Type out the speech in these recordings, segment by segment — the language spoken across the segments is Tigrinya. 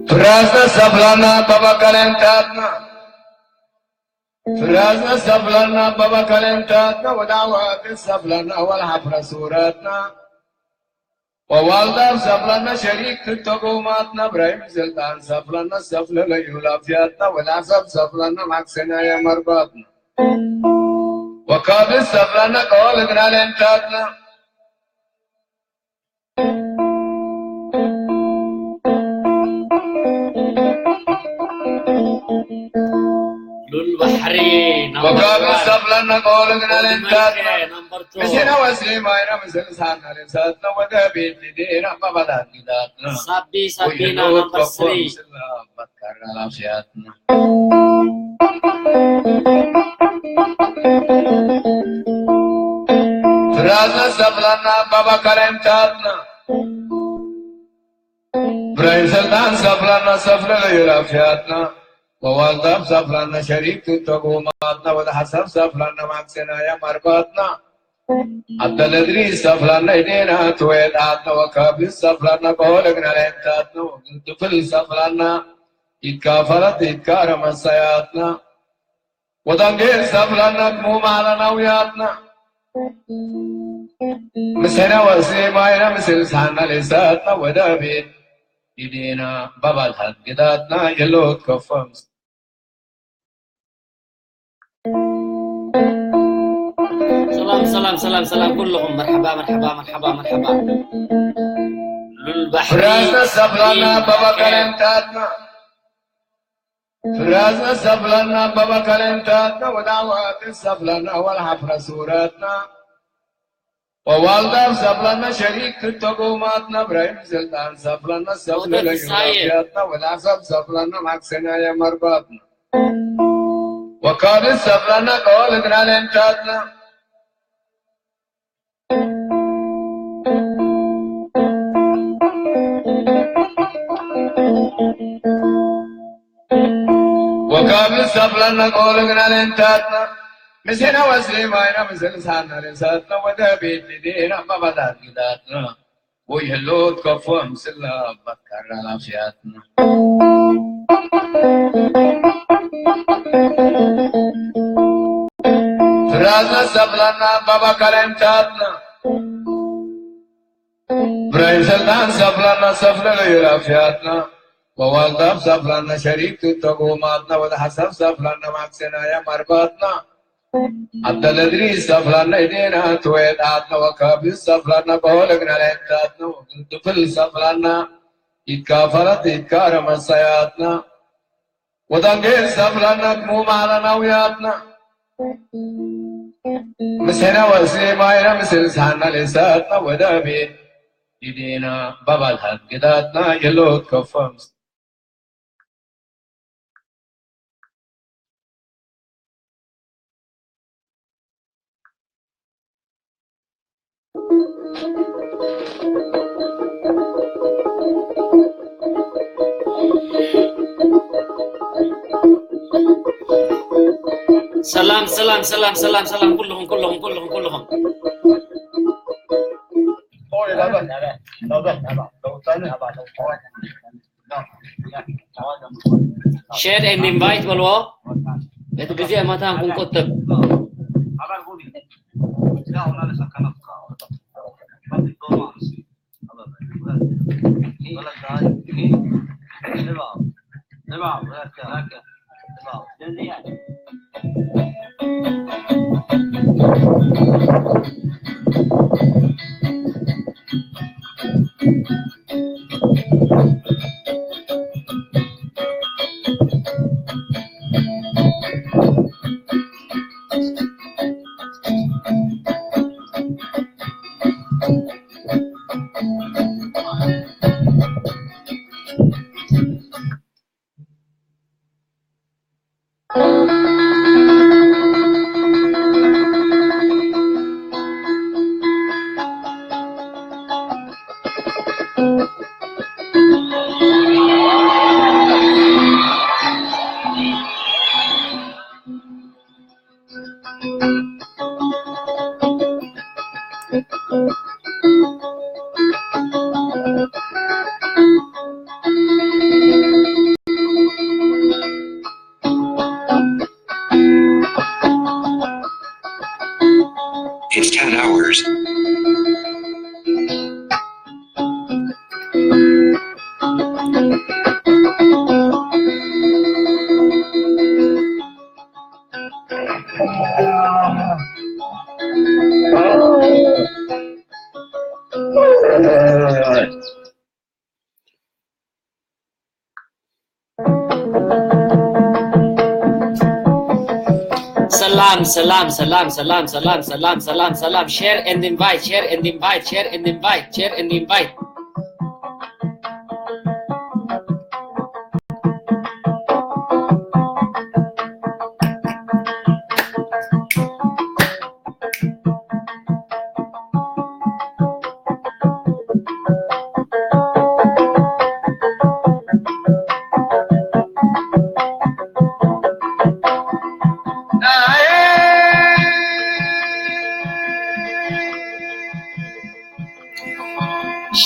ፍራስና ሰፍላና ባባ ካሌንታትና፣ ፍራስና ሰፍላና ባባ ካሌንታትና፣ ወደ ዓዋተ ሰፍላና ወልሓፍረ ሱረትና፣ ወዋልዳ ሰፍላና ሸሪክ ክተጎማትና፣ እብራሂም ስልጣን ሰፍላና ሰፍለለዩ ላፍያትና፣ ወደ ዓሰብ ሰፍላና ማክሰናያ መርባትና፣ ወካብስ ሰፍላና ቀዋልግና ሌንታትና። ሉል ባሕሪ ወካብስ ሰፍላና ቀዋልግና ሌንታትና። ምስና ወስሊም ኣይና ምስል ሳና ሌንሳትና፣ ወደ ቤት ዴና ባባላት ግዳትና። ሳቢ ሳቢና ናምበር ስሪ መትካራ ላፍያትና። ፍራዘ ሰፍላና ባባ ካሌንታትና። ብራሂም ሰልጣን ሰፍላና ሰፍለለዩ ላፍያትና። ወዋልዳብ ሰፍላና ሸሪክ ትተጉማትና። ወደ ሓሳብ ሰፍላና ማክሰናያ ማርባትና። ኣደለድሪ ሰፍላና ኢዴና ትወየጣትና። ወካብስ ሰፍላና ቆለግና ላይንታትና። ወግልትፍል ሰፍላና ኢትካፈረት ኢትካረ መሳያትና። ወዳንጌል ሰፍላና ግሙም ዓለናውያትና። ምስና ወስሊም ኣይና ምስል ሳና ሌሳትና። ወደ ቤት ኢዴና ባባታት ግዳትና። የሎት ከፈም ሰላም ሰላም ሰላም ሰላም ኩልኹም መርሐባ መርሐባ መርሐባ መርሐባ። ሉል ባሕሪ ፍራዘ ሰፍላና ባባ ካሌንታትና። ፍራዘ ሰፍላና ባባ ካሌንታትና። ወደ ዓዋተ ሰፍላና ወልሓፍረ ሱረትና። ወዋልዳብ ሰፍላና ሸሪክ ክተጎማትና። እብራሂም ስልጣን ሰፍላና ሰፍለለዩ ላፍያትና። ወደ ዓሰብ ሰፍላና ማክሰናያ መርባትና። ወካብስ ሰፍላና ቀዋልግና ሌንታትና። ወካብስ ሰፍላና ቆለግና ሌንታትና። ምስና ወስሊም ኣይና ምስል ሳና ሌንሳትና። ወደ ቤት ዴና ባባላት ግዳትና። ወይ ህሎት ከፎም ስላ መትካራ ላፍያትና። ፍራዘ ሰፍላና ባባ ካሌንታትና። ብራሂም ሰልጣን ሰፍላና ሰፍለለዩ ላፍያትና። ወዋልዳብ ሰፍላና ሸሪክ ትተጉማትና። ወደ ሓሳብ ሰፍላና ማክሰናያ ማርባትና። ኣደለድሪ ሰፍላና ኢዴና ትወየጣትና። ወካብስ ሰፍላና ቆለግና ላይንታትና። ወግልትፍል ሰፍላና ኢትካፈረት ኢትካረ መሳያትና። ወዳንጌል ሰፍላና ግሙም ዓለናውያትና። ምስና ወስሊም ኣይና ምስል ሳና ሌሳትና። ወደ ቤት ኢዴና ባባላት ግዳትና። የሎት ከፈም ሰላም ሰላም ሰላም ሰላም ሰላም ኩልኹም ኩልኹም ኩልኹም ኩልኹም። ሼር ኤንድ ኢንቫይት በልዎ። እቲ ግዜ መታን ክንቁጥብ። ten hours. ሰላም ሰላም ሰላም ሰላም ሰላም ሰላም ሰላም ሰላም። Share and invite, share and invite, share and invite, share and invite.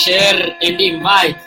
Share and invite.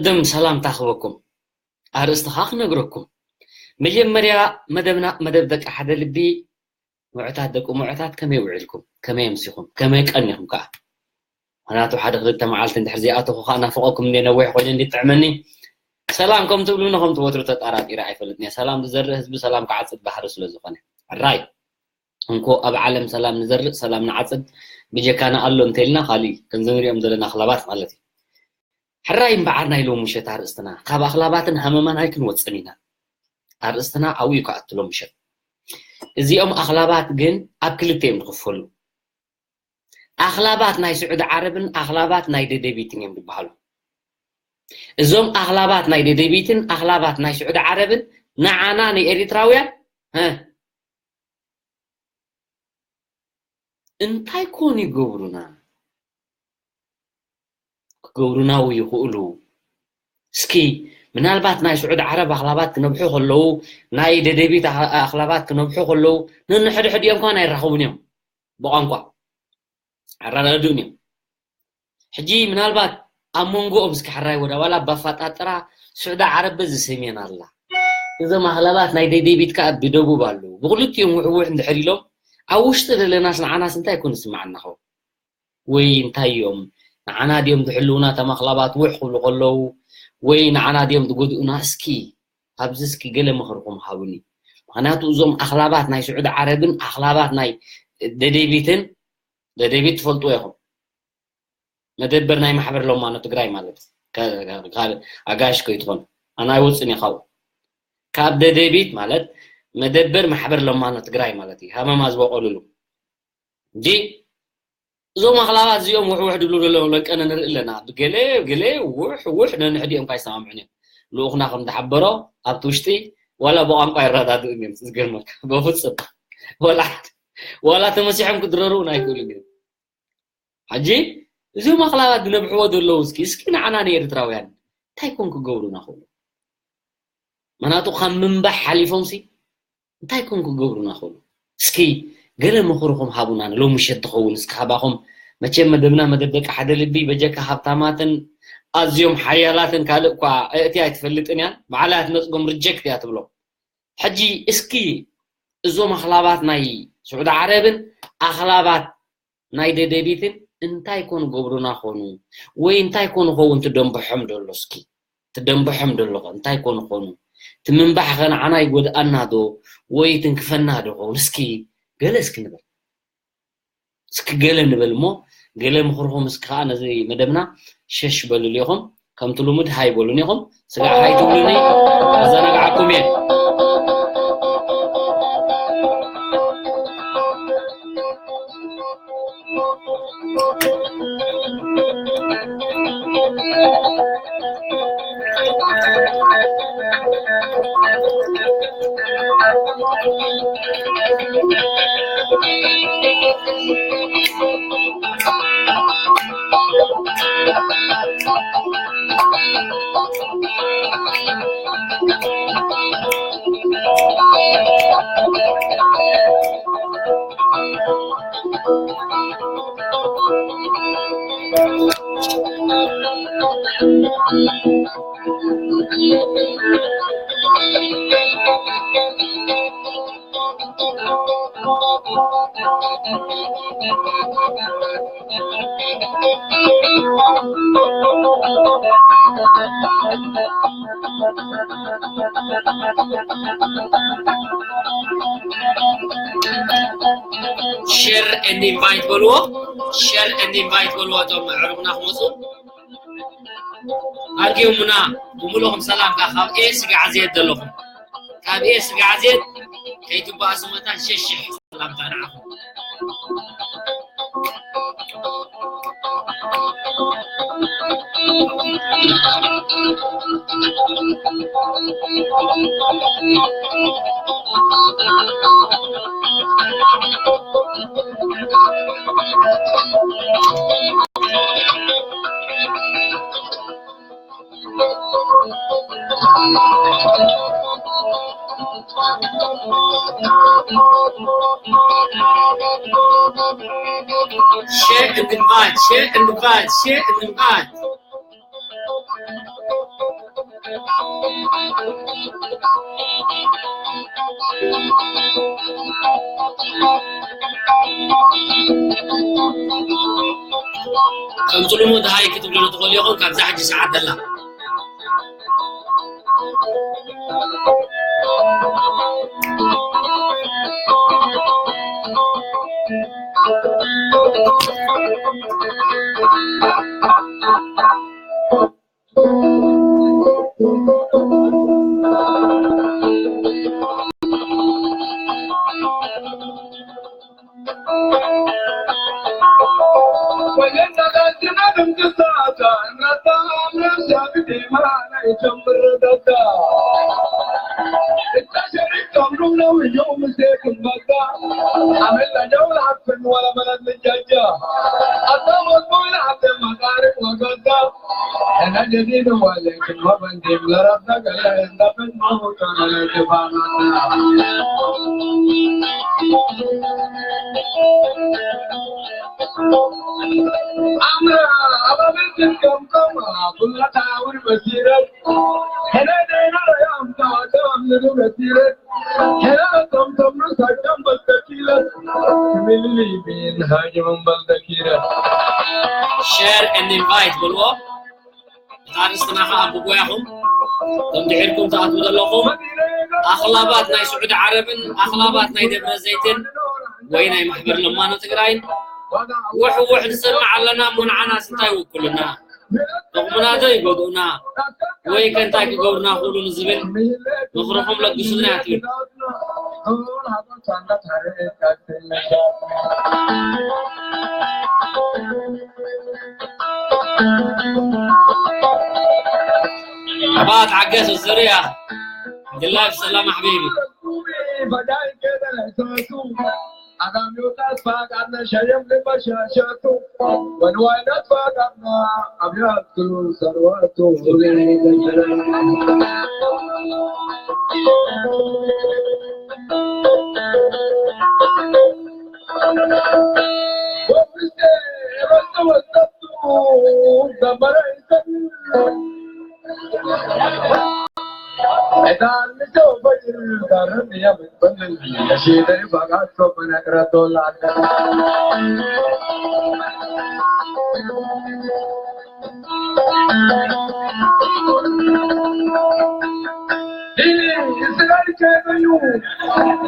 ቅድም ሰላምታ ክበኩም ኣርእስቲ ኸዓ ክነግረኩም። መጀመርያ መደብና መደብ ደቂ ሓደ ልቢ። ምዑታት ደቂ ምዑታት፣ ከመይ ውዕልኩም? ከመይ ኣምሲኹም? ከመይ ቀኒኹም ከኣ? ምኽንያቱ ሓደ ክልተ መዓልቲ እንድሕር ዘይኣተኹ ከኣ ናፍቐኩም እንደ ነዊሕ ኮይኑ እንዲ ጥዕመኒ። ሰላም ከም ትብሉኒ ከም ትወትሩ ተጣራጢረ ኣይፈልጥን እየ። ሰላም ዝዘርእ ህዝቢ ሰላም ክዓጽድ ባህሪ ስለ ዝኾነ። ሕራይ። እንኮ ኣብ ዓለም ሰላም ንዘርእ ሰላም ንዓጽድ። ብጀካና ኣሎ እንተኢልና ካልእ እዩ። ከምዚ ንሪኦም ዘለና ኣኽላባት ማለት እዩ። ሕራይ እምበዓር ናይ ሎሚ ምሸት ኣርእስትና ካብ ኣኽላባትን ሃመማን ኣይክንወጽን ኢና። ኣርእስትና ኣብኡ እዩ ክኣቱ ሎሚ ምሸት። እዚኦም ኣኽላባት ግን ኣብ ክልተ እዮም ዝኽፈሉ። ኣኽላባት ናይ ስዑዲ ዓረብን ኣኽላባት ናይ ደደቢትን እዮም ዝበሃሉ። እዞም ኣኽላባት ናይ ደደቢትን ኣኽላባት ናይ ስዑዲ ዓረብን ንዓና ንኤሪትራውያን፣ ሀ፣ እንታይ ኮን ይገብሩና? ክገብሩና እውን ይኽእሉ። እስኪ ምናልባት ናይ ስዑዲ ዓረብ ኣኽላባት ክነብሑ ከለዉ፣ ናይ ደደቢት ኣኽ-፣ ኣኽላባት ክነብሑ ከለዉ፣ ነንሕድሕዲኦም ከኣ ኣይራኸቡን እዮም። ብቋንቋ ኣረዳድኡን እዮም። ሕጂ ምናልባት ኣብ መንጎኦም እስኪ ሕራይ ወዳ ዋላ ኣባፋጣጥራ ስዑዲ ዓረብ በዚ ሰሜን ኣላ። እዞም ኣኽላባት ናይ ደደቢት ከኣ ብደቡብ ኣለዉ። ብኽልቲኦም ውሕውሕ እንድሕር ኢሎም፣ ኣብ ውሽጢ ዘለናስ ንዓናስ እንታይ ኮን ዝስምዓና ኸው? ወይ እንታይ እዮም? ንዓና ድዮም ዝሕልዉና እቶም ኣኽላባት ውሕ ክብሉ ከለዉ? ወይ ንዓና ድዮም ዝጎድኡና? እስኪ ኣብዚ እስኪ ገለ ምኽርኹም ሃቡኒ። ምኽንያቱ እዞም ኣኽላባት ናይ ስዑዲ ዓረብን ኣኽላባት ናይ ደደቢትን፣ ደደቢት ትፈልጥዎ ኢኹም። መደበር ናይ ማሕበር ለማኖ ትግራይ ማለት ከ-፣ ከ-፣ ካልእ ኣጋይሽ ከይትኾኑ። ኣነ ኣይወፅን እየ ካብኡ። ካብ ደደቢት ማለት መደበር ማሕበር ለማኖ ትግራይ ማለት እዩ። ሃመማ ዝበቆልሉ። እንጂ እዞም ኣኽላባት እዚኦም ውሕ ውሕ ድብሉ ዘለዉ ለንቀነ ንርኢ ኣለና። ብገለ፣ ገለ ውሕ ውሕ ነንሕዲኦም ካይሰማምዑን እዮም። ልኡኽና ከም ዝሓበሮ ኣብቲ ውሽጢ ዋላ ብቋንቋ ይረዳድኡን እዮም። ዝገርመካ። በፍጹም። ዋላ፣ ዋላ ተመሲሖም ክድረሩ እውን ኣይክእሉን እዮም። ሕጂ እዞም ኣኽላባት ዝነብሕዎ ዘለዉ እስኪ፣ እስኪ ንዓና ንኤርትራውያን እንታይ ኮን ክገብሩና ክእሉ? ምኽንያቱ ካብ ምንባሕ ሓሊፎምሲ እንታይ ኮን ክገብሩና ክእሉ? እስኪ ገለ ምኽርኹም ሃቡና ንሎሚ ምሸት ዝኸውን። እስኪ ካባኹም መቸም መደብና መደብ ደቂ ሓደ ልቢ በጀካ ሃብታማትን ኣዝዮም ሓያላትን ካልእ እኳ ኣእትያ ኣይትፈልጥን እያን። ባዕላ እያ ትነጽጎም፣ ሪጀክት እያ ትብሎም። ሕጂ እስኪ እዞም ኣኽላባት ናይ ስዑዲ ዓረብን ኣኽላባት ናይ ደደቢትን እንታይ ኮን ገብሩና ኾኑ? ወይ እንታይ ኮን ኸውን ትደንበሖም ደሎ? እስኪ ትደንበሖም ደሎ ኸ እንታይ ኮን ኾኑ? እቲ ምንባሕ ኸ ንዓና ይጎድኣና ዶ ወይ ትንክፈና ዶ ኸውን? እስኪ ገለ እስኪ ንበል። እስኪ ገለ ንበል እሞ፣ ገለ ምኽርኹም እስኪ ኸዓ ነዚ መደብና ሸሽ በልሉ ኢኹም። ከምቲ ልሙድ ሃይ በሉኒ ኢኹም። ስጋዕ ሃይ ትብሉኒ፣ ኣዘናግዓኩም እየ። ሸር ኤንድ ኢንቫይት በልዎ፣ ሸር ኤንድ ኢንቫይት በልዎ፣ እቶም ዕሩብና ክመፁ። ኣርጊሙና ብምልኦም ሰላም ከኣ ካብ ኤስ ጋዕዝየት ዘለኹም። ካብ ኤስ ጋዕዝየት ከይትበኣሱ መታን ሸሽሕ ሰላምታ ንዓኹም። Share and invite, share and invite, share and invite. ከምቲ ልሙድ ሃይ ክትብሉ ትኽእሉ ኢኹም ካብዛ ሕጂ ሰዓት ዘላ። ሸር and invite በልዎ። እታ ኣርእስትና ኸዓ ብጎያኹም ከም ድሒርኩም ትኣትዉ ዘለኹም ኣኽላባት ናይ ስዑዲ ዓረብን ኣኽላባት ናይ ደብረ ዘይትን ወይ ናይ ማሕበር ለማኖ ትግራይን ውሕ ውሕ ንሰምዕ ኣለና። እሞ ንዓናስ እንታይ ይውክሉና? ጥቕሙና ዶ ይጎድኡና? ወይ ከ እንታይ ክገብሩና ክእሉ ንዝብል ምኽርኹም ለግሱና እያ ትብል። ኣባ ተዓገስ ዝርያ ድላይ ብሰላም ኣሕቢቢ።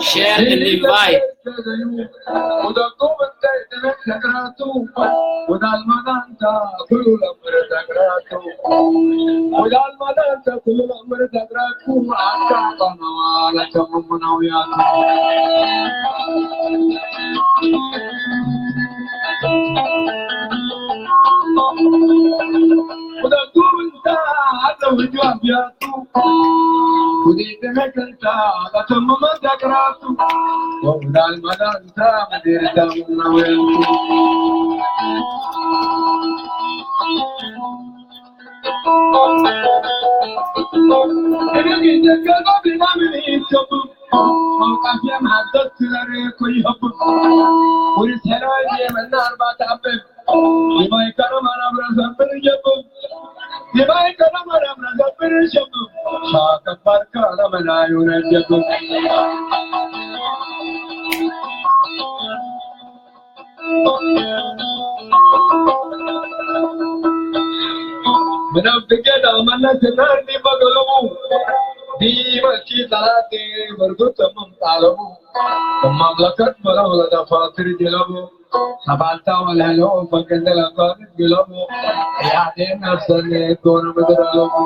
Share and invite. Menang tiga dah mana senang di Pagalawu. Di Masjid Salati bergutama talawu. Mamlakat malah lada fatir jelawu. Sabata wala lo pagandala kan jelawu. Ya de nafsane kona bedalawu.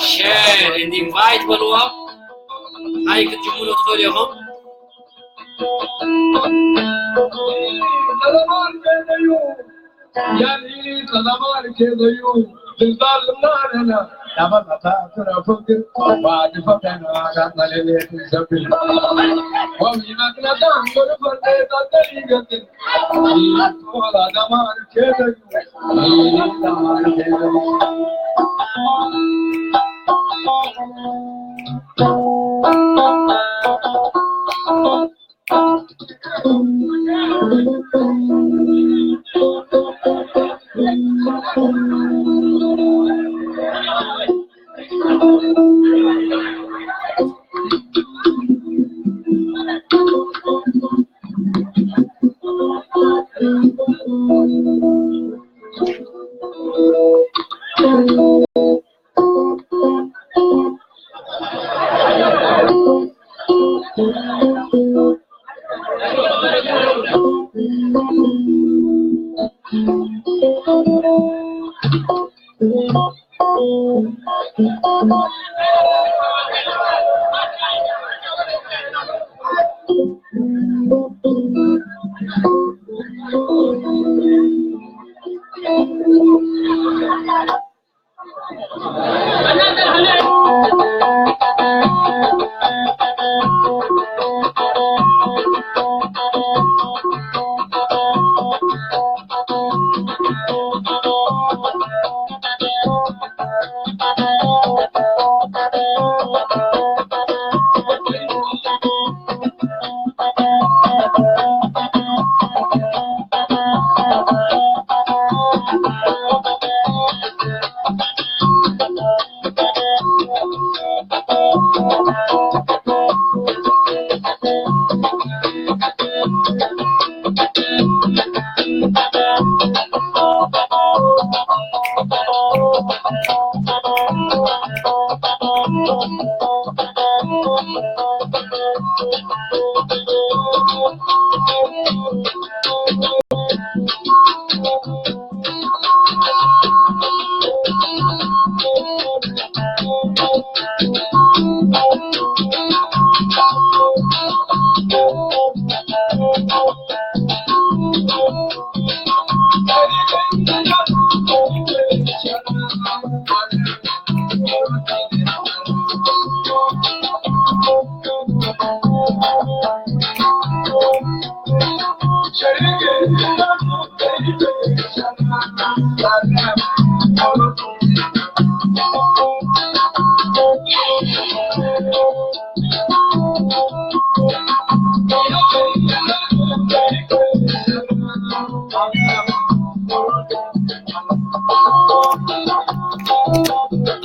Share and invite በልዋ። ሃይ ክትጅምሩ ትኽእሉ ኢኹም።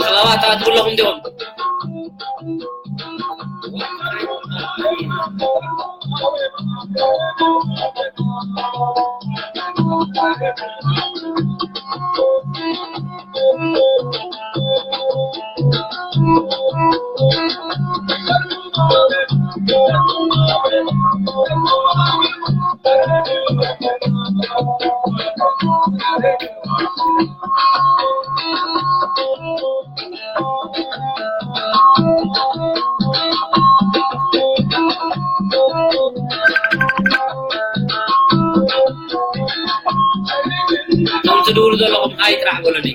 ኣኽላባት ትኣትዉ ኣለኹም ዲኹም? እቶም ትድውሉ ዘለኹም ሃይ ጥራሕ በሉኒ።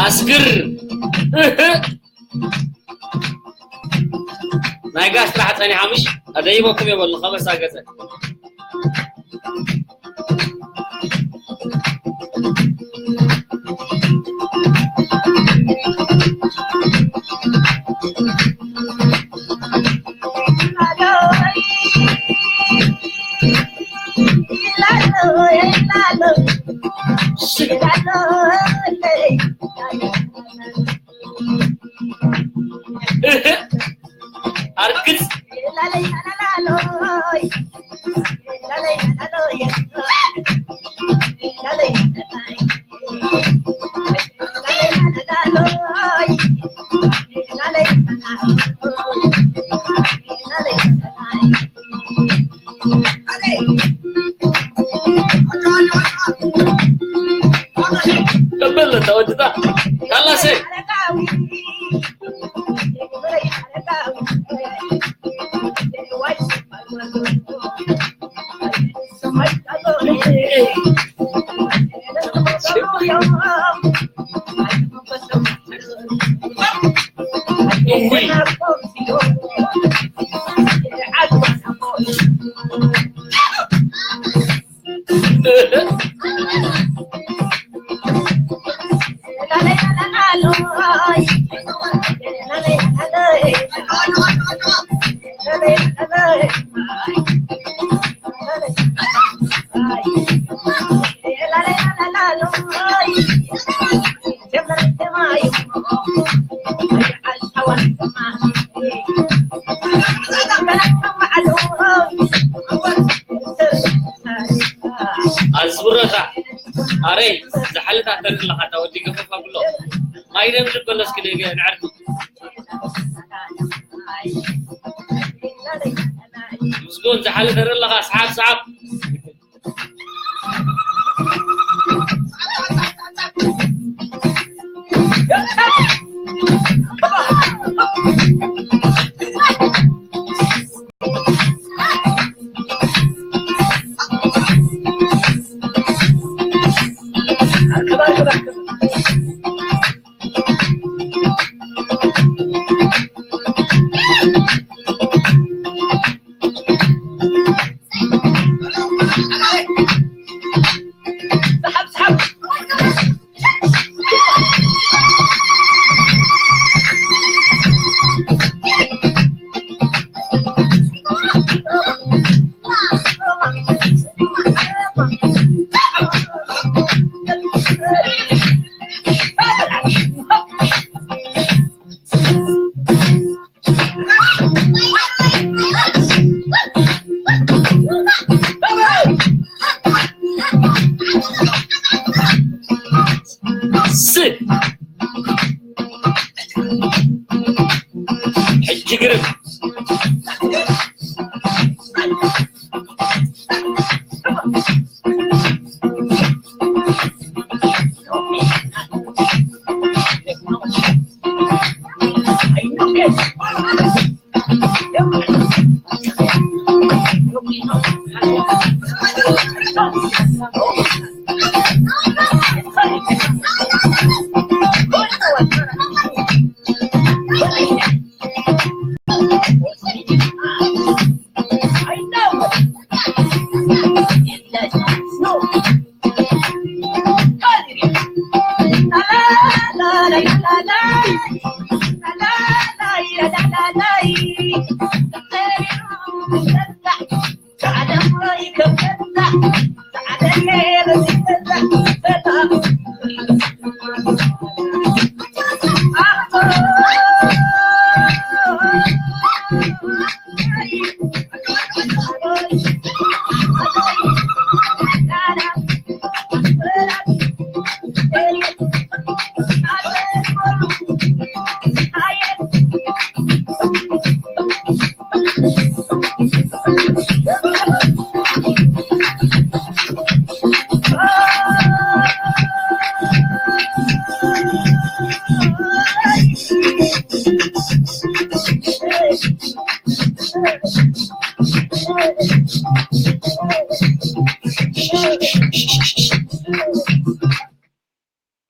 ኣስግር ናይ ጋሽ ጥራሕ ጸኒሓ ምሽ ኣደይበኩም የበሉ ከበሳ ገጸ ኣርግጽ። ተበለ ተወድታ ካላሴ። ኣዝብረኻ ኣረይ ዝሓልፍ ኣተር ኣለኻ፣ እታ ወዲ ገፈፍ ኣብሎ። ማይ ደም ዝበለስ ክደ ንዕርኩ። ምስጉን ዝሓልፍ ተር ኣለኻ፣ ሰሓብ ሰሓብ። ስ ሕጂ ግርም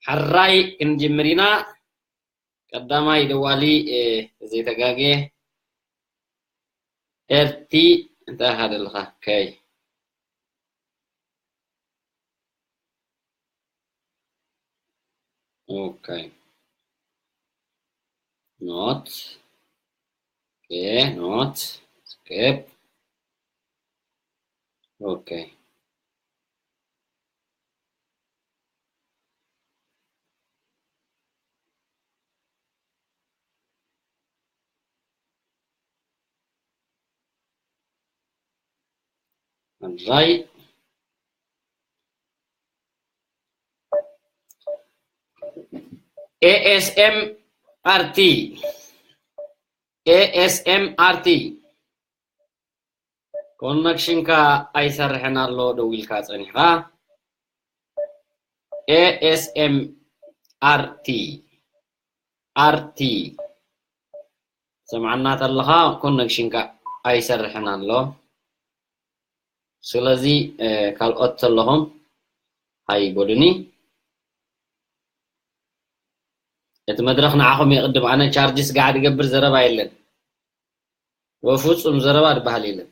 ሕራይ ክንጅምር ኢና። ቀዳማይ ደዋሊ፣ እ፣ ዘይተጋግየ ኤርቲ እንታይ ኢኻ ዘለኻ? ከይ ኦኬ። ኖት። ኦኬ፣ ኖት። ስኬፕ። ኦኬ። ራይ ኤኤስኤምኣርቲ ኤኤስኤምኣርቲ ኮነክሽንካ ኣይሰርሕን ኣሎ። ደዊልካ ጸኒሕካ። ኤኤስኤምኣርቲ ኣርቲ ሰምዓና ተለኻ ኮነክሽንካ ኣይሰርሕን ኣሎ። ስለዚ ካልኦት ተለኹም ሃይ በሉኒ። እቲ መድረኽ ንዓኹም የቕድም። ኣነ ቻርጅ ስጋዕ ድገብር ዘረባ የለን። ወፍጹም ዘረባ ድበሃል የለን።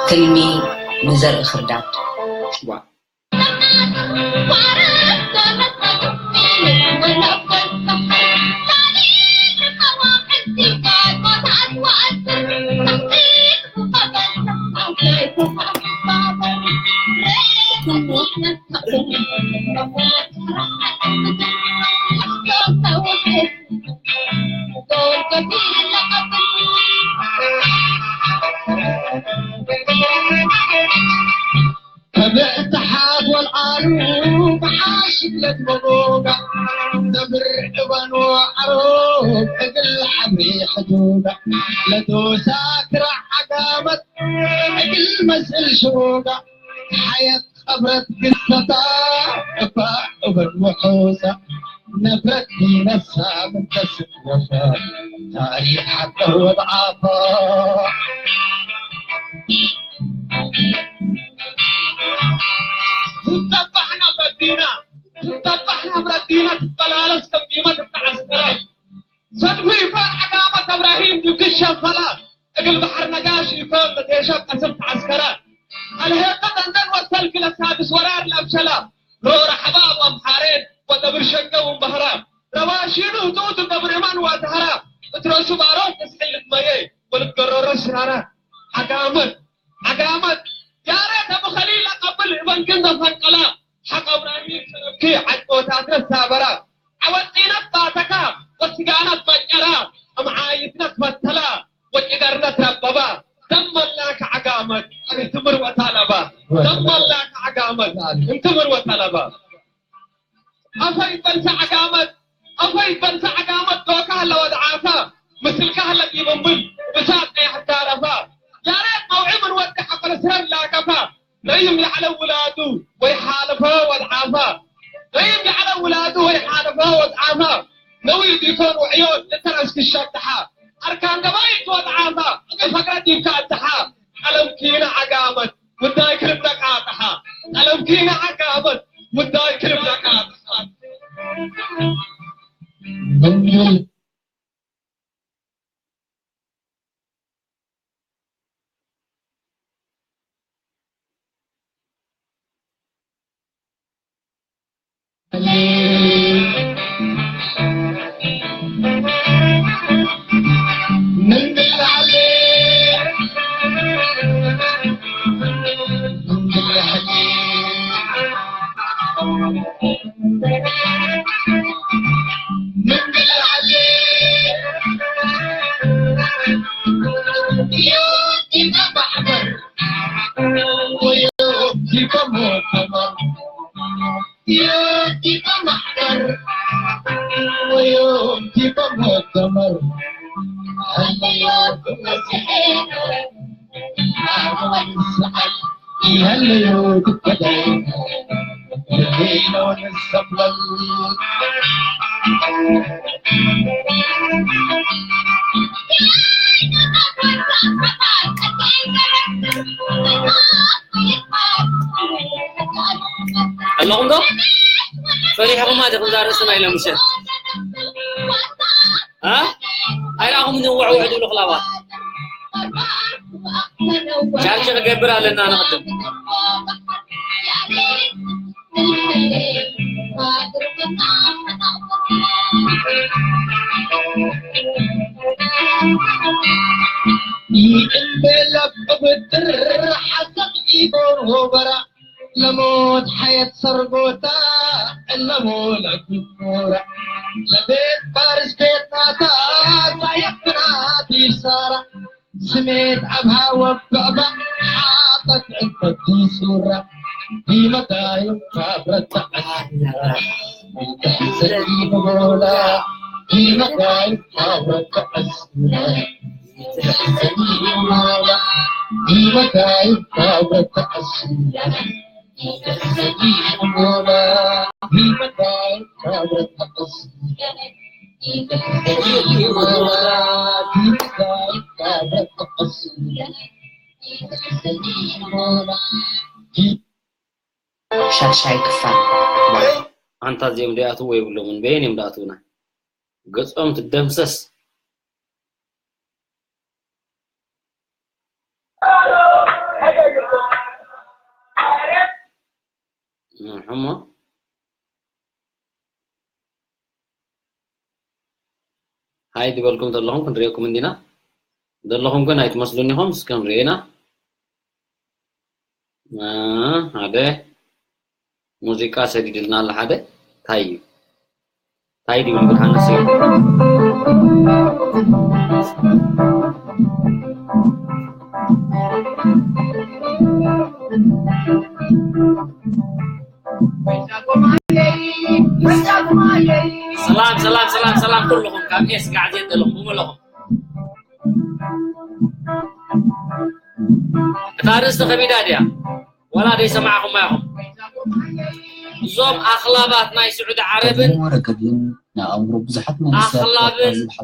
ትልሚ ንዘርኢ ክርዳድ። ከብዕቲ ሓፍ ወልዓሉ ብሓሽግለት መጎጋ ነብር እባን ዋዕሮ እግል ሓምሪ ሕዱጋ ለዶሳ ክራዕ ዓጋመት እግል መስል ሽጎጋ ሓየት ቐብረት ግሰታ እባ እበን ውሑሳ ነብረት ዲነሳ ምንተስወፈ ታሪኽ ሓቀ ወድዓፋ ትጠባሕና በዲና ትጠባሕና ብረዲና ትጠላለስ ከቢመት ተዓስከራ ሰድፉ ይፋን ዓጋመት እብራሂም ድግሽ ሸፈላ እግል ባሕር ነጋሽ ይፋን ለቴሸብ ቀስብ ተዓስከራ ኣልሄቀ ጠንጠን ወሰልክ ለሳድስ ወራር ለብሸላ ሮረ ሐባብ ወምሓሬን ወደብር ሸገ ውንበህራ ረባሺኑ ህጡቱ ደብር እማን ወተህራ እትረሱ ባሮት እስሕል ልትመየ ወልትገረሮ ሽራራ ዓጋመት ዓጋመት ያሬት አቡ ኸሊል አቀብል እበንክን ዘፈንቀላ ሐቀ እብራሂም ሰለምኪ ዐድቦታትነ ሳበራ ዐወጢነት ባተካ ወስጋነት መጨራ እምዓይትነት ፈተላ ወጭገርነት ረበባ ደመላክ ዓጋመት እንትምር ወታለባ ደመላክ ዓጋመት እንትምር ወታለባ አፈይ በልሰ ዓጋመት አፈይ በልሰ ዓጋመት ዶካ ሀለ ወድዓፋ ምስልካ ሀለ ዲብምብል ብሳቅ ቀያሕ ዳረፋ ያሬት መውዒ ምን ወዲ ሐፈረ ስረር ላከፋ ነይም ያዕለ ውላዱ ወይ ሓለፈ ወድዓፋ ነይም ያዕለ ውላዱ ወይ ሓለፈ ወድዓፋ ነዊር ዲኮን ውዕዮ ልተረስ ክሸድሓ ኣርካን ገባይት ወድዓፋ ፈቅረ ዲብካ እድሓ ቀለም ኪነ ዓጋመት ውዳይ ክርብ ደቃጥሓ ቀለም ኪነ ዓጋመት ውዳይ ክርብ ደቃጥሓ ኣለኹም ዶ ፈሪሕኹማ ዲኹም እዛ ርእስና ኢለ ምሸት ኣይረኣኹም ንውዕውዕ ድብሉ ክላባት ቻርጅ ክገብር ኣለና ንቕድም ይእምበለብ ብድር ሓሰብ ኢጎር ሆበራ ለሞት ሓየት ሰርጎታ እነሞ ለጉሙራ ለቤት ፋርስ ቤት ናታ ሳየፍናት ይሳራ ስሜት ኣብሃ ወበዕባ ሓጠት እንፈቱ ሱራ ዲመታዩ ካብረታ ሰዲሞላ ዲመታዩ ካብረታ ሻድሻይ ክፋል። ኣንታ እዚኦም ደኣትዎ የብሎምን፣ በየን እዮም ደኣትውና? ገጾም ትደምሰስ። ሕሞ ሃይ ዝበልኩም ዘለኹም ክንሪኦኩም እንዲና። ዘለኹም ግን ኣይትመስሉን ኢኹም። እስከ ክንሪኦ ኢና። ሓደ ሙዚቃ ሰዲድልና ኣሎ ሓደ። ታይ እዩ? ታይ ድብል ብርሃነ ስዩ? ሰላም ሰላም ሰላም ሰላም ኩልኹም ካብ ኤስ ጋዕዜ ዘለኹም ብመለኹም። እታ ርእስቲ ከቢዳ ድያ? ዋላ ደይሰማዕኹማ ኢኹም? እዞም ኣኽላባት ናይ ስዑዲ ዓረብን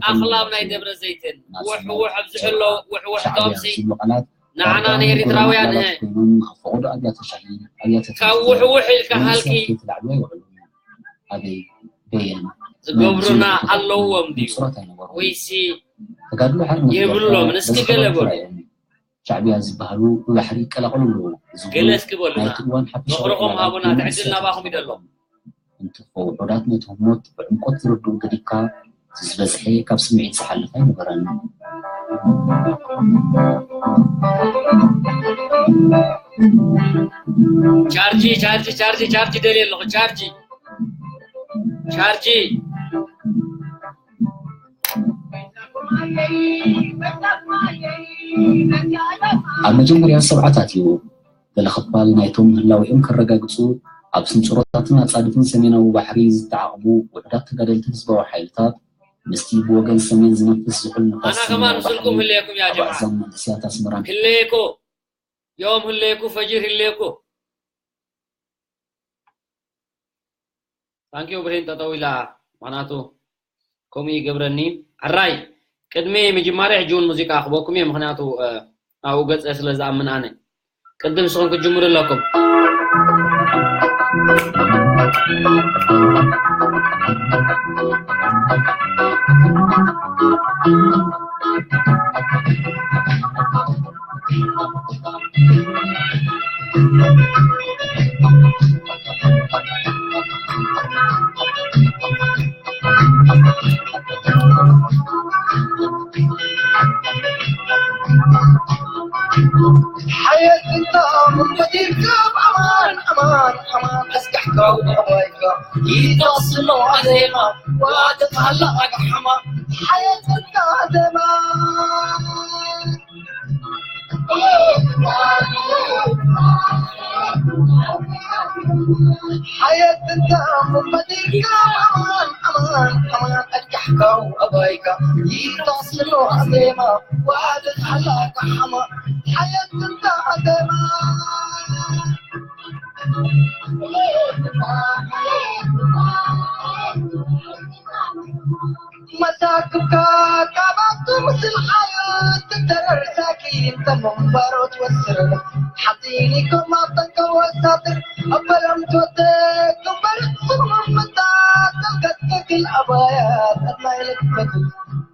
ኣኽላብ ናይ ደብረ ዘይትን ውሕውሕ ኣብዝሑ ኣሎ ውሕውሕቶምሲ ንዓና ንኤሪትራውያን ካብ ውሕውሕ ኢልካ ሃልኪ ዝገብሩና ኣለዎም ድዩ ወይሲ የብሎም? እስኪ ገለ በሉ። ሻዕብያ ዝበሃሉ ብባሕሪ ይቀላቐሉ ኣለዉ። እዚ እውን ናይቲ እዋን ሓፈሻዊ ዕላል ኮይኑ ይሳተፍ ኣሎ። እንትኾ ውሑዳት ነቲ ህሞት ብዕምቆት ዝርድኡ ገዲፍካ፣ እቲ ዝበዝሐ ካብ ስምዒት ዝሓልፍ ኣይነበረን። ቻርጂ ቻርጂ ቻርጂ ቻርጂ ደልየ ኣለኹ ቻርጂ ቻርጂ ኣብ መጀመርያ ሰብዓታት እዩ። ገለ ክፋል ናይቶም ምህላዊኦም ከረጋግጹ ኣብ ስንጭሮታትን ኣጻድፍን ሰሜናዊ ባሕሪ ዝተዓቕቡ ውሑዳት ተጋደልቲ ህዝባዊ ሓይልታት ምስቲ ብወገን ሰሜን ዝነፍስ ዝሑል ንፋስ ኣና ከማን ምስልኩም ህለየኩም ያ ጀማዓ። ኣባእዛን መንእሰያት ኣስመራን ክለየኮ ዮም ህለየኩ ፈጅር ህለየኩ። ታንኪዩ ብሬን ጠጠው ኢላ ምክንያቱ ከምኡ ይገብረኒ። ሕራይ ቅድሚ ምጅማርያ ሕጂ እውን ሙዚቃ ክበኩም እየ ምክንያቱ ኣብኡ ገፀ ስለ ዝኣምን ኣነ ቅድም ንስኹም ክትጅምሩ ኣለኩም። ሓየት እንታ መዲርካ ኣማን ኣማን ኣማን ኣስጋሕካ ወባይካ ይታስሎ ኣዜማ ዋትኻላ ኣግሓማ ሓየት እንታ ዜማ ሓየት እንታ መዲርካ ኣማን ኣማን ኣማን ኣስጋሕካ ወባይካ ይታስሎ ኣዜማ ዋትኻላ ኣግሓማ ሓየት እንታ ዜማ መሳክብካ ካባቱ ምስል ሓይል ትተረር ሳኪን ተመንባሮ ትወስር ሓፂኒኩም ኣብ ጠንቀ ወሳትር ኣበለም ትወተ ግንበር ስሙም ምጣት ተልከትክል ኣባያት ኣድላይ ልክበት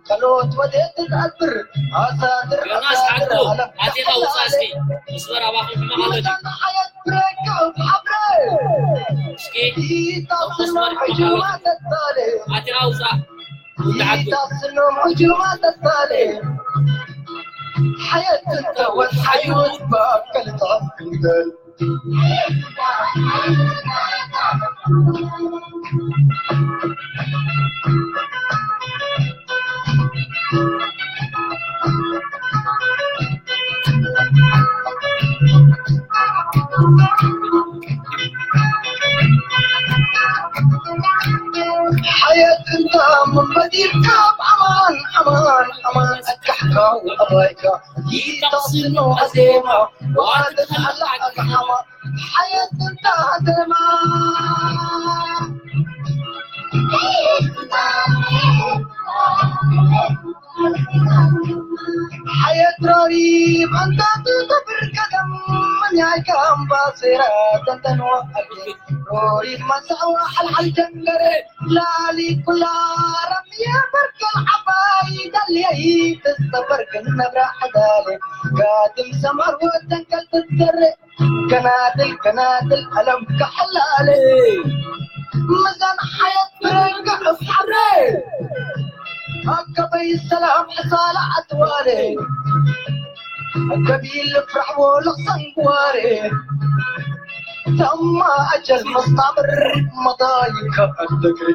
ከሎት ወዴት ትዛብር ኣሳድር ዮናስ ሓቁ ኣሳድር ኣለም ኣቲኻ ውፃ እስኪ። መስመር ኣባኹም ሕማቕ ኣሎ ድዩ? ሓየት ብረክብ ሓብረ እስኪ ኣባኹም መስመር ሕማቕ ኣሎ ድዩ? ኣቲኻ ውፃ። ይታስኖም ሕጁማ ተሳሌ ሓየት ተወት ሓይወት ባከል ተቐብል ሓየት እንታ ምን በዲልካ ኣማን ኣማን ኣማን ኣካሕካ ወኣባይካ ይታስኖ ኣዜማ ወኣትኻላ ኣካሓማ ሓየት እንታ ዜማ ሓየት ሮሪብ ኣንታ ትገብር ቀደም ምን ያይካ ኣምባሴራ ተንተንዋ ኣኪ ሮሪብ ማሳዋ ሓልሓል ጀንገረ ላሊ ኩላ ረምየ በርከል ዓባይ ደልየይ ተስተበርክን ነብራ ሓዳለ ጋድም ሰማር ወተንከል ትትርእ ከናድል ከናድል ኣለም ከሐላለ ምዛን ሓየት ብረጋ ኣስሓብረ ኣከበይ ሰላም ሕሳላ ኣትዋለ ከቢል ፍራሕዎ ለኽሰንግዋረ ተማ ኣጀል መስታምር መታይከ ኣደግሪ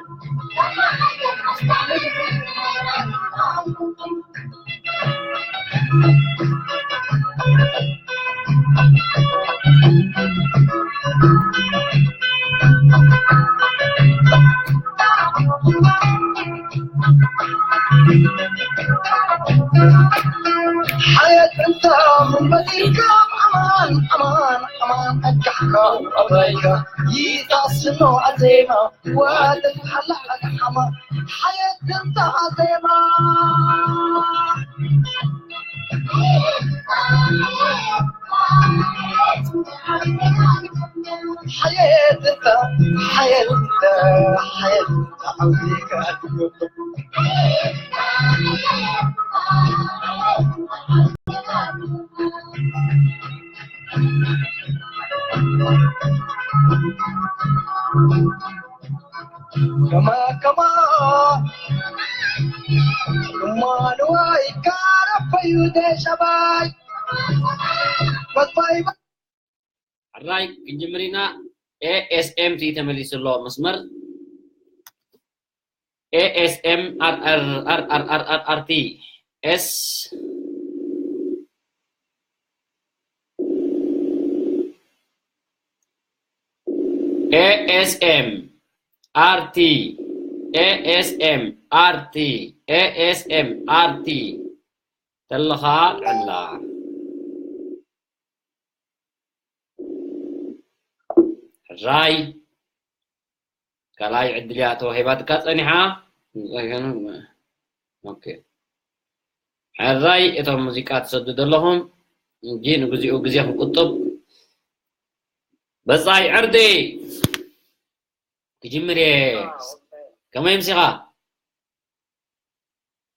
ሓየት እንታ ምን በዲልካ ኣማን ኣማን ኣማን ኣካሕካ ኣባይካ ይታስኖ ኣዜማ ወደት ሓላ ኣካሓማ ሓየት እንታ ኣዜማ ሓየት እንታ ሓየት እንታ ሓየት እንታ ዓውዲካ ከማ ከማ እማኑዋይ ካረፈዩ ደሸባይ መግባይ ሕራይ ክንጅምር ኢና። ኤኤስኤም ቲ ተመሊሱ ኣሎ መስመር። ኤኤስኤም ኣር ኣር ኣር ኣር ኣር ኣር ኣር ቲ ኤስ ኤኤስኤም ኣርቲ ኤኤስኤም ኣርቲ ኤኤስኤም ኣርቲ ተለኻ ዕላ ሕራይ ካልኣይ ዕድል እያ ተዋሂባትካ ጸኒሓ። ኦኬ ሕራይ እቶም ሙዚቃ ትሰዱ ዘለኹም እንጂ ንግዚኡ ግዜ ክንቁጥብ በጻይ ዕርዲ ክጅምር እየ። ከመይ ምሲኻ?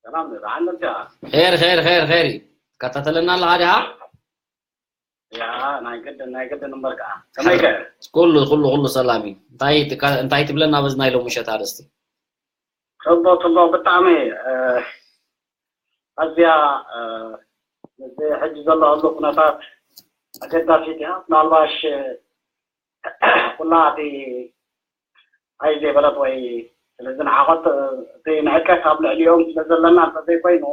ሰላም ዶ? ደሓን ዶ? ኸይር ኸይር ኸይር ኸይር። ትከታተለና ኣለኻ ዲኻ? ያ ናይ ግድን ናይ ግድን እምበር ከዓ ከመይ ከ? ኩሉ ኩሉ ኩሉ ሰላም እዩ። እንታይ ትካ- እንታይ ትብለና በዚ ናይ ሎሚ ምሸት ኣርእስቲ? ጽቡቕ ጽቡቕ ብጣዕሚ እ፣ ኣዝያ እ፣ ምስዚ ሕጂ ዘለኹሉ ኩነታት ኣገዳሲት እያ። ምናልባሽ እ፣ ኩላ እቲ ኣይ ዘይበለት ወይ ስለ ዝነዓቐት እቲ ንዕቀት ኣብ ልዕሊኦም ስለ ዘለና እንተዘይኮይኑ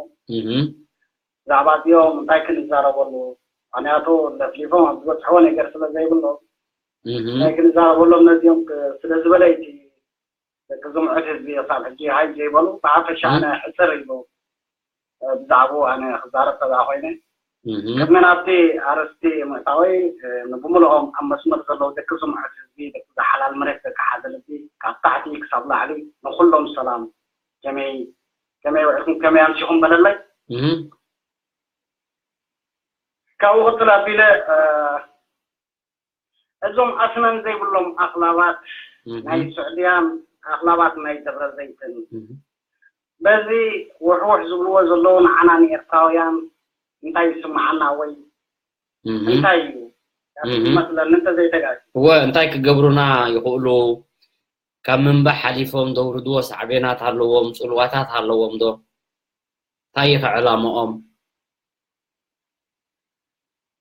ብዛዕባ እዚኦም እንታይ ክንዛረበሉ ምክንያቱ ለፍሊፎም ኣብ ዝበፅሕዎ ነገር ስለ ዘይብሎም እንታይ ክንዛረበሎም ነዚኦም ስለ ዝበለ እቲ ደቂ ዝምዑት ህዝቢ ክሳብ ሕጂ ሃይ ዘይበሉ ብሓፈሻ ኣነ ሕፅር ኢሉ ብዛዕባኡ ኣነ ክዛረብ ተብኣ ኮይነ ቅድሚ ናብቲ ኣርእስቲ ምእታወይ ንብምልኦም ኣብ መስመር ዘለዉ ደቂ ዝምዑት ህዝቢ ደቂ ዝሓላል መሬት ደቂ ሓደ ልቢ ካብ ታሕቲ ክሳብ ላዕሊ ንኩሎም ሰላም ከመይ ከመይ ውዕልኩም ከመይ ኣምሲኹም በለለይ ካብኡ ክፅል ኣቢለ እዞም ኣስነን ዘይብሎም ኣኽላባት ናይ ስዑድያን ኣኽላባት ናይ ደብረ ዘይትን በዚ ውሕውሕ ዝብልዎ ዘለዉ ንዓና ንኤርትራውያን እንታይ ይስምዓና ወይ እንታይ እዩ ይመስለኒ እንተዘይተጋጭ እወ እንታይ ክገብሩና ይኽእሉ ካብ ምንባሕ ሓሊፎም ዘውርድዎ ሳዕቤናት ኣለዎም ፅልዋታት ኣለዎም ዶ እንታይ እዩ ዕላምኦም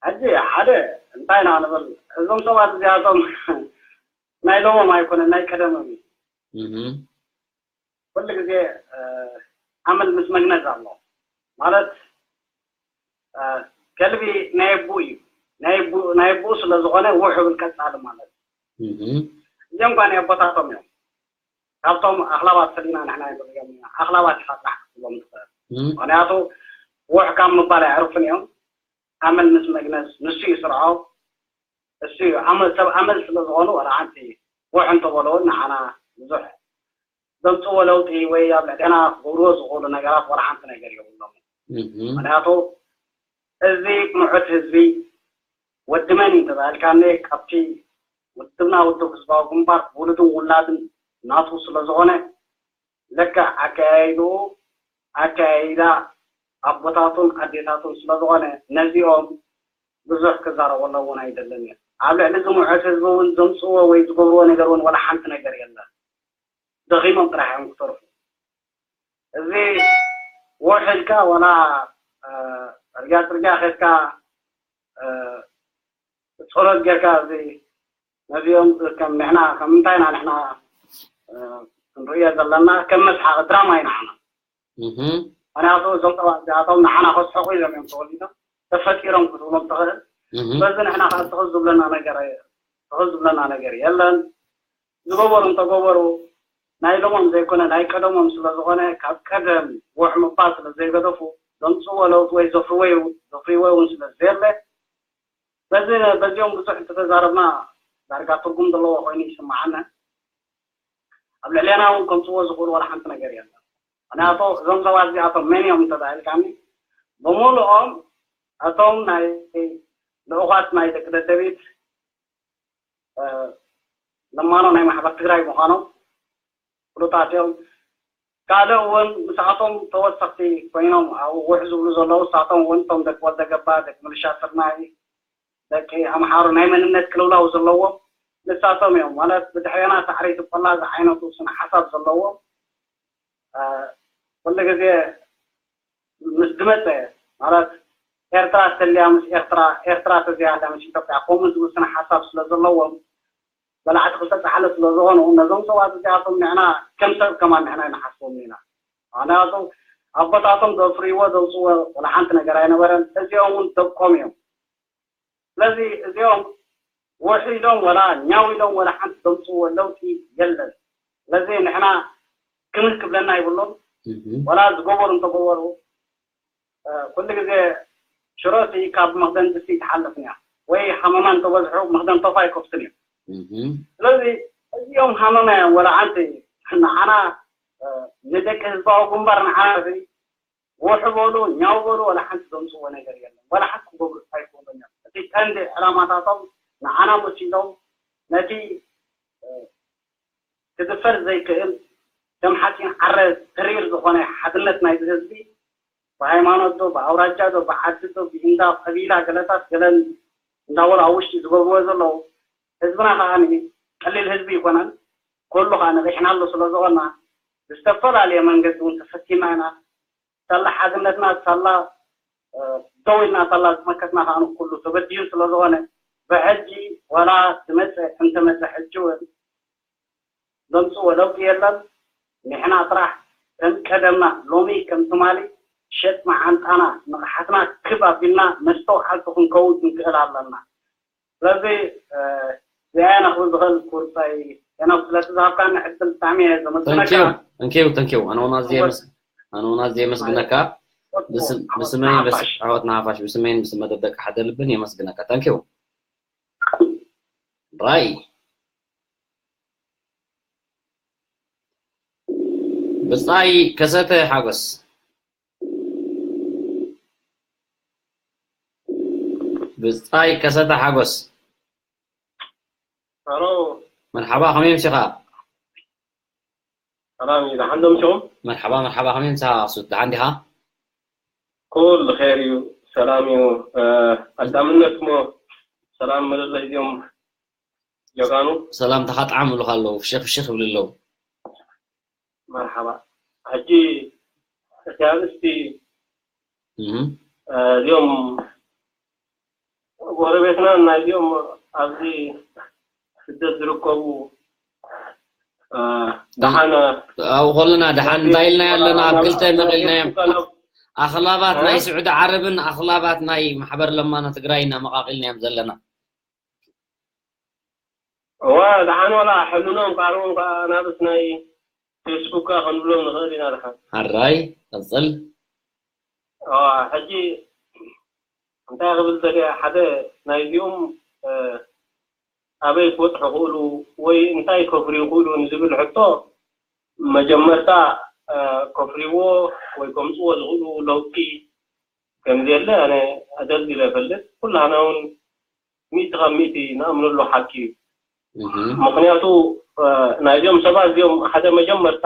ሕጂ ሓደ እንታይ ኢና ንብል? እዞም ሰባት እዚኣቶም ናይ ሎሞም ኣይኮነን፣ ናይ ቀደሞም እዩ። ኩሉ ግዜ ኣመል ምስ መግነዝ ኣሎ ማለት፣ ከልቢ ናይ ኣቦኡ እዩ። ናይ ኣቦኡ ስለ ዝኾነ ውሕ ብል ቀጻሊ ማለት እዩ። እዚኦም ኳ ናይ ኣቦታቶም እዮም። ካብቶም ኣኽላባት ፈሊና ንሕና ኣይንፈልዮም ኢና። ኣኽላባት ኢኻ ጥራሕ ክትብሎም ትኽእል። ምኽንያቱ ውሕ ካብ ምባል ኣየዕርፉን እዮም። ኣመል ምስ መግነዝ ንሱ እዩ ስርዖ። እሱ እዩ ኣመል፣ ሰብ ኣመል ስለ ዝኾኑ ዋላ ሓንቲ ውሕ እንተበሎ እውን ንዓና ብዙሕ ዘምፅዎ ለውጢ ወይ ኣብ ልዕሌና ክገብርዎ ዝኽእሉ ነገራት ዋላ ሓንቲ ነገር የብሎም። ምኽንያቱ እዚ ምዑት ህዝቢ ወዲ መን እዩ እንተባልካኒ ካብቲ ውድብና ውድብ ህዝባዊ ግንባር ውሉድን ውላድን ናቱ ስለ ዝኾነ ለክዕ ኣከያይድኡ ኣከያይዳ ኣቦታቱን ኣዴታቱን ስለ ዝኾነ ነዚኦም ብዙሕ ክዛረበሎም እውን ኣይደልን እየ። ኣብ ልዕሊ ዝምዑት ህዝቢ እውን ዘምፅዎ ወይ ዝገብርዎ ነገር እውን ዋላ ሓንቲ ነገር የለን። ደኺሞም ጥራሕ እዮም ክተርፉ። እዚ ውሕ ኢልካ ዋላ ፅርግያ ፅርግያ ኸድካ ጸሎት ጌርካ እዚ ነዚኦም ከም ንሕና ከም እንታይ ኢና ንሕና ክንርእዮ ዘለና ከም መስሓቂ ድራማ ኢና ንዓና። ምኽንያቱ እዞም ሰባት እዚኣቶም ንዓና ከስሕቑ ኢሎም እዮም ተወሊዶም ተፈጢሮም ክትብሎም ትኽእል። በዚ ንሕና ከዓ ትኽል ዝብለና ነገር ትኽል ዝብለና ነገር የለን። ዝገበሩ እንተገበሩ ናይ ሎሞም ዘይኮነ ናይ ቀደሞም ስለ ዝኾነ ካብ ቀደም ውሕ ምባል ስለ ዘይገደፉ ዘምፅዎ ለውጢ ወይ ዘፍርወዩ ዘፍርወ እውን ስለ ዘየለ በዚ በዚኦም ብዙሕ እንተተዛረብና ዳርጋ ትርጉም ዘለዎ ኮይኑ ይስምዓና። ኣብ ልዕሌና እውን ከምፅዎ ዝኽእሉ ዋላ ሓንቲ ነገር የለን። ምክንያቱ እዞም ሰባት እዚኣቶም መን እዮም እንተባሂልካኒ ብምሉኦም እቶም ናይ ልኡኻት ናይ ደቂ ደደቢት ለማኖ ናይ ማሕበር ትግራይ ምዃኖም ፍሉጣት እዮም። ካልእ እውን ምስኣቶም ተወሰኽቲ ኮይኖም ኣብኡ ውሕ ዝብሉ ዘለዉ ንሳቶም እውን እቶም ደቂ ወልደገባ ደቂ ምልሻ ስርናይ ደቂ ኣምሓሩ ናይ መንነት ቅልውላው ዘለዎም ንሳቶም እዮም። ማለት ብድሕሬና ሳዕሪ ትቆላ ዝዓይነቱ ስነ ሓሳብ ዘለዎም ኩሉ ግዜ ምስ ዝመፀ ማለት ኤርትራ ተልያ ምስ ኤርትራ ኤርትራ ተዘይሃልያ ምስ ኢትዮጵያ ከምኡ ዝብል ስነ ሓሳብ ስለ ዘለዎም በላዕቲ ክልተ ፃዕለ ስለ ዝኾኑ ነዞም ሰባት እዚኣቶም ንሕና ከም ሰብ ከማን ንሕና ኣይንሓስቦም ኢና። ምክንያቱ ኣቦታቶም ዘፍርይዎ ዘውፅዎ ወላ ሓንቲ ነገር ኣይነበረን። እዚኦም እውን ደቆም እዮም። ስለዚ እዚኦም ውሕ ኢሎም ወላ ኛው ኢሎም ወላ ሓንቲ ዘምፅዎ ለውጢ የለን። ስለዚ ንሕና ክምል ክብለና ይብሎም። ወላ ዝገበሩ እንተገበሩ ኩሉ ግዜ ሽሮቲ ካብ መኽደን ድስቲ ትሓልፍን እያ ወይ ሃመማ እንተበዝሑ መኽደን ቶፋ ኣይከፍቱን እዮም። ስለዚ እዚኦም ሃመማ እዮም ወላ ሓንቲ ንዓና ንደቂ ህዝባዊ ግንባር ንዓና ውሕ በሉ ኛው በሉ ወላ ሓንቲ ዘምፅዎ ነገር የለን። ወላ ሓንቲ ክገብሩ ኣይክእሉን እዮም። እቲ ቀንዲ ዕላማታቶም ንዓና መሲሎም ነቲ ክድፈር ዘይክእል ከም ሓፂን ዓረ ተሪር ዝኾነ ሓድነት ናይዚ ህዝቢ ብሃይማኖት ዶ ብኣውራጃ ዶ ብዓዲ ዶ ብእንዳ ቀቢላ ገለታት ገለን እንዳበሉ ኣብ ውሽጢ ዝገብርዎ ዘለዉ ህዝብና ከዓ ቀሊል ህዝቢ ይኮነን። ኩሉ ከዓ ነቂሕናሉ ስለ ዝኾና ብዝተፈላለየ መንገዲ እውን ተፈቲና ኢና። ሳላ ሓድነትና ሳላ ደው ኢልና ሳላ ዝመከትና ከዓ ኩሉ ተበዲዩ ስለ ዝኾነ ብሕጂ ዋላ ዝመፀ እንተመፀ ሕጂ እውን ዘምፅዎ ለውጢ የለን። ንሕና ጥራሕ ከም ቀደምና ሎሚ ከም ትማሊ ሸጥ መዓንጣና ንቕሓትና ክብ ኣቢልና መስተውዓልቲ ክንከውን ክንክእል ኣለና። ስለዚ እዚኣ ነኽብል ዝኽእል ክውርፀይ ሄኖክ ስለቲ ዝሃብካኒ ዕድል ብጣዕሚ እየ ዘመስግነካ። ተንኪው ተንኪው ተንኪው ኣነ እውን ኣዝየ የመስ- ኣነ እውን ኣዝየ የመስግነካ። ብስም- ብስመይን ብስ- ዓወት ንሓፋሽ ብስመይን ብስም መደብ ደቂ ሓደ ልብን የመስግነካ። ተንኪው ራይ ብጻይ ከሰተ ሓጎስ ብጻይ ከሰተ ሓጎስ ሄሎ መርሓባ ከመይ ምሲኻ ሰላም እዩ ደሓን ዶ ምሲኹም መርሓባ መርሓባ ከመይ ምሳኻ ክሱት ደሓን ዲኻ ኩሉ ኸይር እዩ ሰላም እዩ ኣዳምነት ሞ ሰላም መለለይ እዚኦም ጀጋኑ ሰላምታኻ ጣዕም ይብሉኻ ኣለዉ ፍሽኽ ፍሽኽ ይብሉ ኣለዉ መርሓባ ሕጂ እቲ ኣርእስቲ እዚኦም ጎረቤትና ናይዚኦም ኣብዚ ስደት ዝርከቡ ደሓን ኣብኡ ከለና ደሓን እንታይ ኢልናዮ ኣለና? ኣብ ክልተ መቒልናዮም። ኣኽላባት ናይ ስዑዲ ዓረብን ኣኽላባት ናይ ማሕበር ለማኖ ትግራይ እናመቓቒልናዮም ዘለና። እዋ ደሓን ዋላ ሕልኖም ከዓርቦም ከዓ ኣናብስ ናይ ፌስቡክ ከዓ ክንብሎም ንኽእል ኢና ደሓን። ሓራይ ቀፅል። እዋ ሕጂ እንታይ ክብል ደልየ ሓደ ናይዚኦም ኣበይ ክበፅሑ ክእሉ ወይ እንታይ ከፍርዩ ክእሉ ንዝብል ሕቶ መጀመርታ ከፍርይዎ ወይ ከምፅዎ ዝኽእሉ ለውጢ ከምዘየለ ኣነ ኣደልዲለ እፈልጥ። ኩላህና እውን ሚእቲ ካብ ሚእቲ ንኣምነሉ ሓቂ እዩ። ምክንያቱ ናይዚኦም ሰባት እዚኦም ሓደ መጀመርታ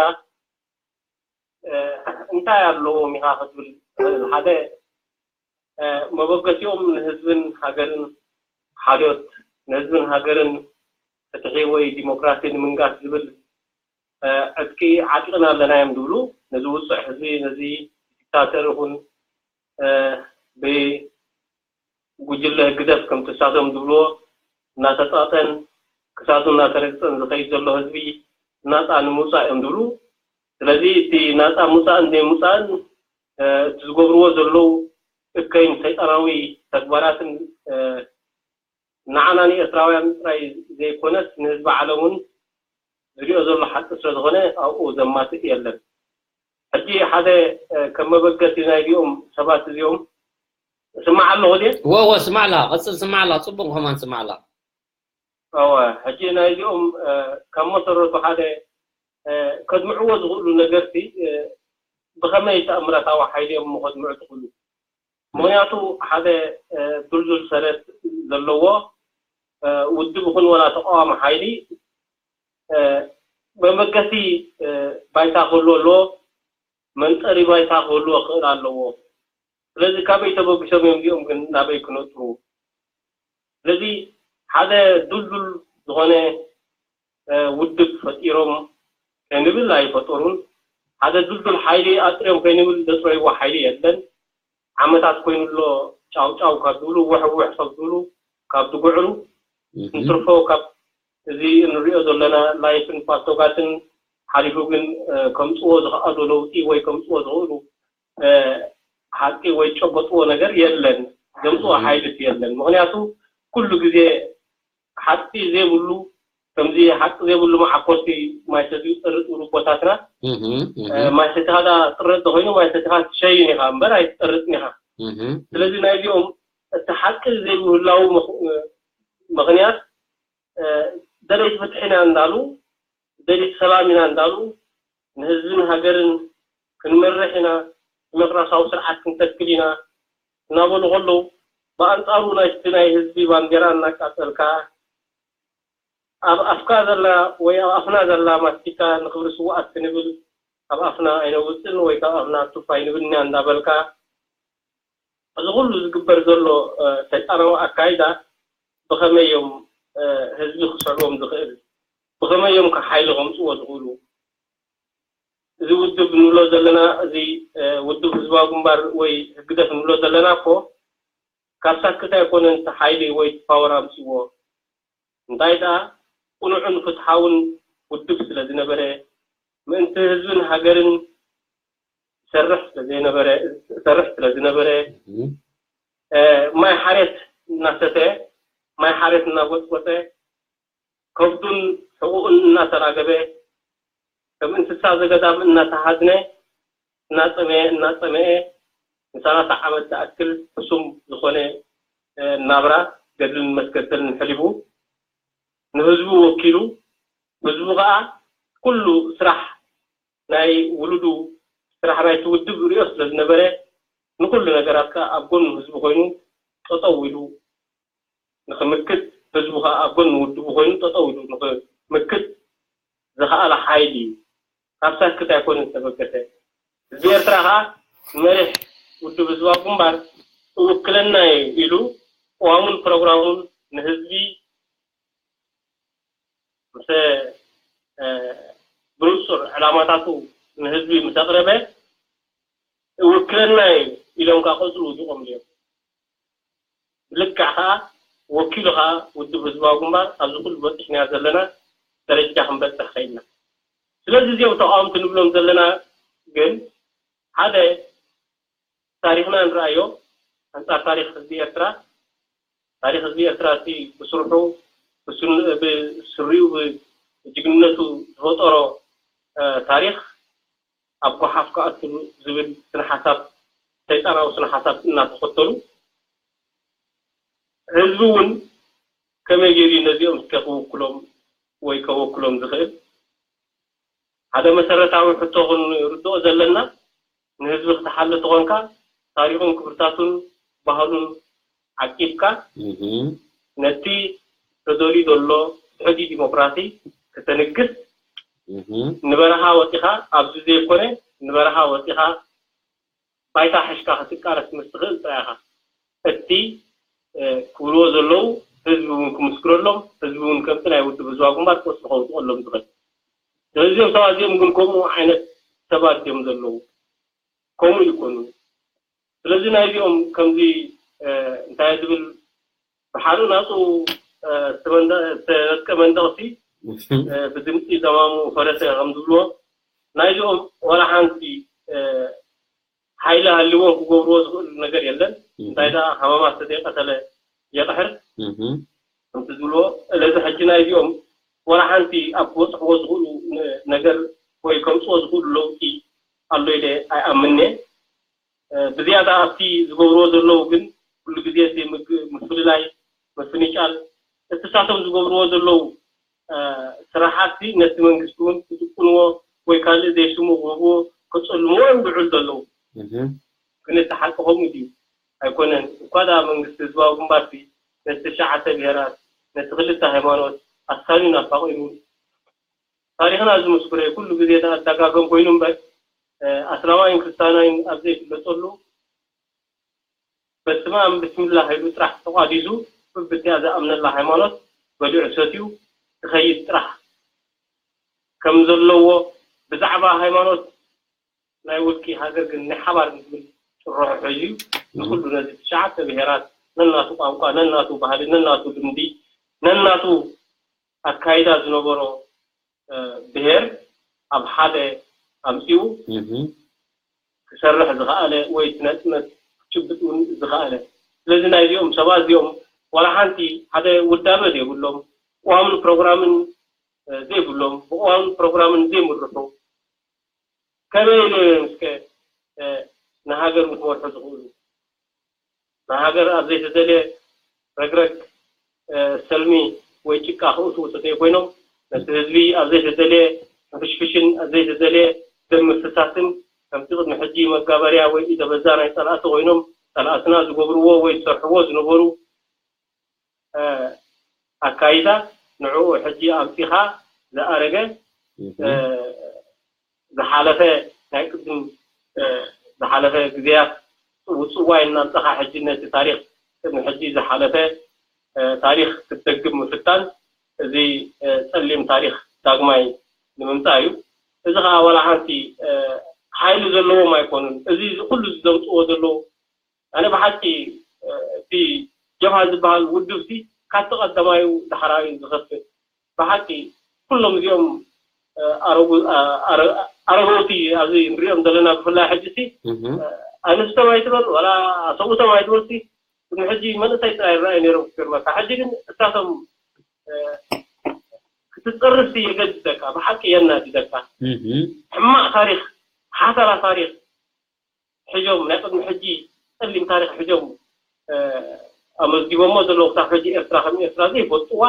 እንታይ ኣለዎም ኢኻ ክትብል ሓደ መበገሲኦም ንህዝብን ሃገርን ሓልዮት ንህዝብን ሃገርን ፍትሒ ወይ ዲሞክራሲ ንምንጋስ ዝብል ዕጥቂ ዓጢቕና ኣለና እዮም ዝብሉ። ነዚ ውፅዕ ህዝቢ ነዚ ዲክታተር ይኹን ብጉጅለ ህግደፍ ከምቲ እሳቶም ዝብልዎ እናተፃፀን ክሳዱ እናተረግፀን ዝኸይድ ዘሎ ህዝቢ ናፃ ንምውፃእ እዮም ዝብሉ። ስለዚ እቲ ናፃ ምውፃእን ዘይምውፃእን እቲ ዝገብርዎ ዘለዉ እከይን ሰይጣናዊ ተግባራትን ንዓና ንኤርትራውያን ጥራይ ዘይኮነስ ንህዝቢ ዓለም እውን ዝሪኦ ዘሎ ሓቂ ስለዝኾነ ኣብኡ ዘማትእ የለን። ሕጂ ሓደ ከም መበገሲ ናይዚኦም ሰባት እዚኦም ስማዕ ኣለኹ ድየ? ወ ወ ስማዕላ ቀፅል ስማዕላ ፅቡቅ ከማን ስማዕላ። እወ ሕጂ ናይዚኦም ካብ መሰረቱ ሓደ ከድምዕዎ ዝኽእሉ ነገርቲ ብኸመይ ተኣምራታዊ ሓይሊ እዮም ከድምዑ ዝኽእሉ? ምኽንያቱ ሓደ ዱልዱል ሰረት ዘለዎ ውድብ ይኹን ወላ ተቃዋሚ ሓይሊ መበገሲ ባይታ ክህልዎ ኣለዎ፣ መንጠሪ ባይታ ክህልዎ ክኽእል ኣለዎ። ስለዚ ካበይ ተበጊሶም እዮም እዚኦም ግን ናበይ ክነጥሩ? ስለዚ ሓደ ዱልዱል ዝኾነ ውድብ ፈጢሮም ከይንብል ኣይፈጠሩን። ሓደ ዱልዱል ሓይሊ ኣጥርዮም ከይንብል ዘጥረይዎ ሓይሊ የለን። ዓመታት ኮይኑ ኣሎ ጫው ጫው ካብ ዝብሉ ውሕ ውሕ ካብ ዝብሉ ካብ ዝጉዕሩ እንትርፎ ካብ እዚ እንሪኦ ዘለና ላይፍን ፓስቶጋትን ሓሊፉ ግን ከምፅዎ ዝኽኣሉ ለውጢ ወይ ከምፅዎ ዝኽእሉ ሓቂ ወይ ጨበጥዎ ነገር የለን፣ ዘምፅዎ ሓይልት የለን። ምክንያቱ ኩሉ ግዜ ሓቂ ዘይብሉ ከምዚ ሓቂ ዘይብሉ መዓኮርቲ ማይሰት ይጠርጥ ዝብሉ ቦታትና ማይሰትኻ ዳ ጥረጥ ተኮይኑ ማይሰትኻ ትሸይን ኢኻ እምበር ኣይትጠርጥን ኢኻ። ስለዚ ናይዚኦም እቲ ሓቂ ዘይብህላው ምኽንያት ደለይቲ ፍትሒ ኢና እንዳሉ ደለይቲ ሰላም ኢና እንዳሉ ንህዝብን ሃገርን ክንመርሕ ኢና፣ ዲሞክራሲያዊ ስርዓት ክንተክል ኢና እናበሉ ከለዉ ብኣንፃሩ ናይቲ ናይ ህዝቢ ባንዴራ እናቃፀልካ ኣብ ኣፍካ ዘላ ወይ ኣብ ኣፍና ዘላ ማስቲካ ንክብሪ ስውኣት ክንብል ካብ ኣፍና ኣይነውፅን ወይ ካብ ኣፍና ቱፍ ኣይንብልን ኢና እንዳበልካ እዚ ኩሉ ዝግበር ዘሎ ሰይጣናዊ ኣካይዳ ብኸመይ እዮም ህዝቢ ክስዕቦም ዝኽእል? ብኸመይ እዮም ካብ ሓይሊ ከምፅዎ ዝኽእሉ? እዚ ውድብ ንብሎ ዘለና እዚ ውድብ ህዝባዊ ግንባር ወይ ህግደፍ ንብሎ ዘለና እኮ ካብ ሳክት ኣይኮነን እቲ ሓይሊ ወይ እቲ ፓወር ኣምፅዎ እንታይ ደኣ ቅኑዕን ፍትሓውን ውድብ ስለ ዝነበረ ምእንቲ ህዝብን ሃገርን ይሰርሕ ስለ ዘይነበረ ይሰርሕ ስለ ዝነበረ ማይ ሓሬት እናሰተ ማይ ሓሬት እናጎጥጎጠ ከብዱን ሕቑኡን እናተራገበ ከም እንስሳ ዘገዳም እናተሃዝነ እናፀመየ እናፀመየ ንሰላሳ ዓመት ዝኣክል ሕሱም ዝኾነ ናብራ ገድልን መስገደልን ሕሊፉ ንህዝቡ ወኪሉ ህዝቡ ከዓ ኩሉ ስራሕ ናይ ውሉዱ ስራሕ ናይቲ ውድብ ሪኦ ስለ ዝነበረ ንኩሉ ነገራት ከዓ ኣብ ጎኑ ህዝቢ ኮይኑ ጠጠው ኢሉ ንክምክት ህዝቡ ከዓ ኣብ ጎኒ ውድቡ ኮይኑ ጠጠው ኢሉ ንክምክት ዝኸኣለ ሓይሊ እዩ። ካብ ሳክት ኣይኮነ ዝተበገሰ ህዝቢ ኤርትራ ከዓ መሪሕ ውድብ ህዝባዊ ግንባር እውክለና እዩ ኢሉ ቅዋሙን ፕሮግራሙን ንህዝቢ ምስ ብንፁር ዕላማታቱ ንህዝቢ ምስ ኣቕረበ እውክለና እዩ ኢሎም ከዓ ቆፅሉ ውዲቖም እዮም። ብልክዕ ከዓ ወኪሉ ከዓ ውድብ ህዝባዊ ግንባር ኣብዚ ኩሉ በፂሕናዮ ዘለና ደረጃ ክንበፅሕ ኽኢልና። ስለዚ እዚኦም ተቃወምቲ ንብሎም ዘለና ግን ሓደ ታሪኽና ንረኣዮ ኣንፃር ታሪኽ ህዝቢ ኤርትራ። ታሪኽ ህዝቢ ኤርትራ እቲ ብስርሑ ብስን- ብስሪኡ ብጅግንነቱ ዝፈጠሮ ታሪኽ ኣብ ጓሓፍ ክኣቱ ዝብል ስነ ሓሳብ ሰይጣናዊ ስነ ሓሳብ እናተኸተሉ ህዝቢ እውን ከመይ ገይሩ ነዚኦም እስከ ክውክሎም ወይ ከወክሎም ዝኽእል ሓደ መሰረታዊ ሕቶ ክንርድኦ ዘለና ንህዝቢ ክትሓሊ ተኾንካ ታሪኹን ክብርታቱን ባህሉን ዓቂብካ ነቲ ተደልዩ ዘሎ ሕጊ ዲሞክራሲ ክተንግስ ንበረኻ ወፂኻ ኣብዚ ዘይኮነ ንበረኻ ወፂኻ ባይታ ሒዝካ ክትቃለስ ምስ ትኽእል ጥራይ ኢኻ እቲ ክብልዎ ዘለዉ ህዝቢ እውን ክምስክረሎም ህዝቢ እውን ከምቲ ናይ ውድብ ህዝባዊ ግንባር ቆፅሊ ከውፅቀሎም ዝኽእል። ስለዚ እዚኦም ሰባት እዚኦም ግን ከምኡ ዓይነት ሰባት እዮም ዘለዉ። ከምኡ ይኮኑ። ስለዚ ናይዚኦም ከምዚ እንታይ ዝብል ብሓደ ናፁ ዝተመንደ- ዝተነጥቀ መንደቕሲ ብድምፂ ደማሙ ፈረሰ ከም ዝብልዎ ናይዚኦም ዋላ ሓንቲ ሓይሊ ሃልዎም ክገብርዎ ዝኽእሉ ነገር የለን። እንታይ ደኣ ሃመማ ዝተዘይቀተለ የቕሕር ከምቲ ዝብልዎ። ስለዚ ሕጂ ናይዚኦም ዋላ ሓንቲ ኣብ ክበፅሕዎ ዝኽእሉ ነገር ወይ ከምፅዎ ዝኽእሉ ለውጢ ኣሎ ኢለ ኣይኣምንየ። ብዝያዳ ኣብቲ ዝገብርዎ ዘለዉ ግን ኩሉ ግዜ እቲ ምግ- ምፍልላይ፣ ምፍንጫል፣ እቲ ሳቶም ዝገብርዎ ዘለዉ ስራሓት ነቲ መንግስቲ እውን ክጥቁንዎ ወይ ካልእ ዘይስሙ ክህብዎ ከፀልምዎ እዮም ዝውዕሉ ዘለዉ። ግን እቲ ሓቂ ከምኡ ድዩ? ኣይኮነን። እኳ ደኣ መንግስቲ ህዝባዊ ግንባር ነቲ ትሽዓተ ብሄራት፣ ነቲ ክልተ ሃይማኖት ኣሳንዩን ኣፋቒሩን ታሪኽና ዝምስክሮ እዩ። ኩሉ ግዜ ተደጋገም ኮይኑ እምበር ኣስላማይን ክርስትያናይን ኣብ ዘይፍለጠሉ በስመ ኣብ ብስምላህ ኢሉ ጥራሕ ተቋዲሱ በብቲኣ ዝኣምነላ ሃይማኖት በሊዑ ሰትዩ ክኸይድ ጥራሕ ከም ዘለዎ ብዛዕባ ሃይማኖት ናይ ውልቂ ሃገር ግን ናይ ሓባር ዝብል ጭርሖ ሒዙ ንኩሉ ነዚ ትሽዓተ ብሄራት ነናቱ ቋንቋ ነናቱ ባህሊ ነናቱ ልምዲ ነናቱ ኣካይዳ ዝነበሮ ብሄር ኣብ ሓደ ኣምፂኡ ክሰርሕ ዝኸኣለ ወይ እቲ ነፅነት ክጭብጥ እውን ዝኸኣለ ስለዚ ናይዚኦም ሰባት እዚኦም ዋላ ሓንቲ ሓደ ውዳበ ዘይብሎም ቅዋምን ፕሮግራምን ዘይብሎም ብቅዋምን ፕሮግራምን ዘይምርሑ ከመይ ኢሎም እዮም እስከ ንሃገር ክመርሑ ዝኽእሉ ንሃገር ኣብ ዘይተደልየ ረግረግ ሰልሚ ወይ ጭቃ ክእትዉ ተዘይኮይኖም ነቲ ህዝቢ ኣብ ዘይተደልየ ሕፍሽፍሽን ኣብ ዘይተደልየ ደም ምፍሳስን ከምቲ ቅድሚ ሕጂ መጋበርያ ወይ ኢደ በዛ ናይ ፀላእቲ ኮይኖም ፀላእትና ዝገብርዎ ወይ ዝሰርሕዎ ዝነበሩ ኣካይዳ ንዕኡ ሕጂ ኣምፂኻ ዝኣረገ ዝሓለፈ ናይ ቅድም ዝሓለፈ ግዜያት ውፅዋይ እናምፀኻ ሕጂ ነቲ ታሪክ ቅድሚ ሕጂ ዝሓለፈ ታሪክ ክትደግም ምፍታን እዚ ፀሊም ታሪክ ዳግማይ ንምምፃእ እዩ። እዚ ከዓ ዋላ ሓንቲ ሓይሊ ዘለዎም ኣይኮኑን። እዚ ኩሉ ዘምፅዎ ዘለዉ ኣነ ብሓቂ እቲ ጀብሃ ዝበሃል ውድብ ሲ ካብቲ ቀዳማዩ ዳሕራዩ ዝኸፍእ ብሓቂ ኩሎም እዚኦም ኣረጉ- ኣረ- ኣረገውቲ ኣብዚ ንሪኦም ዘለና ብፍላይ ሕጂ ሲ ኣንስቶም ኣይትበል ዋላ ሰብኡቶም ኣይትበል ሲ ቅድሚ ሕጂ መንእሰይ ጥራይ ይረኣዩ ነይሮም ክገርመካ ሕጂ ግን እሳቶም ክትፀርፍ ሲ የገድደካ ብሓቂ የናድደካ ሕማቕ ታሪክ ሓሳራ ታሪክ ሕጆም ናይ ቅድሚ ሕጂ ፀሊም ታሪክ ሕጆም ኣመዝጊቦሞ ዘለዉ ክሳብ ሕጂ ኤርትራ ከም ኤርትራ ዘይፈልጥዋ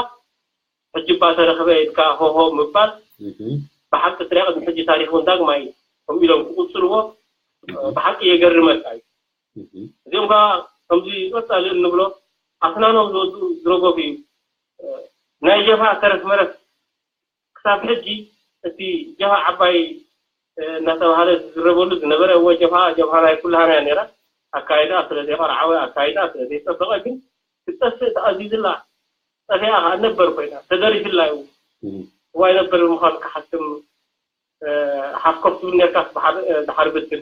ሕጂ እባ ተረኽበ ኢልካ ሆሆ ምባል ብሓቂ ስርያ ቅድሚ ሕጂ ታሪክ እውን ዳግማይ ከም ኢሎም ክቁፅርዎ ብሓቂ የገርመካ እዩ። እዚኦም ከዓ ከምዚ ቀፃሊ እንብሎ ኣስናኖም ዝወድኡ ዝረገፉ እዩ። ናይ ጀብሃ ተረፍ መረፍ ክሳብ ሕጂ እቲ ጀብሃ ዓባይ እናተባሃለ ዝዝረበሉ ዝነበረ እወ ጀብሃ ጀብሃ ናይ ኩላህና እያ ነይራ ኣካይዳ ስለ ዘይቐርዓወ ኣካይዳ ስለ ዘይፀበቐ ግን ክትጠፍእ ተኣዚዝላ ጠፊኣ ከዓ ነበር ኮይና ተደሪፍላ እዩ እዋ ይነበር ብምዃኑ ክሓትም ሓፍከፍ ትብል ነርካስ ድሓር ብትል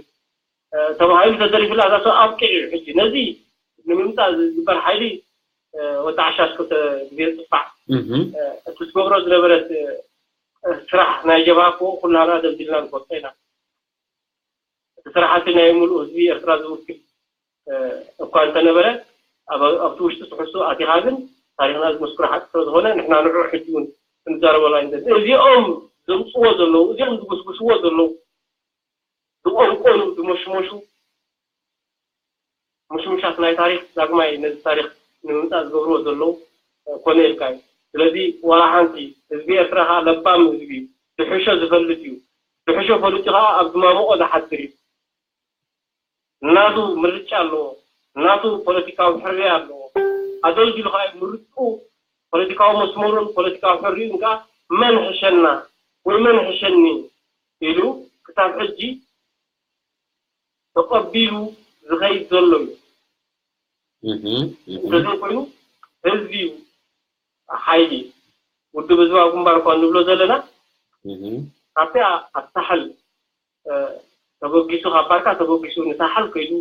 ተባሂሉ ተደሪፍላ እዛ ሰብ ኣብቂዑ እዩ ሕጂ ነዚ ንምምፃእ ዝግበር ሓይሊ ወጣዕሻ እስከተ ግዜ ጽፋዕ እቲ ዝገብሮ ዝነበረት ስራሕ ናይ ጀብሃ እኮ ኩላና ደልዲልና ንፈልጦ ኢና። እቲ ስራሕቲ ናይ ሙሉእ ህዝቢ ኤርትራ ዝውክል እኳ እንተነበረ ኣብቲ ውሽጢ ትሕሱ ኣቲኻ ግን ታሪኽና ዝመስክሮ ሓቂ ስለዝኾነ ንሕና ንዑ ሕጂ እውን ክንዛረበሉ ኣይንደሊ። እዚኦም ዘምፅዎ ዘለዉ እዚኦም ዝጉስጉስዎ ዘለዉ ዝቆንቆኑ ዝመሽመሹ ምሽምሻት ናይ ታሪኽ ዳግማይ ነዚ ታሪኽ ንምምፃእ ዝገብርዎ ዘለዉ ኮነ ኢልካ እዩ። ስለዚ ዋላ ሓንቲ ህዝቢ ኤርትራ ከዓ ለባም ህዝቢ እዩ። ዝሕሾ ዝፈልጥ እዩ። ዝሕሾ ፈሊጡ ከዓ ኣብ ዝማመቆ ዝሓድር እዩ። ናቱ ምርጫ ኣለዎ። ናቱ ፖለቲካዊ ሕርያ ኣለዎ። ኣደልዲሉ ከዓ ምርጡ ፖለቲካዊ መስመሩን ፖለቲካዊ ሕርዩን ከዓ መን ሕሸና ወይ መን ሕሸኒ ኢሉ ክሳብ ሕጂ ተቐቢሉ ዝኸይድ ዘሎ እዩ። እንተዘይኮይኑ ህዝቢ እዩ ሓይሊ ውድብ ህዝባዊ ግንባር እኳ ንብሎ ዘለና ካብቲኣ ኣብ ሳሕል ተበጊሱ ካብ ባርካ ተበጊሱ ንሳሕል ከይዱ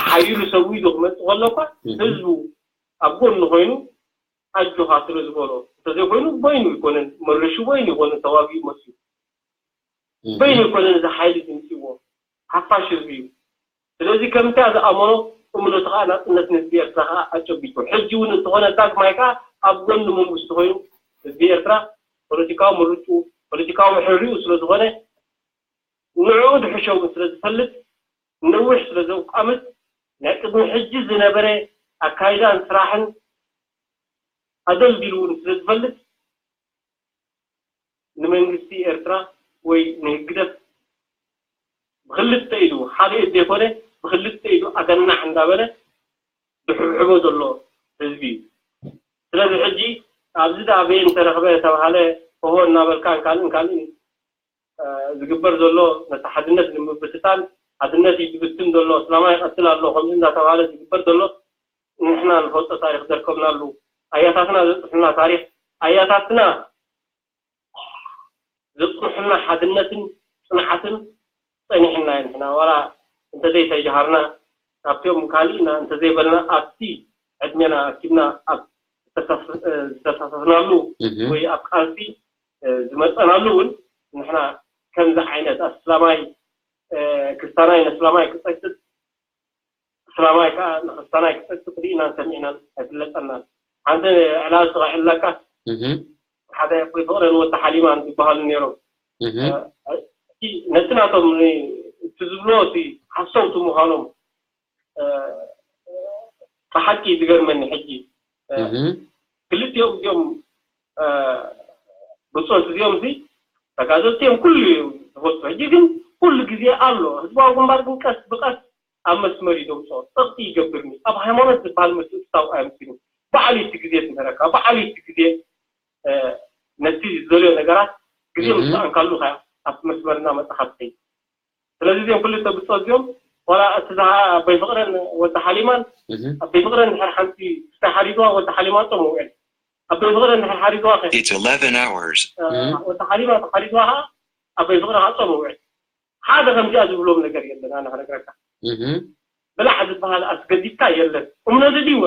ሓይሉ ሰዊዱ ክመፅእ ከሎ እኳ ህዝቡ ኣብ ጎኑ ኮይኑ ኣጆኻ ስለ ዝበሎ እንተዘይኮይኑ በይኑ ይኮነን መርሹ በይኑ ይኮነን ተዋጊኡ መፅዩ በይኑ ይኮነን እዚ ሓይሊ ዝምፅዎ ሓፋሽ ህዝቢ እዩ። ስለዚ ከምታ ዝኣመኖ እምነቱ ከዓ ናፅነት ንህዝቢ ኤርትራ ከዓ ኣጨቢጡ ሕጂ እውን እንተኾነ ዳግማይ ከዓ ኣብ ጎኒ መንግስቲ ኮይኑ ህዝቢ ኤርትራ ፖለቲካዊ ምርጡ ፖለቲካዊ ሕርኡ ስለዝኾነ ንዕኡ ድሕሸ እውን ስለዝፈልጥ ነዊሕ ስለዘውቃምት ናይ ቅድሚ ሕጂ ዝነበረ ኣካይዳን ስራሕን ኣደልዲሉ እውን ስለዝፈልጥ ንመንግስቲ ኤርትራ ወይ ንህግደፍ ብክልተ ኢዱ ሓደ ኢድ ዘይኮነ ብክልተ ኢዱ ኣገናሕ እንዳበለ ዝሕብሕቦ ዘሎ ህዝቢ እዩ። ስለዚ ሕጂ ኣብዚ ዳ ኣበይ እንተረኽበ ተባሃለ ሆሆ እናበልካን ካልእን ካልእን ዝግበር ዘሎ ነቲ ሓድነት ንምብትታን ሓድነት እዩ ዝብትን ዘሎ እስላማ ይቐትል ኣሎ ከምዚ እንዳተባሃለ ዝግበር ዘሎ ንሕና ንፈልጦ ታሪክ ዘርከብናሉ ኣያታትና ዘፅሑልና ታሪክ ኣያታትና ዘፅንሑልና ሓድነትን ፅንዓትን ፀኒሕና ንሕና ዋላ እንተዘይተጀሃርና ካብቲኦም ካልእና እንተዘይበልና ኣብቲ ዕድሜና ኣኪብና ኣብ ዝተሳተፍናሉ ወይ ኣብ ቃልሲ ዝመፀናሉ እውን ንሕና ከምዚ ዓይነት ኣስላማይ ክስታናይ ነስላማይ ክፀቅጥ እስላማይ ከዓ ንክስታናይ ክጠቅጥ ርኢናን ሰሚዕናን ኣይፍለጠናን። ሓንቲ ዕላል ስራሕለካ ሓደ ኣቦይ ፍቅረን ወዲ ሓሊማን ዝበሃሉ ነይሮም። ነቲ ናቶም እቲ ዝብሎ እቲ ሓሰውቲ ምዃኖም ብሓቂ ዝገርመኒ ሕጂ ክልቲኦም እዚኦም ብፆት እዚኦም ሲ ተጋዘልቲ እዮም ኩሉ እዮም ዝፈልጡ። ሕጂ ግን ኩሉ ግዜ ኣሎ ህዝባዊ ግንባር ግን ቀስ ብቀስ ኣብ መስመር እዩ ዘውፅኦ። ፀቕጢ ይገብርኒ ኣብ ሃይማኖት ዝበሃል ምትእትታው ኣየምፅእን እዩ። ባዕሉ እቲ ግዜ ዝምህረካ ባዕሉ እቲ ግዜ ነቲ ዝደልዮ ነገራት ግዜ ምስ ሰኣንካሉ ከያ ኣብቲ መስመር እናመፃኻ ትኸይድ። ስለዚ እዚኦም ክልተ ብፆት እዚኦም ዋላ እቲ ዝሃ ኣቦይ ፍቕረን ወዲ ሓሊማን ኣቦይ ፍቕረን ድሕር ሓንቲ ክስታይ ሓሪድዋ ወዲ ሓሊማ ፆም ውዕል ኣቦይ ፍቕረን ድሕር ሓሪድዋ ከ It's eleven hours. ወዲ ሓሊማ ተሓሪድዋ ከዓ ኣቦይ ፍቕረ ከዓ ፆም ውዕል ሓደ ከምዚኣ ዝብሎም ነገር የለን ኣነ ክነግረካ ብላዕ ዝበሃል ኣስገዲድካ የለን እምነቱ ድይወ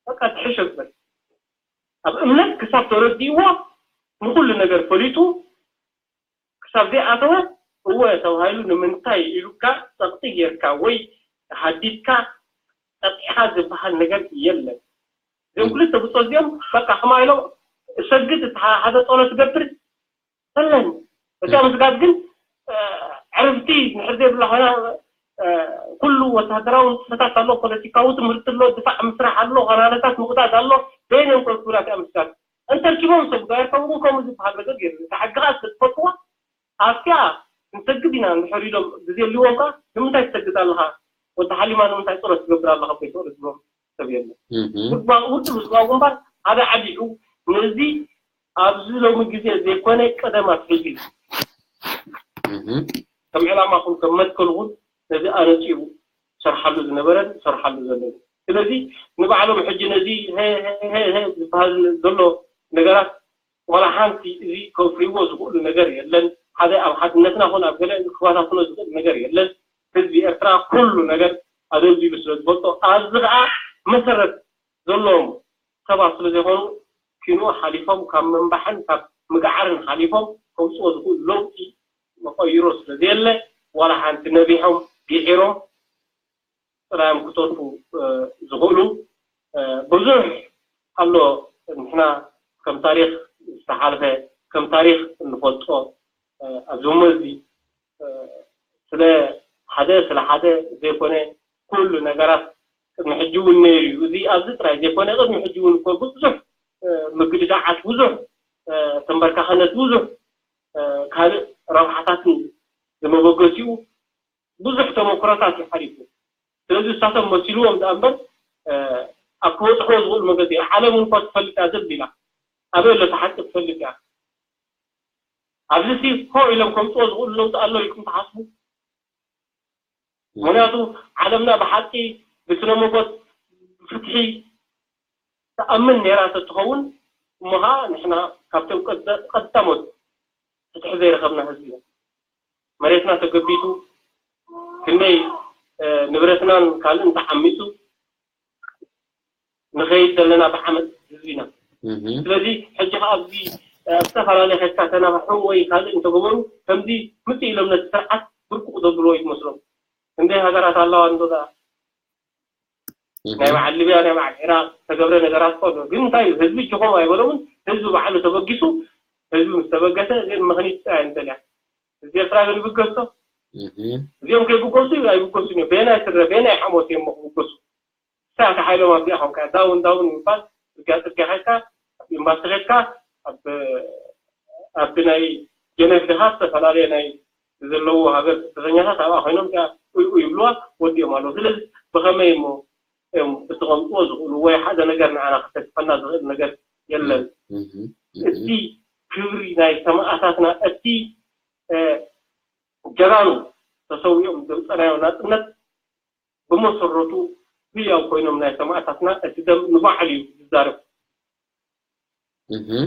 በቃ ትሕሸ ግበር ኣብ እምነት ክሳብ ተረዲእዎ ንኩሉ ነገር ፈሊጡ ክሳብ ዘይኣተወ እወ ተባሂሉ ንምንታይ ኢሉካ ፀቕጢ ጌርካ ወይ ተሃዲድካ ጠጢዕኻ ዝበሃል ነገር የለን። እዞም ክልተ ብፆት እዚኦም በቃ ከማ ኢሎም እሰግድ እቲ ሓደ ፀሎት ዝገብር የለን። እዚኣ ምስጋድ ግን ዕርፍቲ ንድሕር ዘይብላ ኮይና ኩሉ ወታደራዊ ንጥፈታት ኣሎ፣ ፖለቲካዊ ትምህርቲ ኣሎ፣ ድፋዕ ምስራሕ ኣሎ፣ ካናለታት ምቕዳድ ኣሎ። በይነን ኮፍ ክብላ እቲኣ ምስጋድ እንተርኪቦም ሰጉ ኣይርከብን ከምኡ ዝበሃል ነገር የለን። እቲ ሕጊ ከዓ ስለ ትፈልጥዋ ኣብቲኣ ንሰግድ ኢና እንድሕር ኢሎም ግዜ ኣልዎም ከዓ ንምንታይ ትሰግድ ኣለኻ ወዲ ሓሊማ ንምንታይ ፀሎት ትገብር ኣለኻ ቤት ወረ ዝብሎም ሰብ የለን። ውድብ ህዝባዊ ግንባር ሓደ ዓዲሑ ነዚ ኣብዚ ሎሚ ግዜ ዘይኮነ ቀደም ኣትሒዙ እዩ ከም ዕላማኹም ከም መትከልኹም ነዚ ኣነፂሩ ሰርሓሉ ዝነበረን ሰርሓሉ ዘለን። ስለዚ ንባዕሎም ሕጂ ነዚ ዝበሃል ዘሎ ነገራት ዋላ ሓንቲ እዚ ከፍርይዎ ዝኽእሉ ነገር የለን። ሓደ ኣብ ሓድነትና ኹን ኣብ ገለ ክባታትኖ ዝኽእል ነገር የለን። ህዝቢ ኤርትራ ኩሉ ነገር ኣደልዲሉ ስለ ዝፈልጦ ኣብዚ ከዓ መሰረት ዘለዎም ሰባት ስለ ዘይኮኑ፣ ኪንኡ ሓሊፎም ካብ ምንባሕን ካብ ምግዓርን ሓሊፎም ከምፅዎ ዝኽእሉ ለውጢ መቐይሮ ስለ ዘየለ፣ ዋላ ሓንቲ ነቢሖም ጊዒሮም ጥራዮም ክተርፉ ዝኽእሉ ብዙሕ ኣሎ። ንሕና ከም ታሪኽ ዝተሓልፈ፣ ከም ታሪኽ እንፈልጦ ኣብዚ እሞ እዚ ስለ ሓደ ስለ ሓደ ዘይኮነ፣ ኩሉ ነገራት ቅድሚ ሕጂ እውን ነይሩ እዩ። እዚ ኣብዚ ጥራይ ዘይኮነ፣ ቅድሚ ሕጂ እውን እኮ ብዙሕ ምግድዳዓት፣ ብዙሕ ተንበርካኸነት፣ ብዙሕ ካልእ ረብሓታትን ዝመበገሲኡ ብዙሕ ተመክሮታት እዩ ሓሊፉ። ስለዚ እሳቶም መሲልዎም ደኣ እምበር ኣብ ክበፅሕዎ ዝኽእሉ መገዲ እያ። ዓለም እውን እኳ ትፈልጥ እያ፣ ዘቢላ ኣበይ ኣሎ እቲ ሓቂ ትፈልጥ እያ። ኣብዚ ሲ ሆ ኢሎም ከምፅዎ ዝኽእሉ ለውጢ ኣሎ ኢልኩም ትሓስቡ? ምክንያቱ ዓለምና ብሓቂ ብስነ መጎት ብፍትሒ ትኣምን ነይራ ተትኸውን እሞ ኸዓ ንሕና ካብቶም ቀዳሞት ፍትሒ ዘይረኸብና ህዝቢ ኢና። መሬትና ተገቢቱ፣ ክንደይ ንብረትናን ካልእን ተዓሚፁ ንኸይድ ዘለና ብዓመፅ ህዝቢ ኢና። ስለዚ ሕጂ ከዓ ኣብዚ ኣብ ዝተፈላለየ ከድካ ተናባሑ ወይ ካልእ እንተገበሩ ከምዚ ምፅእ ኢሎም ነቲ ስርዓት ብርቁቕ ዘብልዎ እዩ ትመስሎም። ክንደይ ሃገራት ኣለዋ እንዶ ደኣ ናይ በዓል ሊብያ ናይ በዓል ዒራቅ ተገብረ ነገራት እኮ ኣሎ። ግን እንታይ እዩ ህዝቢ ጅኾም ኣይበሎምን። ህዝቢ ባዕሉ ተበጊሱ ህዝቢ ምስ ተበገሰ እዚኦም መኽኒት ጥራይ ንደልያ። ህዝቢ ኤርትራ ግን ይብገሶ። እዚኦም ከይብገሱ ኣይብገሱን እዮም። በየናይ ስረ በየናይ ሓሞት እዮም ክብገሱ? ንስኻ ሓይሎም ኣብዚኣ ኾንካ ዳውን ዳውን ምባል፣ ጽርግያ ጽርግያ ኸድካ፣ ኣብ ኤምባሲ ኸድካ፣ ኣብ ኣብቲ ናይ ጀነቭ ድኻ ዝተፈላለየ ናይ ዘለዎ ሃገር ስደተኛታት ኣብኣ ኮይኖም እዚኣ ኡይ ኡይ ይብልዋ ወዲኦም ኣለዉ። ስለዚ ብኸመይ እሞ እዮም እቲ ከምፅዎ ዝኽእሉ ወይ ሓደ ነገር ንዓና ክተስፈና ዝኽእል ነገር የለን። እቲ ክብሪ ናይ ሰማእታትና እቲ ጀጋኑ ተሰዊኦም ዘምፀናዮ ናፅነት ብመሰረቱ ህያው ኮይኖም ናይ ሰማእታትና እቲ ደም ንባዕሉ እዩ ዝዛረብ።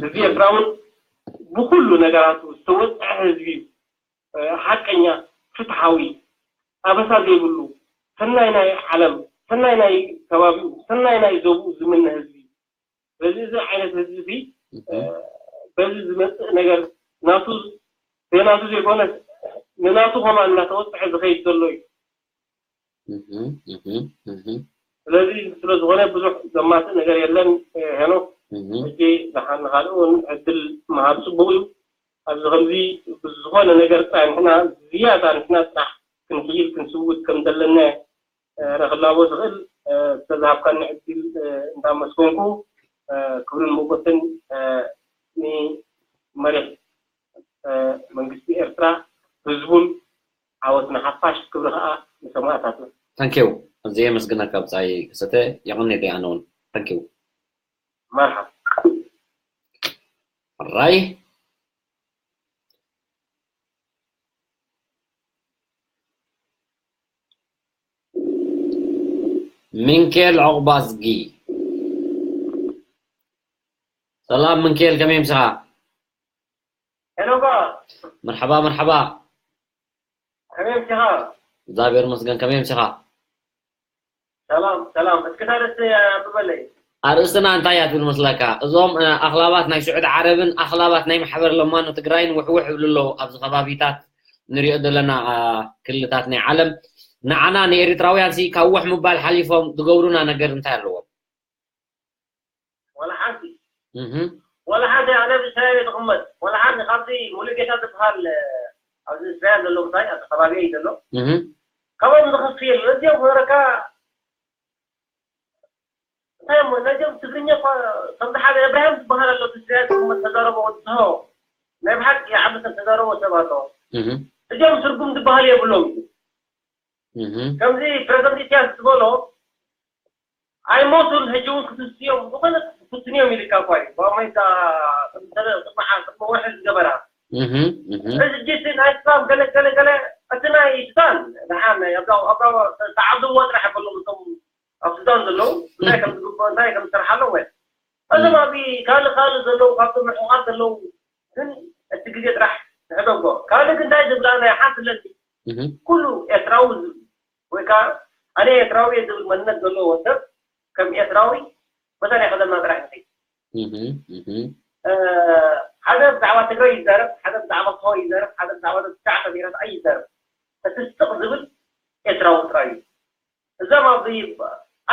ህዝቢ ኤርትራ እውን ብኩሉ ነገራቱ ዝተወፅዐ ህዝቢ እዩ። ሓቀኛ፣ ፍትሓዊ፣ ኣበሳ ዘይብሉ፣ ሰናይ ናይ ዓለም፣ ሰናይ ናይ ከባቢኡ፣ ሰናይ ናይ ዞብኡ ዝምነ ህዝቢ እዩ። በዚ እዚ ዓይነት ህዝቢ እዚ በዚ ዝመፅእ ነገር ናቱ ዘይናቱ ዘይኮነስ ንናቱ ከማን እናተወፅዐ ዝኸይድ ዘሎ እዩ። ስለዚ ስለ ዝኾነ ብዙሕ ዘማስእ ነገር የለን። ሄኖክ ሕጂ ንኻልእ እውን ዕድል ምሃብ ፅቡቕ እዩ። ኣብዚ ከምዚ ብዝኾነ ነገር ጥራይ ንሕና ዝያዳ ንሕና ጥራሕ ክንሕይል ክንስውት ከም ዘለና እየ ክላቦ ዝኽእል። ዝተዝሃብካኒ ዕድል እንዳመስገንኩ ክብርን ሞጎስን ንመሪሕ መንግስቲ ኤርትራ ህዝቡን ዓወት ንሓፋሽ ክብሪ ኸኣ ንሰማእታትና። Thank you። ኣዝየ የመስግነካ ብጻይ ክሰተ። የቐንየለይ ኣነ እውን። Thank you። መርሓባ። ራይ ሚንኬል ዑቕባዝጊ። ሰላም ምንኬል፣ ከመይ ምሳኻ? ሄሎ ባ። መርሓባ፣ መርሓባ። ከመይ ምሳኻ? እግዚኣብሔር ይመስገን፣ ከመይ ምሳኻ? ሰላም፣ ሰላም። እስኪ እታ ኣርእስቲ ኣንብበለይ። ኣርእስትና እንታይ እያ ትብል መስለካ? እዞም፣ እ፣ ኣኽላባት ናይ ስዑዲ ዓረብን ኣኽላባት ናይ ማሕበር ለማኖ ትግራይን ውሕውሕ ይብሉ ኣለዉ ኣብዚ ከባቢታት ንሪኦ ዘለና፣ እ፣ ክልላት ናይ ዓለም። ንዓና ንኤሪትራውያን ሲ ካብ ውሕ ምባል ሓሊፎም ዝገብሩና ነገር እንታይ ኣለዎም? ዋላ ሓንቲ። እህ። ዋላ ሓንቲ ኣነ ብስራይ እየ ዝቕመጥ። ዋላ ሓንቲ ካብዚ ሙሉጌታ ዝበሃል፣ እ፣ ኣብዚ እስራኤል ዘሎ ምሳይ፣ ኣብዚ ከባቢ እዩ ዘሎ። እህ። ካብኦም ዝኸፍእ የለን። እዚኦም ወረካ እንታይ እሞ፣ ነዚኦም ትግርኛ እኳ ከምዚ ሓደ እብራሂም ዝበሃል ኣሎ፣ ብስራኤል ዝቕመጥ ተዛረቦ ወዲ ዝሃቦ። ናይ ብሓቂ ዓቢ ሰብ ተዛረቦ ሰብ ኣሎ። እህ። እዚኦም ትርጉም ዝበሃል የብሎም እዩ። እህ። ከምዚ ፕረዚደንት ኢሳያስ ዝበሎ ኣይሞቱን፣ ሕጂ እውን ክፍትዮም፣ ዝኾነ ክፍትን እዮም ኢልካ እኳ እዩ። ብኣሜሪካ ቅድሚ ሰለ-፣ ቅድሚ ዓ-፣ ቅድሚ ወርሒ ዝገበራ። እህ፣ እህ። ሕጂ እቲ ናይ ሱዳን ገለ፣ ገለ፣ ገለ፣ እቲ ናይ ሱዳን ደሓን ኣብዛ፣ ኣብዛ ተዓብድዎ ጥራሕ የብሎም እቶም ኣብ ሱዳን ዘለዉ። እንታይ ከም ዝግብኦ፣ እንታይ ከም ዝሰርሓሎም ወይ እዞም ኣብ ካልእ፣ ካልእ ዘለዉ፣ ካብቶም ርሑቓት ዘለዉ ግን እቲ ግዜ ጥራሕ ንሕደጎ። ካልእ ግን እንታይ ዝብላ ናይ ሓንቲ ለንቲ እህ። ኩሉ ኤርትራዊ ዝብል ወይ ከዓ ኣነ ኤርትራዊ እየ ዝብል መንነት ዘለዎ ሰብ ከም ኤርትራዊ መታን ከደና ጥራሕ ንኸይድ። ሓደ ብዛዕባ ትግራይ ይዛረብ፣ ሓደ ብዛዕባ ሰው ይዛረብ፣ ሓደ ብዛዕባ ተስዓተ ብሄራት ኣይዛረብ። እቲ ስቕ ዝብል ኤርትራዊ ጥራይ እዩ። እዞም ኣብዚ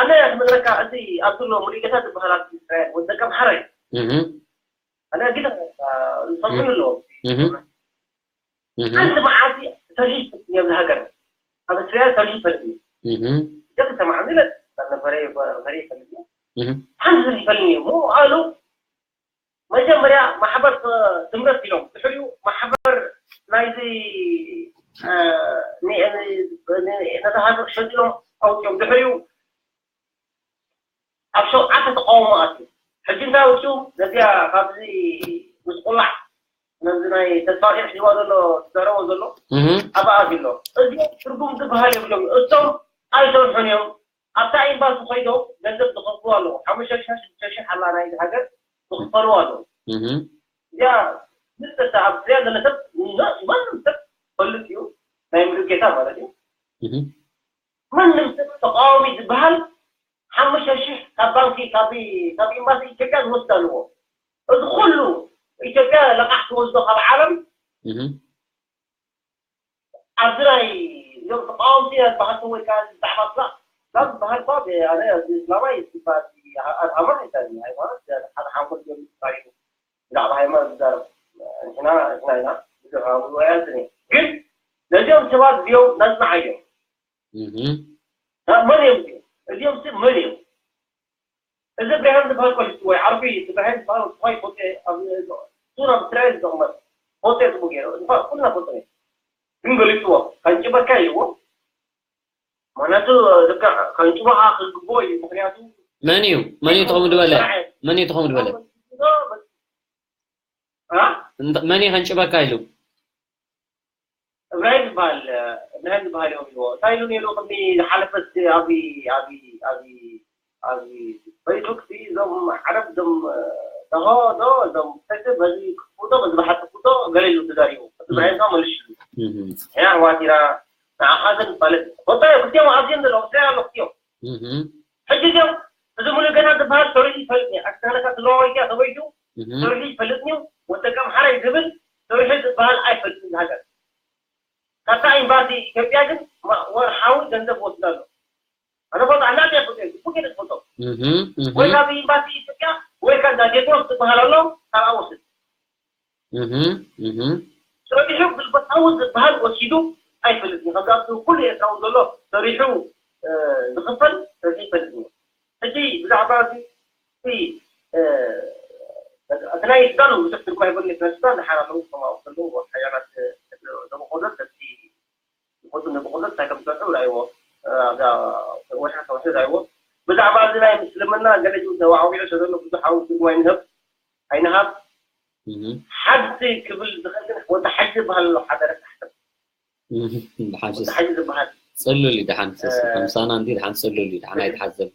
ኣነ ክነግረካ፣ እዚ ኣብዚ ኣሎ ሙሉጌታ ዝበሃል ኣብ እስራኤል ወዲ ደቀምሓረ እዩ። ኣነ ግን ዝሰምዑ ኣለዎ። ሓንቲ መዓልቲ ሰርሒ ይፈልጥ እዮም ዝሃገር ኣብ እስራኤል ሰርሒ ይፈልጥ እዩ። ደቂ ሰማዕ ዝለት ፈሪ ፈሪ ይፈልጥ እዩ። ሓንቲ ሰርሒ ይፈልጥ እዩ። ሞ ኣሉ መጀመርያ ማሕበር ትምረት ኢሎም፣ ድሕሪኡ ማሕበር ናይዚ ነታ ሃገር ሸጢሎም ኣውፅኦም። ድሕሪኡ ኣብ ሸውዓተ ተቃውሞ ኣትዩ። ሕጂ እንታይ ኣውፅኡ? ነዚኣ ካብዚ ምስ ቁላዕ ነዚ ናይ ተስፋ ሒዝዋ ዘሎ ዝዛረቦ ዘሎ ኣብኣ ኣትዩ ኣሎ። እዚኦም ትርጉም ዝበሃል የብሎም። እቶም ኣይሰርሑን እዮም። ኣብታ ኤምባሲ ኮይዶም ገንዘብ ዝኸፍሉ ኣለዉ። ሓሙሽተ ሽሕ ሽዱሽተ ሽሕ ኣላ ናይዚ ሃገር ዝኽፈሉ ኣለዉ። እዚኣ ምስጠታ ኣብ ስሪያ ዘሎ ሰብ ማንም ሰብ ፈልጥ እዩ። ናይ ሙሉጌታ ማለት እዩ። ማንም ሰብ ተቃዋሚ ዝበሃል ሓሙሽተ ሽሕ ካብ ባንኪ ካብ ኤምባሲ ኢትዮጵያ ዝወስድ ኣለዎ። እዚ ኩሉ ኢትዮጵያ ለቃሕ ትወስዶ ካብ ዓለም ኣብዚ ናይ እዞም ተቃወምቲ ዝበሃልኩም ወይ ከዓ ብዛዕባ ስላ ስላ ዝበሃል እኳ ኣነ እዚ እስላማይ ኣድሃማ ኣይታኒ ሃይማኖት ሓደ ሓንኮል እዮም ይባይሉ ብዛዕባ ሃይማኖት ዝዛረብ ንሕና ንሕና ኢና ብዙሕ ኣምሮ ኣያዝን ግን ነዚኦም ሰባት እዚኦም ነጽንዓዮም። መን እዮም እዚኦም? እዚኦም ሲ መን እዮም? እዚ ብርሃን ዝበሃል ቆልቲ ወይ ዓርቢ እቲ ብርሃን ዝበሃል ቆይ ፎቴ ኣብ ሱር ኣብ እስራኤል ዝቕመጥ ፎቴ ዝቡ ገይሩ እንኳ ኩልና ፎቶ ግን ገሊፅዎ ከንጭበካ ኢልዎ ማለቱ ደካ ከንጭበካ ክግብኦ እዩ ምክንያቱ መን እዩ መን እዩ ትኸም ዝበለ መን እዩ ትኸም ዝበለ መን እዩ ከንጭበካ ኢሉ እብራሂም ዝበሃል እብራሂም ዝበሃል እዮም ኢልዎ እንታይ ኢሉ ነይሩ ቅድሚ ዝሓለፈ ኣብዚ ኣብዚ ኣብዚ ኣብዚ ፈይስቡክ እዞም ዓረብ እዞም ደሆ ዶ እዞም ፈይስቡክ በዚ ክፉቶ በዚ በሓቂ ክፉቶ ገለ ኢሉ ተዛሪቡ እቲ እብራሂም ከዓ መልሽሉ ሕያ ኣሕዋት ኢና ንዓኻ ግን ማለት ፎቶ ክልቲኦም ኣብዚኦም ዘለዉ እንታይ ኣሎ ክልቲኦም ሕጂ እዚኦም እዚ ሙሉጌታ ዝበሃል ሰሪሑ ይፈልጥ እየ ኣክሳለካ ትግራዋይ እያ ተበይዱ ሰሪሑ ይፈልጥ እዩ ወደቀ ኣምሓራይ ዝብል ሰሪሑ ዝበሃል ኣይፈልጥን ሃገር ካብታ ኤምባሲ ኢትዮጵያ ግን ወርሓዊ ገንዘብ ወስድ ኣሎ ኣነ ፎቶ ኣናት እያ ፎቶ ግቡ ገለ ፎቶ ወይ ካብ ኤምባሲ ኢትዮጵያ ወይ ካብ ቴድሮስ ዝበሃል ኣሎ ካብኣ ወስድ ሰሪሑ ግልበታዊ ዝበሃል ወሲዱ ኣይፈልጥን እዩ። ካብዚ ኣብዚ ኩሉ ኤርትራዊ ዘሎ ሰሪሑ ዝኽፈል ሰሪሑ ይፈልጥ እዩ። ሕጂ ብዛዕባ እዚ እቲ እቲ ናይ ሱዳን ብዙሕ ትርጉም ኣይበሉን። ናይ ሱዳን ደሓር ኣለዉ ከምኡ ከለዉ ሓያላት ነቡኮዶር ነቲ ንፈቱ ነቡኮዶር እንታይ ከም ዝሰርሑ ርኣይዎ ኣብዛ ወርሒ ክልተ ወርሒ ርኣይዎ። ብዛዕባ እዚ ናይ ምስልምና ገለ ተዋዓዊዑ ዘሎ ብዙሕ ትርጉም ኣይንህብ ኣይንሃብ ሓንቲ ክብል ዝኽእል ግን ወዲ ሓጂ ዝበሃል ኣሎ ሓደ ረሳሕ ሰብ። ወዲ ሓጂ ዝበሃል ጽሉል እዩ ደሓን ሰስ ከምሳና እንዲ ደሓን ጽሉል እዩ ደሓን ኣይትሓዘብ።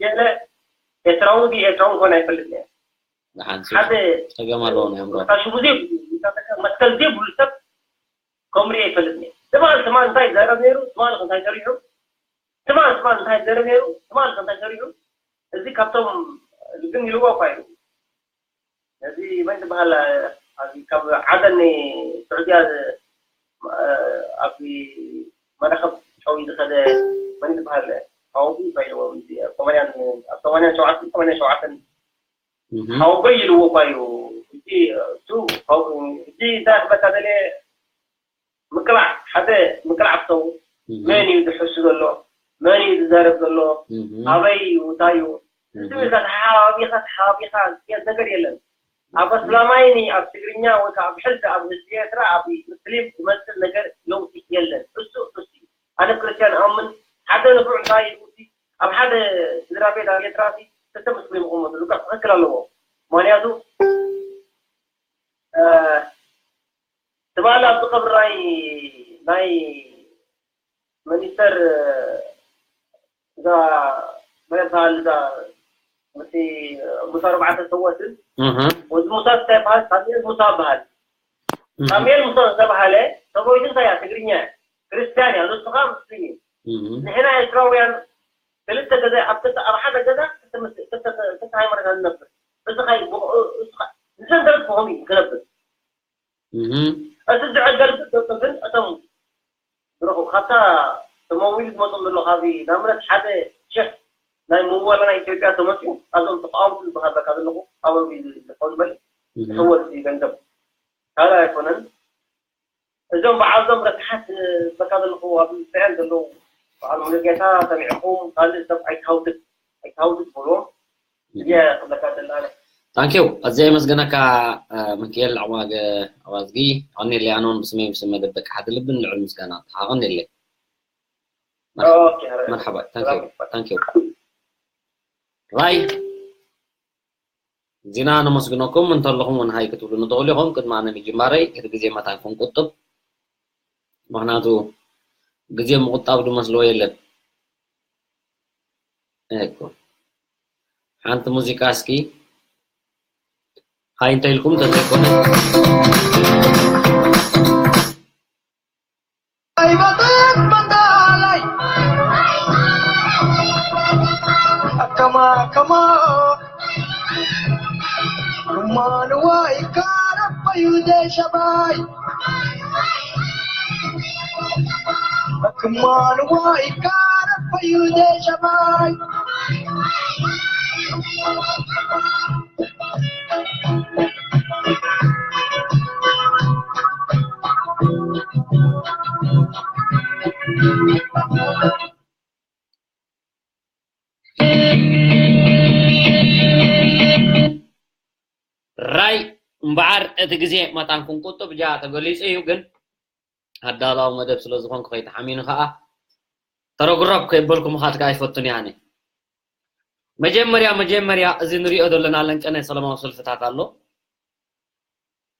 ገለ ኤርትራዊ ድዩ ኤርትራዊ ምዃኑ ኣይፈልጥን እየ። ደሓን ሰስ ሓደ ጸገም ኣለዎ ናይ ኣእምሮ። ሽሙ ዘይብሉ መስቀል ዘይብሉ ሰብ ከምኡ ሪኤ ይፈልጥ እየ። ትማል ትማል እንታይ ይዛረብ ነይሩ ትማል እንታይ ሰሪሑ ትማል ትማል እንታይ ይዛረብ ነይሩ ትማል እንታይ ሰሪሑ እዚ ካብቶም ልግም ኢልዎ እኳ እዩ። ነዚ መን ዝበሃል ኣብ ካብ ዓደን ስዑድያ ኣብ መራኸብ ጨው ዝኸደ መን ዝበሃል ሓወቡ እንታይ ኢልዎ ተማንያን ኣብ ተማንያን ሸውዓተን ተማንያን ሸውዓተን ሓወቦይ ኢልዎ እኳ እዩ። እቲ እሱ እቲ እንታይ ክበካ ደልየ ምቅላዕ ሓደ ምቅላዕ ክሰው መን እዩ ዝሕሱ ዘሎ መን እዩ ዝዛረብ ዘሎ ኣበይ እዩ እንታይ እዩ ዝብል ተሓባቢኻ ተሓባቢኻ ዝስየድ ነገር የለን። ኣብ ኣስላማይኒ ኣብ ትግርኛ ወይ ከዓ ኣብ ሕልፊ ኣብ ህዝቢ ኤርትራ ኣብ ሙስሊም ዝመስል ነገር ለውጢ የለን። እሱ እሱ ኣነ ክርስትያን ኣምን ሓደ ንፉዕ እንታይ ኢሉ ኣብ ሓደ ስድራ ቤት ኣብ ኤርትራ ክልተ ሙስሊም ይቕመጡ ዝብቃዕ ትኽክል ኣለዎ። ምክንያቱ ትማሊ ኣብዚ ቀብሪ ናይ ናይ ሚኒስተር እዛ መን ትበሃል እዛ ምስ ሙሳ ኣርባዕተ ሰወትን ወዲ ሙሳ እንታይ ይበሃል ሳሙኤል ሙሳ ይበሃል ሳሙኤል ሙሳ ዝተባሃለ ሰበይቱ እንታይ እያ ትግርኛ እያ ክርስትያን እያ ንሱ ከዓ ሙስሊም እዩ ንሕና ኤርትራውያን ክልተ ገዛ ኣብ ገዛ ኣብ ሓደ ገዛ ክልተ ዘሎ ካብዚ ንኣብነት ሓደ ሽሕ ናይ ምወላ ናይ ኢትዮጵያ ተመፅኡ ኣብዞም ተቃወምቲ ዝበሃበካ ዘለኹ ኣበቢ ዝኾኑ በል ዝሕወል እዚ ገንዘብ ካልእ ኣይኮነን። እዞም በዓልዞም ረስሓት ዝበካ ዘለኹ ኣብ ስዕል ዘለዉ በዓል ሙሉጌታ ሰሚዕኹም ካልእ ሰብ ኣይትሃውትት ኣይትሃውትት በልዎም። እዚኣ ክብለካ ዘለና ኣነ። ታንኪው ኣዝያ የመስገነካ። ምክኤል ኣዋገ ኣዋዝጊ ኣቐኒለይ ኣነውን ብስመይ ብስም መደብ ደቂ ሓደ ልብን ልዑል ምስጋና ተሓቐኒለይ። ኦኬ፣ ኦኬ። መርሓባ። ታንኪዩ። ሰላም። ታንኪዩ። ራይ ዚና ነመስግነኩም እንተለኹም እውን ሃይ ክትብሉ ንትኽእሉ ኢኹም። ቅድሚ ኣነ ምጅማረይ እቲ ግዜ መታን ክንቁጥብ፣ ምኽንያቱ ግዜ ምቁጣብ ድመስልዎ የለን። እኮ ሓንቲ ሙዚቃ እስኪ ሃይ እንተ ኢልኩም ተዘይኮነ ኣይመጠን መንዳላይ ኣከማ ከማ ክማንዋ ይካረበዩ ደሸባይ ክማንዋ ይካረበዩ ደሸባይ ራይ እምበዓር እቲ ግዜ መታን ክንቁጥብ እጃ ተገሊጹ እዩ፣ ግን ኣዳላዊ መደብ ስለ ዝኾንኩ ከይትሓሚኑ ከኣ ተረጉረብ ከይበልኩ ምኻድ ከኣ ኣይፈቱን እየ ኣነ። መጀመርያ መጀመርያ እዚ ንሪኦ ዘለና ለንቀነ ሰላማዊ ሰልፍታት ኣሎ።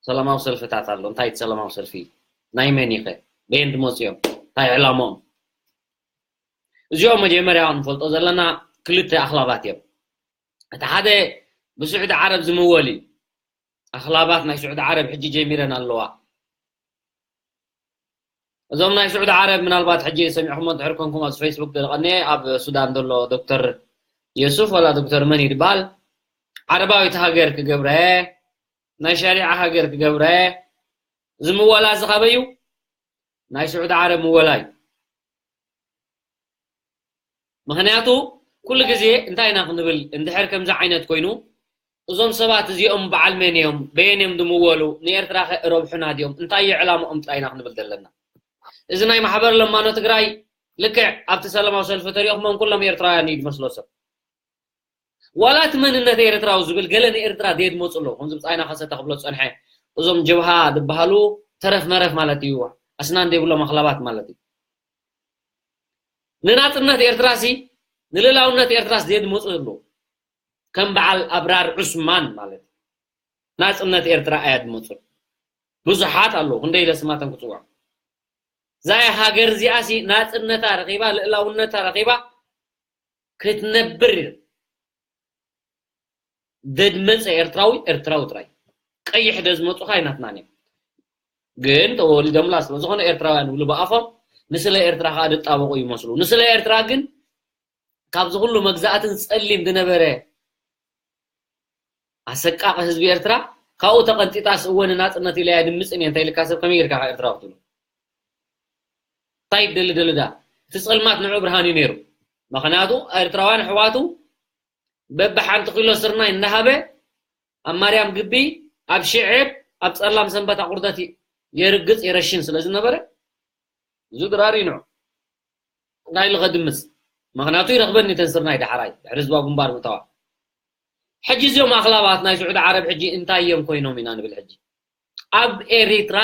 ሰላማዊ ሰልፍታት ኣሎ። እንታይ እቲ ሰላማዊ ሰልፊ? ናይ መን ይኸ? በየን ድመፁ እዮም? እንታይ ዕላምኦም? እዚኦም መጀመርያ ንፈልጦ ዘለና ክልተ ኣኽላባት እዮም። እቲ ሓደ ብስዑዲ ዓረብ ዝምወል እዩ። ኣኽላባት ናይ ስዑዲ ዓረብ ሕጂ ጀሚረን ኣለዋ። እዞም ናይ ስዑዲ ዓረብ ምናልባት ሕጂ ሰሚዕኹሞ እንድሕር ኮንኩም ኣብዚ ፌስቡክ ደለቐኒ ኣብ ሱዳን ዘሎ ዶክተር የሱፍ ዋላ ዶክተር መን ይድበሃል ዓረባዊት ሃገር ክገብረ ናይ ሸሪዓ ሃገር ክገብረ ዝምወላ እዚ ካበይ እዩ? ናይ ስዑዲ ዓረብ ምወላ እዩ። ምኽንያቱ ኩሉ ግዜ እንታይ ኢና ክንብል እንድሕር ከምዚ ዓይነት ኮይኑ እዞም ሰባት እዚኦም በዓል መን እዮም በየን እዮም ድምወሉ ንኤርትራ ከ ረብሑና ድዮም እንታይ እዩ ዕላምኦም ጥራይ ኢና ክንብል ዘለና። እዚ ናይ ማሕበር ለማኖ ትግራይ ልክዕ ኣብቲ ሰላማዊ ሰልፊ ተሪኦኹሞም ኩሎም ኤርትራውያን እዩ ዝመስሎ ሰብ። ዋላ እቲ መንነት ኤርትራዊ ዝብል ገለ ንኤርትራ ደየድመፁ ኣለዉ። ከምዚ ብፃይና ከሰተ ክብሎ ዝፀንሐ እዞም ጀብሃ ዝበሃሉ ተረፍ መረፍ ማለት እዩ። ኣስናን ዘይብሎም ኣኽላባት ማለት እዩ። ንናፅነት ኤርትራሲ ንልእላውነት ኤርትራስ ደየድመፁ ኣለዉ። ከም በዓል ኣብራር ዑስማን ማለት እዩ። ናፅነት ኤርትራ ኣየድመፁን። ብዙሓት ኣለዉ። ክንደይ ኢለ ስማቶም ክፅውዖም። እዛ ሃገር እዚኣሲ ናፅነታ ረኺባ ልእላውነታ ረኺባ ክትነብር ደድመፀ ኤርትራዊ ኤርትራዊ ጥራይ ቀይሕ ደዝመፁ ካይናትና እዮም። ግን ተወሊዶምላ ስለ ዝኾነ ኤርትራውያን ይብሉ ብኣፎም ንስለ ኤርትራ ከዓ ድጣበቁ ይመስሉ። ንስለ ኤርትራ ግን ካብዚ ኩሉ መግዛእትን ፀሊም ዝነበረ ኣሰቃቂ ህዝቢ ኤርትራ ካብኡ ተቐንጢጣስ እወ ንናፅነት ኢለ ኣይድምፅን እየ እንታይ ኢልካ ሰብ ከመይ ጌርካ ኤርትራዊ ክትብሎ? እንታይ ይደሊ ደሊ ዳ እቲ ፀልማት ንዑ ብርሃን እዩ ነይሩ። ምክንያቱ ኤርትራውያን ኣሕዋቱ በብሓንቲ ኪሎ ስርናይ እናሃበ ኣብ ማርያም ግቢ ኣብ ሽዕብ ኣብ ፀላም ሰንበት ኣቁርደት የርግፅ የረሽን ስለ ዝነበረ እዚ ድራር እዩ ንዑ። እንታይ ኢሉ ከድምፅ? ምክንያቱ ይረክበኒ ተን ስርናይ ዳሕራይ ድሕሪ ህዝባዊ ግንባር ምእታዋ። ሕጂ እዚኦም ኣክላባት ናይ ስዑዲ ዓረብ ሕጂ እንታይ እዮም ኮይኖም ኢና ንብል ሕጂ ኣብ ኤሪትራ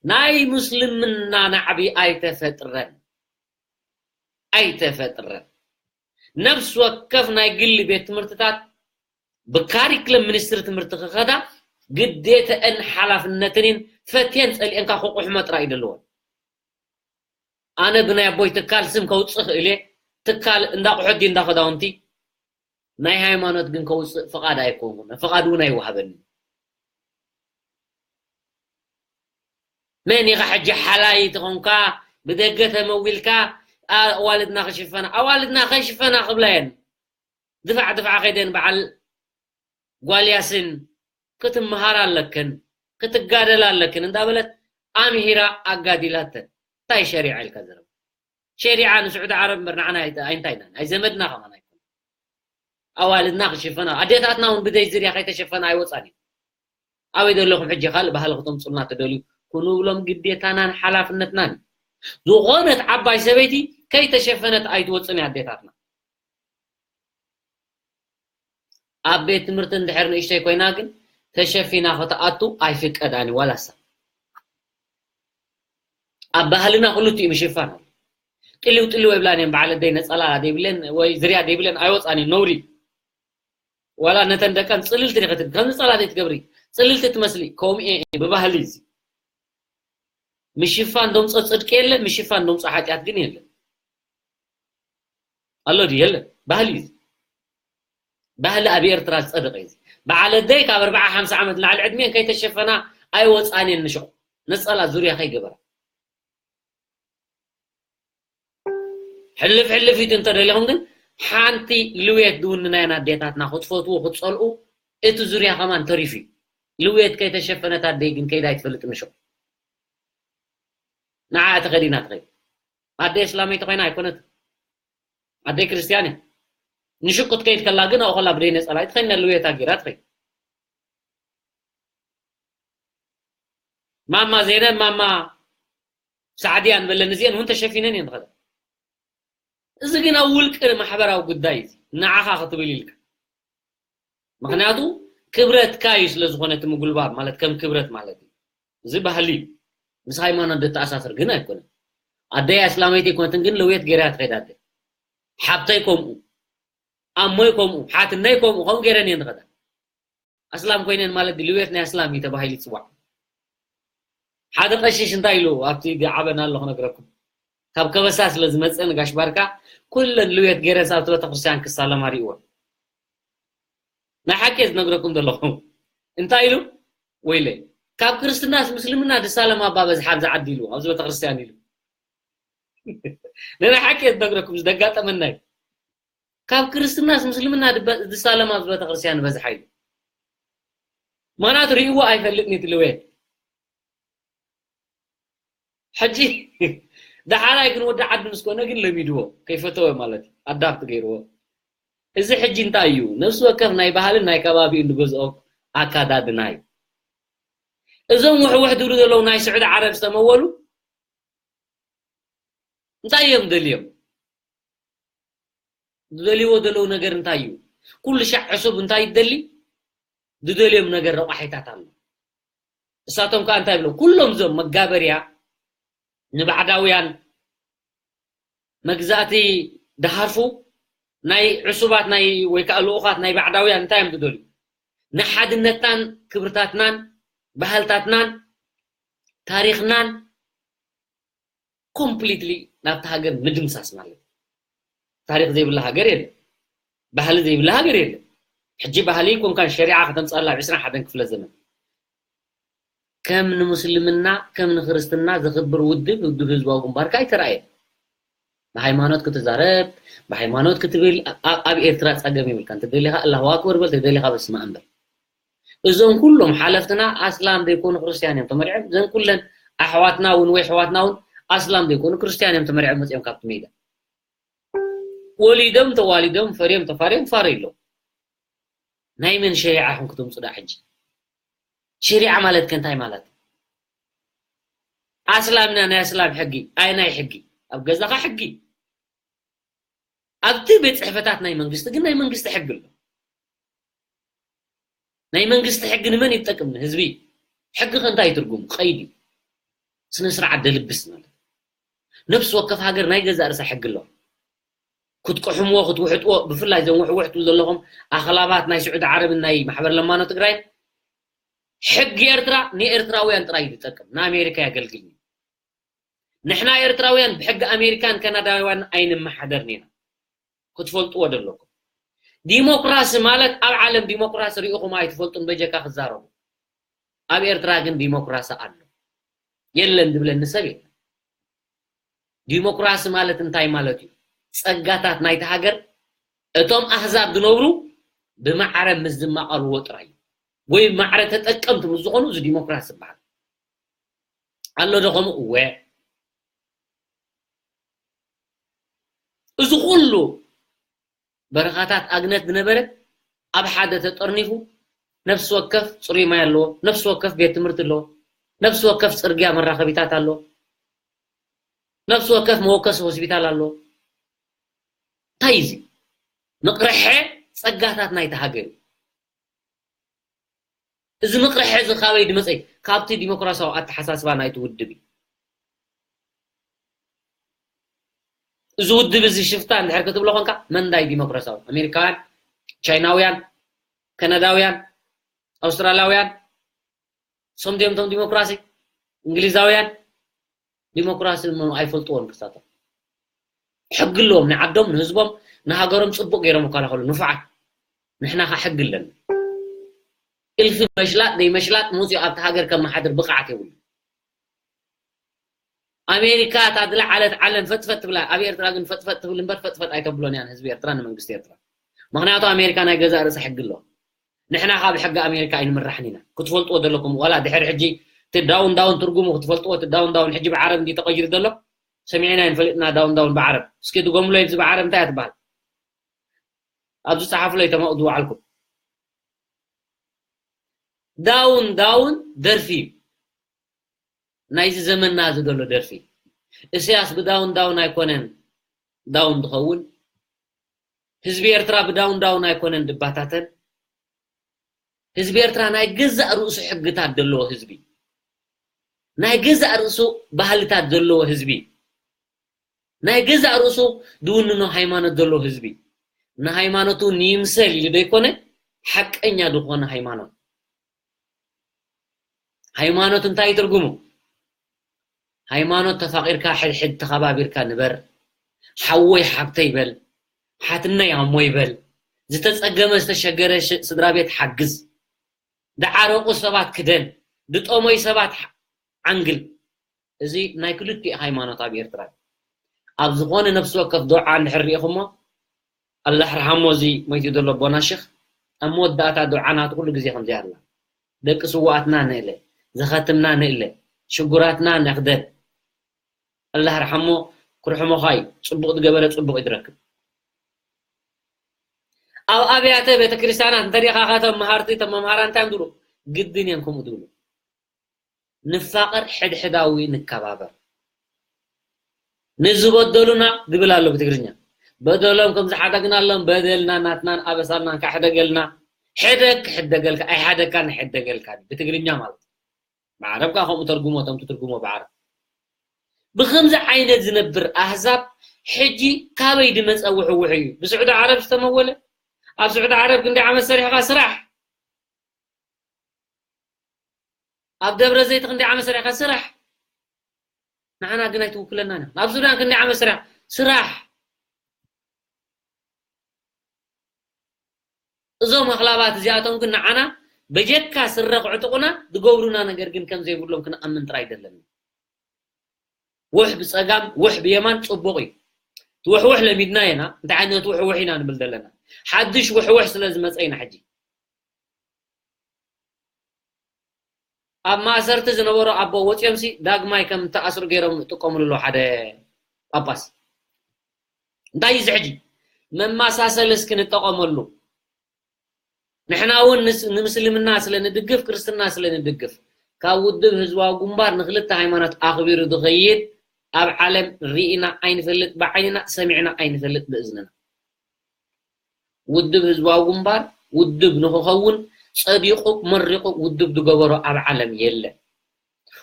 ናይ ሙስልምና ናዕቢ ኣይተፈጥረን ኣይተፈጥረን። ነፍሲ ወከፍ ናይ ግሊ ቤት ትምህርትታት ብካሪክለም ሚኒስትሪ ትምህርቲ ክኸዳ ግዴተአን ሓላፍነትን እየን። ፈትየን ፀሊአንካ ክቁሕመ ጥራይ እዩ ዘለወን። ኣነ ብናይ ኣቦይ ትካል ስም ከውፅእ ክእል እየ። ትካል እንዳቁሐት ድዩ እንዳክዳውንቲ ናይ ሃይማኖት ግን ከውፅእ ፍቓድ ኣይኮንኩን ፍቓድ እውን ኣይወሃበኒ። መን ኢኻ ሕጂ ሓላይ ተኾንካ ብደገ ተመዊልካ ኣዋልድና ክሽፈና ኣዋልድና ከይሽፈና ክብላ እየን። ድፋዕ ድፋዕ ከይደን በዓል ጓልያስን ክትመሃራ ኣለክን ክትጋደላ ኣለክን እንዳበለት ኣምሂራ ኣጋዲላተን። እንታይ ሸሪዓ ኢልካ ዘረባ? ሸሪዓ ንስዑዲ ዓረብ እምበር ንዓና ኣይተ-፣ ኣይንታይናን። ኣይ ዘመድና ከማን ኣይኮነን። ኣዋልድና ክሽፈና፣ ኣዴታትና እውን ብዘይ ዝርያ ከይተሸፈና ኣይወፃን እዩ። ኣበይ ዘለኹም ሕጂ ካልእ ባህሊ ክተምፁልና ትደልዩ? ክንብሎም ግዴታናን ሓላፍነትናን እዩ። ዝኾነት ዓባይ ሰበይቲ ከይተሸፈነት ኣይትወፅን እያ ኣዴታትና። ኣብ ቤት ትምህርቲ እንድሕር ንእሽተይ ኮይና ግን ተሸፊና ክትኣቱ ኣይፍቀዳን እዩ፣ ዋላ እሳ። ኣብ ባህልና ክልቲኡ ምሽፋን ኣሎ። ጥልው ጥልው የብላን እየን፣ በዓል ኣደይ ነፀላ ደይብለን ወይ ዝርያ ደይብለን ኣይወፃን እየን፣ ነውሪ። ዋላ ነተን ደቀን ፅልልቲ ዲኺ ትብሊ፣ ከም ነፀላ ደይ ትገብሪ፣ ፅልልቲ ትመስሊ፣ ከምኡ እየ ብባህሊ እዚ። ምሽፋን ደምፆ ፅድቂ የለ፣ ምሽፋን ደምፆ ሓጢኣት ግን የለ። ኣሎ ድዩ? የለን። ባህሊ እዩ። ባህሊ ኣብ ኤርትራ ዝጸደቐ እዩ። በዓል ኣደይ ካብ ኣርብዓ ሓምሳ ዓመት ንላዕሊ ዕድሜን ከይተሸፈና ኣይወጻን እየን ንሽቕ። ነጸላ ዙርያ ከይገበራ። ሕልፍ ሕልፍ ኢቱ እንተደሊኹም ግን ሓንቲ ልውየት ዝውንና እየን ኣዴታትና ክትፈትዉ ክትጸልኡ እቲ ዙርያ ከማን ተሪፉ እዩ። ልውየት ከይተሸፈነት ኣደይ ግን ከይዳ ኣይትፈልጥን ንሽቕ። ንዓ ተኸዲና ትኸይድ። ኣደይ እስላመይቲ ኮይና ኣይኮነትን። ኣደይ ክርስትያን እያ። ንሽቅ ክትከይድ ከላ ግን ኣብኡ ከላ ብደይ ነጸላ ኣይትኸይድን፣ ልውየታ ገይራ ትኸይድ። ማማ ዜነብ፣ ማማ ሳዕድያን በለን እዚአን እውን ተሸፊነን እየን ዝኸዳ። እዚ ግን ኣብ ውልቂ ማሕበራዊ ጉዳይ እዩ። ንዓኻ ክትብል ኢልካ። ምኽንያቱ ክብረትካ እዩ ስለ ዝኾነ እቲ ምጉልባብ ማለት ከም ክብረት ማለት እዩ። እዚ ባህሊ እዩ። ምስ ሃይማኖት ዝተኣሳሰር ግን ኣይኮነን። ኣደይ ኣስላመይቲ ኣይኮነትን ግን ልውየት ገይራ እያ ትኸይድ ኣደይ። ሓብተይ ከምኡ፣ ኣሞይ ከምኡ፣ ሓትነይ ከምኡ፣ ከምኡ ገይረን እየን ዝኸዳ። ኣስላም ኮይነን ማለት ድዩ? ልውየት ናይ ኣስላም እዩ ተባሂሉ ይፅዋዕ። ሓደ ቀሽሽ እንታይ ኢሉ ኣብቲ ዓበና ኣሎ ክነግረኩም። ካብ ከበሳ ስለ ዝመፀ ንጋሽ ባርካ ኩለን ልውየት ገይረን ኣብ ቤተክርስትያን ክሳለማ ሪእወን። ናይ ሓቂ ዝነግረኩም ዘለኹ። እንታይ ኢሉ? ወይለይ። ካብ ክርስትናስ ምስልምና ድሳለማ እባ በዝሓ ኣብዚ ዓዲ ኢሉ፣ ኣብዚ ቤተክርስትያን ኢሉ። ንናይ ሓቂ ዝነግረኩም ዝደጋጠመና እዩ። ካብ ክርስትናስ ምስልምና ድበ-፣ ድሳለማ ኣብዚ ቤተክርስትያን በዝሓ ኢሉ። ምኽንያቱ ሪእዎ ኣይፈልጥን እዩ እቲ ልውየት። ሕጂ ደሓራይ ግን ወዲ ዓዲ ምስ ኮነ ግን ለሚድዎ፣ ከይፈተወ ማለት እዩ፣ ኣዳፕት ገይርዎ። እዚ ሕጂ እንታይ እዩ? ነፍሲ ወከፍ ናይ ባህልን ናይ ከባቢኡን ዝገዝኦ ኣካዳድና እዩ። እዞም ውሕውሕ ዝብሉ ዘለዉ ናይ ስዑዲ ዓረብ ዝተመወሉ እንታይ እዮም ደልዮም? ዝደልይዎ ዘለዉ ነገር እንታይ እዩ? ኩሉ ሻዕ ዕሱብ እንታይ ይደሊ? ዝደልዮም ነገር ረቋሒታት ኣሎ። እሳቶም ከኣ እንታይ ይብሎም? ኩሎም እዞም መጋበርያ ንባዕዳውያን መግዛእቲ ድሃርፉ ናይ ዕሱባት ናይ ወይ ከኣ ልኡኻት ናይ ባዕዳውያን እንታይ እዮም ዝደልዩ? ንሓድነትናን ክብርታትናን ባህልታትናን ታሪኽናን ኮምፕሊትሊ ናብቲ ሃገር ምድምሳስ ማለት እዩ። ታሪኽ ዘይብላ ሃገር የለን። ባህሊ ዘይብላ ሃገር የለን። ሕጂ ባህሊ ኮንካን ሸሪዓ ከተምጻላ ኣብ ዕስራን ሓደን ክፍለ ዘመን። ከም ንሙስልምና፣ ከም ንክርስትና ዘኽብር ውድብ፣ ውድብ ህዝባዊ ግንባርካ ኣይተራእየን። ብሃይማኖት ክትዛረብ፣ ብሃይማኖት ክትብል፣ ኣ-፣ ኣብ ኤርትራ ጸገም የብልካን። እንተደሊኻ ኣላሁ ኣክበር በል፣ እንተደሊኻ በስመ ኣብ በል። እዞም ኩሎም ሓለፍትና ኣስላም ዘይኮኑ ክርስትያን እዮም ተመሪዖም። እዘን ኩለን ኣሕዋትና እውን ወይ ኣሕዋትና እውን ኣስላም ዘይኮኑ ክርስትያን እዮም ተመሪዖም መጺኦም ካብቲ ሜዳ። ወሊዶም ተዋሊዶም ፈርዮም ተፋርዮም ፋረ ኣለዉ። ናይ መን ሸሪዓ ኢኹም ክተምጹ ደኣ ሕጂ? ሸሪዓ ማለት ከ እንታይ ማለት? ኣስላምና ናይ ኣስላም ሕጊ፣ ኣየናይ ሕጊ? ኣብ ገዛኻ ሕጊ። ኣብቲ ቤት ጽሕፈታት ናይ መንግስቲ ግን ናይ መንግስቲ ሕጊ ኣሎ። ናይ መንግስቲ ሕጊ ንመን ይጠቅም? ንህዝቢ። ሕጊ ከ እንታይ ትርጉም? ቀይዲ። ስነ ስርዓት ደልብስ ማለት። ነፍሲ ወከፍ ሃገር ናይ ገዛእ ርእሳ ሕጊ ኣለዋ። ክትቅሕምዎ፣ ክትውሕጥዎ፣ ብፍላይ እዞም ውሕውሕ ትብሉ ዘለኹም ኣኽላባት ናይ ስዑዲ ዓረብን ናይ ማሕበር ለማኖ ትግራይን፣ ሕጊ ኤርትራ ንኤርትራውያን ጥራይ እዩ ዝጠቅም፣ ንኣሜሪካ የገልግል። ንሕና ኤርትራውያን ብሕጊ ኣሜሪካን ካናዳውያን ኣይንመሓደርን ኢና። ክትፈልጥዎ ዘለኩም። ዲሞክራሲ ማለት ኣብ ዓለም ዲሞክራሲ ርኢኹም ኣይትፈልጡን በጀካ ክዛረቡ። ኣብ ኤርትራ ግን ዲሞክራሲ ኣሎ። የለን ዝብለኒ ሰብ የለን። ዲሞክራሲ ማለት እንታይ ማለት እዩ? ጸጋታት ናይቲ ሃገር እቶም ኣህዛብ ዝነብሩ ብማዕረ ምስ ዝማቐልዎ ጥራይ እዩ። ወይ ማዕረ ተጠቀምቲ ምስ ዝኾኑ እዚ ዲሞክራሲ ይበሃል። ኣሎ ዶ ከምኡ? እወ። እዚ ኩሉ በረኻታት ኣግነት ዝነበረ ኣብ ሓደ ተጠርኒፉ፣ ነፍሲ ወከፍ ጽሩይ ማይ ኣለዎ፣ ነፍሲ ወከፍ ቤት ትምህርቲ ኣለዎ፣ ነፍሲ ወከፍ ጽርግያ መራኸቢታት ኣለዎ፣ ነፍሲ ወከፍ መወከሲ ሆስፒታል ኣለዎ። እንታይ እዚ? ምቕርሐ ጸጋታት ናይቲ ሃገር እዩ። እዚ ምቕርሐ እዚ ካበይ ድመጸ? ካብቲ ዲሞክራሲያዊ ኣተሓሳስባ ናይቲ ውድብ እዩ። እዚ ውድብ እዚ ሽፍታ እንድሕር ክትብሎ ኮንካ፣ መንዳይ ዲሞክራሲያዊ? ኣሜሪካውያን፣ ቻይናውያን፣ ከነዳውያን፣ ኣውስትራልያውያን፣ ሶም ድዮም እቶም ዲሞክራሲ? እንግሊዛውያን ዲሞክራሲ እሞ ኣይፈልጥዎን ክሳቶም። ሕጊ ኣለዎም፣ ንዓዶም፣ ንህዝቦም፣ ንሃገሮም ጽቡቕ ገይሮም ይከላኸሉ፣ ንፉዓት። ንሕና ኸ ሕጊ ኣለና? እልፊ መሽላጥ ደይ መሽላጥ መጺኡ ኣብቲ ሃገር ከመሓድር ብቕዓት የብሉ። ኣሜሪካ እታ ዝለዓለት ዓለም ፈጥፈጥ ትብላ፣ ኣብ ኤርትራ ግን ፈጥፈጥ ትብል እምበር ፈጥፈጥ ኣይተብሎን እያን ህዝቢ ኤርትራ ንመንግስቲ ኤርትራ። ምኽንያቱ ኣሜሪካ ናይ ገዛእ ርእሳ ሕጊ ኣለዋ። ንሕና ካብ ሕጊ ኣሜሪካ ኣይንምራሕን ኢና። ክትፈልጥዎ ዘለኩም፣ ዋላ ድሕሪ ሕጂ እቲ ዳውን ዳውን ትርጉሙ ክትፈልጥዎ፣ እቲ ዳውን ዳውን ሕጂ ብዓረብ እንዲ ተቐይሩ ዘሎ፣ ሰሚዕና ይንፈልጥና ዳውን ዳውን ብዓረብ። እስኪ ድገሙለይ፣ እዚ ብዓረብ እንታይ እያ ትበሃል? ኣብዚ ጸሓፉለይ ተማኡ ዝወዓልኩም። ዳውን ዳውን ደርፊ እዩ። ናይዚ ዘመንና እዚ ዘሎ ደርፊ። እስያስ ብዳውን ዳውን ኣይኮነን ዳውን ዝኸውን። ህዝቢ ኤርትራ ብዳውን ዳውን ኣይኮነን ድባታተን። ህዝቢ ኤርትራ ናይ ገዛእ ርእሱ ሕግታት ዘለዎ ህዝቢ። ናይ ገዛእ ርእሱ ባህልታት ዘለዎ ህዝቢ። ናይ ገዛእ ርእሱ ድውንኖ ሃይማኖት ዘለዎ ህዝቢ። ንሃይማኖቱ ንይምሰል ኢሉ ዘይኮነ፣ ሓቀኛ ዝኾነ ሃይማኖት። ሃይማኖት እንታይ ትርጉሙ? ሃይማኖት ተፋቒርካ፣ ሕድሕድ ተኸባቢርካ ንበር። ሓወይ ሓብተይ በል። ሓትነይ ኣሞይ በል። ዝተጸገመ ዝተሸገረ ሽ-፣ ስድራ ቤት ሓግዝ። ዝዓረቑ ሰባት ክደን። ዝጠሞይ ሰባት ሓ-፣ ዓንግል። እዚ ናይ ክልቲኡ ሃይማኖት ኣብ ኤርትራ። ኣብ ዝኾነ ነፍሲ ወከፍ ዱዓ እንድሕር ሪኢኹሞ፣ ኣላህ ርሓሞ እዚ መይቱ ዘሎ ኣቦና ሽኽ፣ ኣብ መወዳእታ ዱዓ ናቱ ኩሉ ግዜ ከምዚ ኣላ። ደቂ ስውኣትና ንእለ፣ ዝኸትምና ንእለ፣ ሽጉራትና ነኽደን። ኣላህ ርሓሞ፣ ክርሕሞኻ እዩ። ጽቡቕ ዝገበረ ጽቡቕ እዩ ዝረክብ። ኣብ ኣብያተ ቤተክርስትያናት እንተሪኢኻ፣ እቶም መሃርቲ፣ እቶም መምሃራን እንታይ እዮም ዝብሉ? ግድን እዮም ከምኡ ዝብሉ። ንፋቐር፣ ሕድሕዳዊ ንከባበር። ንዝበደሉና ዝብል ኣሎ ብትግርኛ። በደሎም ከም ዝሓደግናሎም፣ በደልና ናትናን ኣበሳልናን ካሕደገልና። ሕደግ ክሕደገልካ፣ ኣይሓደግካን ይሕደገልካ። ብትግርኛ ማለት እዩ። ብዓረብ ከኣ ከምኡ ተርጉሞ፣ እቶም ትትርጉሞ ብዓረብ። ብኸምዚ ዓይነት ዝነብር ኣህዛብ ሕጂ ካበይ ድመጸ ውሕውሕ እዩ? ብስዑዲ ዓረብ ዝተመወለ? ኣብ ስዑዲ ዓረብ ክንደይ ዓመት ሰሪሕኻ ስራሕ? ኣብ ደብረ ዘይት ክንደይ ዓመት ሰሪሕካ ስራሕ? ንዓና ግን ኣይትውክለናን እያ። ኣብ ሱዳን ክንደይ ዓመት ስራሕ? ስራሕ። እዞም ኣኽላባት እዚኣቶም ግን ንዓና በጀካ ስረ ክዕጥቑና ዝገብሩና ነገር ግን ከም ዘይብሎም ክንኣምን ጥራይ ደለና። ውሕ ብጸጋም፣ ውሕ ብየማን ጽቡቕ እዩ። ውሕውሕ ለሚድና ኢና። እንታይ ዓይነት ውሕውሕ ኢና ንብል ዘለና? ሓድሽ ውሕውሕ ስለ ዝመጸ ኢና ሕጂ። ኣብ ማእሰርቲ ዝነበሩ ኣቦ ወጺኦምሲ ዳግማይ ከም ተኣስሩ ገይሮም ይጥቀምሉ ኣለዉ ሓደ ጳጳስ። እንታይ እዩ እዚ ሕጂ? መመሳሰሊ እስኪ ንጠቐመሉ። ንሕና እውን ንስ-፣ ንምስልምና ስለ ንድግፍ፣ ክርስትና ስለ ንድግፍ፣ ካብ ውድብ ህዝባዊ ግንባር ንክልተ ሃይማኖት ኣኽቢሩ ዝኸይድ ኣብ ዓለም ርኢና ኣይንፈልጥ፣ ብዓይንና ሰሚዕና ኣይንፈልጥ ብእዝንና። ውድብ ህዝባዊ ግንባር ውድብ ንክኸውን ጸዲቑ መሪቑ ውድብ ዝገበሮ ኣብ ዓለም የለን።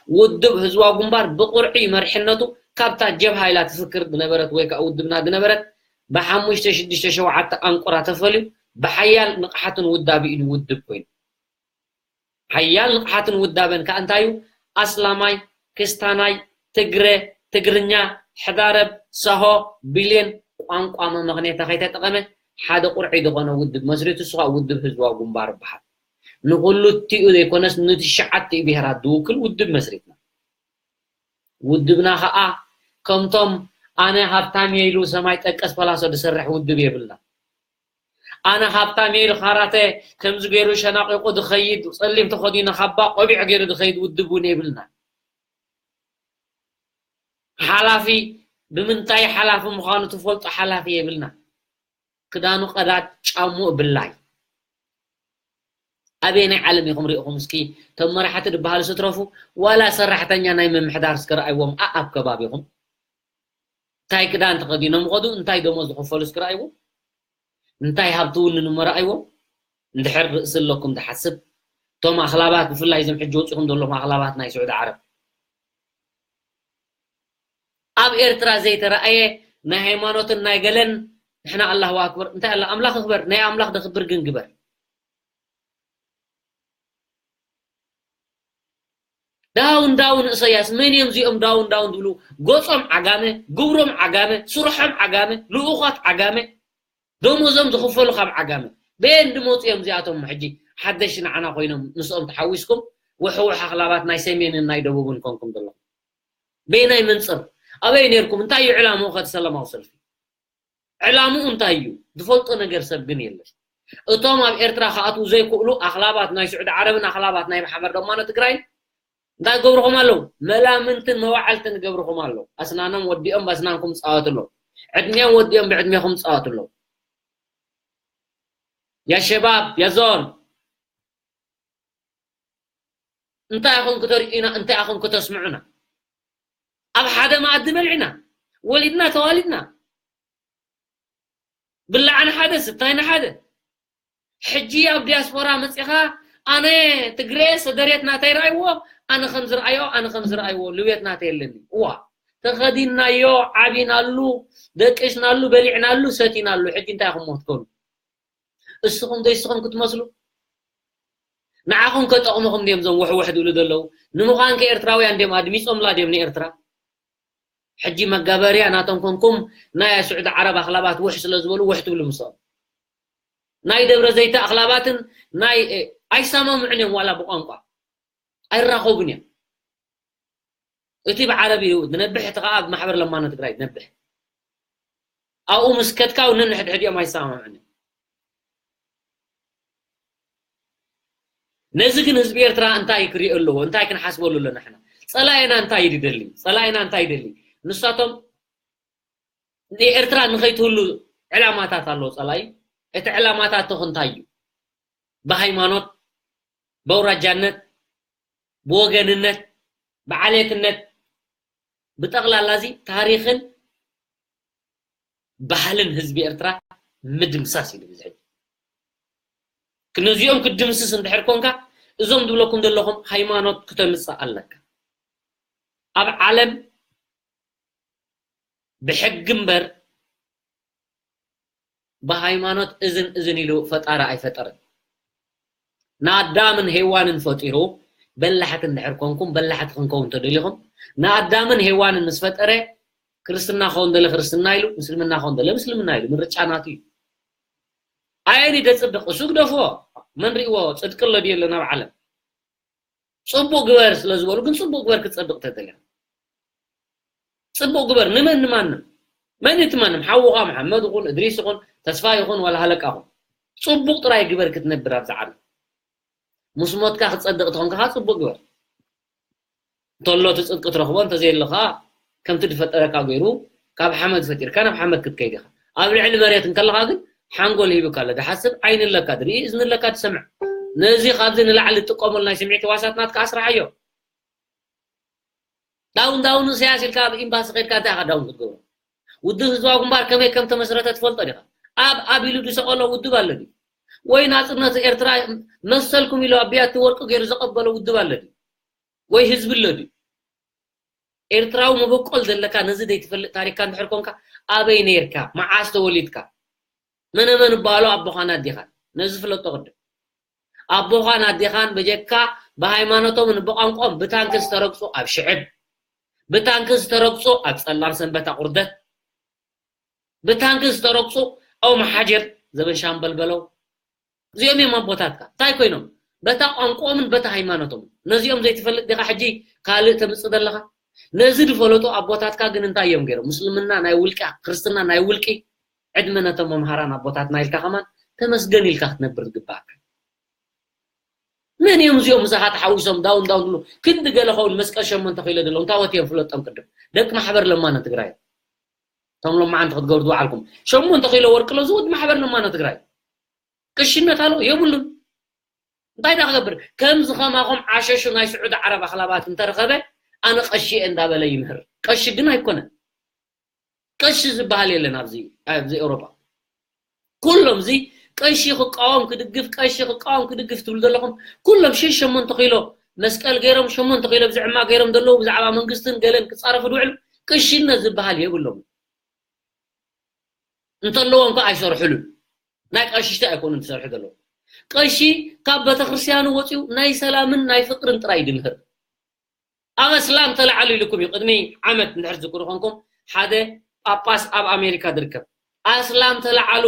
ውድብ ህዝባዊ ግንባር ብቑርዒ መሪሕነቱ ካብታ ጀብሃ ኢላ ትፍክር ዝነበረት ወይ ከኣ ውድብና ዝነበረት ብሓሙሽተ ሽዱሽተ ሸውዓተ ኣንቁራ ተፈልዩ ብሓያል ንቕሓትን ውዳቤኡን ውድብ ኮይኑ። ሓያል ንቕሓትን ውዳበን ከኣ እንታይ እዩ? ኣስላማይ፣ ክስታናይ፣ ትግረ፣ ትግርኛ፣ ሕዳረብ፣ ሰሆ፣ ብሌን፣ ቋንቋ መመኽኔታ ከይተጠቐመ ሓደ ቁርዒ ዝኾነ ውድብ መስሪቱ፣ እሱ ኸኣ ውድብ ህዝባዊ ግንባር ይበሃል። ንኹሉ እቲኡ ዘይኮነስ ንትሽዓቲኡ ብሄራት ዝውክል ውድብ መስሪትና። ውድብና ኸኣ ከምቶም ኣነ ሃብታም እየ ኢሉ ሰማይ ጠቀስ ፓላሶ ዝሰርሕ ውድብ የብልና። ኣነ ሃብታም እየ ኢሉ ካራተ ከምዚ ገይሩ ሸናቂቁ ዝኸይድ፣ ጸሊም ተኸዲኑ ካባ ቆቢዕ ገይሩ ዝኸይድ ውድብ እውን የብልና። ሓላፊ ብምንታይ ሓላፊ ምዃኑ ትፈልጦ ሓላፊ የብልና። ክዳኑ ቀዳድ ጫምኡ ብላይ። ኣበየናይ ዓለም ኢኹም ርኢኹም እስኪ? እቶም መራሕቲ ዝበሃሉ ስትረፉ፣ ዋላ ሰራሕተኛ ናይ ምምሕዳር እስከ ረኣይዎም፣ ኣኣብ ከባቢኹም እንታይ ክዳን ተኸዲኖም ኸዱ፣ እንታይ ደሞዝ ዝኽፈሉ እስከ ረኣይዎም። እንታይ ሃብቲ ውንን እሞ ረኣይዎም። እንድሕር ርእሲ ኣለኩም ዝሓስብ፣ እቶም ኣኽላባት፣ ብፍላይ እዞም ሕጂ ወፂኹም ዘለኹም ኣኽላባት ናይ ስዑዲ ዓረብ፣ ኣብ ኤርትራ ዘይተረኣየ ናይ ሃይማኖትን ናይ ገለን፣ ንሕና ኣላሁ ኣክበር እንታይ ኣላ፣ ኣምላኽ ክበር፣ ናይ ኣምላኽ ደኽብር ግን ግበር። ዳውን ዳውን እሰያስ፣ መን እዮም እዚኦም ዳውን ዳውን ዝብሉ? ገጾም ዓጋመ፣ ግብሮም ዓጋመ፣ ስርሖም ዓጋመ፣ ልኡኻት ዓጋመ፣ ደሞዞም ዝኽፈሉ ካብ ዓጋመ። በየን ድመፁ እዮም እዚኣቶም? ሕጂ ሓደሽ ንዓና ኮይኖም ምስኦም ተሓዊስኩም ውሕውሕ ኣኽላባት ናይ ሰሜንን ናይ ደቡብን ኮንኩም ዘለኹም። በየናይ መንፅር? ኣበይ ነርኩም? እንታይ እዩ ዕላምኡ ከ እቲ ሰላማዊ ሰልፊ? ዕላምኡ እንታይ እዩ? ዝፈልጦ ነገር ሰብ ግን የለን። እቶም ኣብ ኤርትራ ክኣትዉ ዘይክእሉ ኣኽላባት ናይ ስዑዲ ዓረብን ኣኽላባት ናይ ማሕበር ደማነ ትግራይን እንታይ ገብርኹም ኣለዉ? መላምንትን መዋዕልትን ገብርኹም ኣለዉ። ኣስናኖም ወዲኦም ብኣስናንኩም ፃወቱ ኣለዉ። ዕድሜኦም ወዲኦም ብዕድሜኹም ፃወቱ ኣለዉ። ያ ሸባብ፣ ያ ዞን፣ እንታይ ኢኹም ክተርእዩና? እንታይ ኢኹም ክተስምዑና? ኣብ ሓደ መኣዲ በሊዕና፣ ወሊድና ተዋሊድና፣ ብላዕና ሓደ፣ ስታይና ሓደ። ሕጂ ኣብ ዲያስፖራ መጺኻ፣ ኣነ ትግሬ ሰደሬት ናተይ ረኣይዎ፣ ኣነ ከም ዝረኣዮ፣ ኣነ ከም ዝረኣይዎ ልውየት ናተይ የለኒ። እዋ፣ ተኸዲንናዮ፣ ዓቢናሉ፣ ደቂስናሉ፣ በሊዕናሉ፣ ሰቲናሉ። ሕጂ እንታይ ኢኹም ክትኮኑ? እስኹም ዶ እስኹም ክትመስሉ? ንዓኹም ከጠቕሙኹም ድዮም እዞም ውሕውሕ ዝብሉ ዘለዉ? ንምዃን ከ ኤርትራውያን ድዮም? ኣድሚጾምላ ድዮም ንኤርትራ? ሕጂ መጋበርያ ናቶም ኮንኩም ናይ ስዑዲ ዓረብ ኣኽላባት ውሕ ስለ ዝበሉ ውሕ ትብሉ ምስኦም። ናይ ደብረ ዘይተ ኣኽላባትን ናይ፣ እ፣ ኣይሰማምዑን እዮም ዋላ ብቋንቋ። ኣይራኸቡን እዮም። እቲ ብዓረብ እዩ ዝነብሕ፣ እቲ ኸኣ ኣብ ማሕበር ለማኖ ትግራይ ዝነብሕ። ኣብኡ ምስ ከድካ እውን ነንሕድሕዲኦም ኣይሰማምዑን እዮም። ነዚ ግን ህዝቢ ኤርትራ እንታይ ክሪኦ ኣለዎ? እንታይ ክንሓስበሉ ኣለና ንሕና? ጸላኢና እንታይ እዩ ዝደሊ? ጸላኢና እንታይ ይደሊ? ንሳቶም ንኤርትራ ንኸይትህሉ ዕላማታት ኣለዎ ጸላኢ። እቲ ዕላማታትኽ እንታይ እዩ? ብሃይማኖት፣ በውራጃነት፣ ብወገንነት፣ ብዓሌትነት፣ ብጠቕላላ እዚ ታሪኽን ባህልን ህዝቢ ኤርትራ ምድምሳስ እዩ ዝብል። ነዚኦም ክትድምስስ እንድሕር ኮንካ፣ እዞም ዝብለኩም ዘለኹም ሃይማኖት ክተምጽእ ኣለካ። ኣብ ዓለም ብሕጊ እምበር ብሃይማኖት እዝን እዝን ኢሉ ፈጣሪ ኣይፈጠረን። ንኣዳምን ሄዋንን ፈጢሩ በላሕቲ እንድሕር ኮንኩም፣ በላሕቲ ክንከውን ተደሊኹም፣ ንኣዳምን ሄዋንን ምስ ፈጠረ ክርስትና ክኸውን ደለ ክርስትና ኢሉ፣ ምስልምና ክኸውን ደለ ምስልምና ኢሉ፣ ምርጫ ናቱ እዩ። ኣየኒ ደጽድቕ? እሱ ግደፍዎ። መን ሪእዎ? ጽድቂ ኣሎ ድዩ የለን ኣብ ዓለም? ጽቡቕ ግበር ስለ ዝበሉ ግን ጽቡቕ ግበር ክትጸድቕ ተደልያ። ጽቡቕ ግበር ንመን ንማንም? መን እቲ ማንም? ሓውኻ መሓመድ ይኹን፣ እድሪስ ይኹን፣ ተስፋ ይኹን፣ ዋላ ሃለቃ ይኹን። ጽቡቕ ጥራይ ግበር ክትነብር ኣብዚ ዓለም። ምስ ሞትካ ክትጸድቕ ተኾንካ ኸዓ ጽቡቕ ግበር። እንተሎ እቲ ጽድቂ ትረኽቦ፣ እንተዘየሎ ኸዓ ከምቲ ዝፈጠረካ ገይሩ ካብ ሓመድ ፈጢርካ ናብ ሓመድ ክትከይድ ኢኻ። ኣብ ልዕሊ መሬት እንከለኻ ግን ሓንጎል ሂቡካ ኣሎ። ዝሓስብ ዓይኒ ኣለካ፣ ዝርኢ እዝኒ ኣለካ፣ ዝሰምዕ። ነዚ ካብዚ ንላዕሊ ትጥቀመሉ ናይ ስምዒት ህዋሳት ናትካ ኣስርሓዮ። ዳውን ዳውን ኢሳያስ ኢልካ ኣብ ኤምባሲ ከድካ እንታይ ኢኻ ዳውን ክትገብሮ? ውድብ ህዝባዊ ግንባር ከመይ ከም ተመስረተ ትፈልጦ ዲኻ? ኣብ ኣቢሉ ዝሰቐሎ ውድብ ኣሎ ድዩ? ወይ ናጽነት ኤርትራ መሰልኩም ኢሉ ኣብ ብያቲ ወርቂ ገይሩ ዘቐበሎ ውድብ ኣሎ ድዩ? ወይ ህዝቢ ኣሎ ድዩ? ኤርትራዊ መበቆል ዘለካ ነዚ ዘይትፈልጥ ታሪኽካ እንድሕር ኮንካ፣ ኣበይ ነይርካ? መዓስ ተወሊድካ? መነ መን እበሃሉ ኣቦኻን ኣዴኻን? ነዚ ፍለጦ ቅድም። ኣቦኻን ኣዴኻን በጀካ ብሃይማኖቶምን ብቋንቋኦም ብታንኪ ዝተረግጹ ኣብ ሽዕብ፣ ብታንኪ ዝተረግጹ ኣብ ጸላም ሰንበት ኣቑርደት፣ ብታንኪ ዝተረግጹ ኣብ መሓጀር ዘበን ሻምበል በለው። እዚኦም እዮም ኣቦታትካ። እንታይ ኮይኖም? በታ ቋንቋኦምን በታ ሃይማኖቶምን። ነዚኦም ዘይትፈልጥ ዲኻ ሕጂ ካልእ ተምጽእ ዘለኻ? ነዚ ዝፈለጡ ኣቦታትካ ግን እንታይ እዮም ገይሮም? ምስልምና ናይ ውልቂ፣ ክርስትና ናይ ውልቂ። ዕድመ ነቶም መምሃራን ኣቦታትና ኢልካ ከማን ተመስገን ኢልካ ክትነብር ዝግባኣካ። መን እዮም እዚኦም ምሳኻ ተሓዊሶም ዳውን ዳውን ዝብሉ? ክንዲ ገለ ኸውን መስቀል ሸሞንተ ኪሎ ዘለዉ እንታይ ወትዮም ፍለጦም ቅድም። ደቂ ማሕበር ለማነ ትግራይ። እቶም ሎማዓንቲ ክትገብሩ ዝወዓልኩም ሸሞንተ ኪሎ ወርቂ ሎ ዝውድ ማሕበር ነማኖ ትግራይ ቅሽነት ኣሎ የብሉን። እንታይ ዳ ክገብር? ከምዚ ከማኹም ዓሸሹ ናይ ስዑዲ ዓረብ ኣኽላባት እንተረኸበ ኣነ ቀሺ እየ እንዳበለ ይምህር። ቀሺ ግን ኣይኮነን። ቀሺ ዝበሃል የለን ኣብዚ ኣብዚ ኤውሮጳ። ኩሎም እዚ ቀሺ ክቃወም ክድግፍ ቀሺ ክቃወም ክድግፍ ትብሉ ዘለኹም ኩሎም ሽሽ ሸሞንተ ኪሎ መስቀል ገይሮም ሸሞንተ ኪሎ ብዝዕማ ገይሮም ዘለዉ ብዛዕባ መንግስትን ገለን ክጻረፉ ዝውዕሉ ቅሽነት ዝበሃል የብሎም። እንተለዎም ከ ኣይሰርሕሉን። ናይ ቀሽሽቲ ኣይኮኑን ትሰርሑ ዘለዉ። ቀሺ ካብ ቤተክርስትያኑ ወፂኡ ናይ ሰላምን ናይ ፍቅርን ጥራይ ድምህር። ኣብ ኣስላም ተለዓሉ ኢልኩም እዩ። ቅድሚ ዓመት እንድሕር ትዝክሩ ኮንኩም ሓደ ጳጳስ ኣብ ኣሜሪካ ዝርከብ ኣስላም ተለዓሉ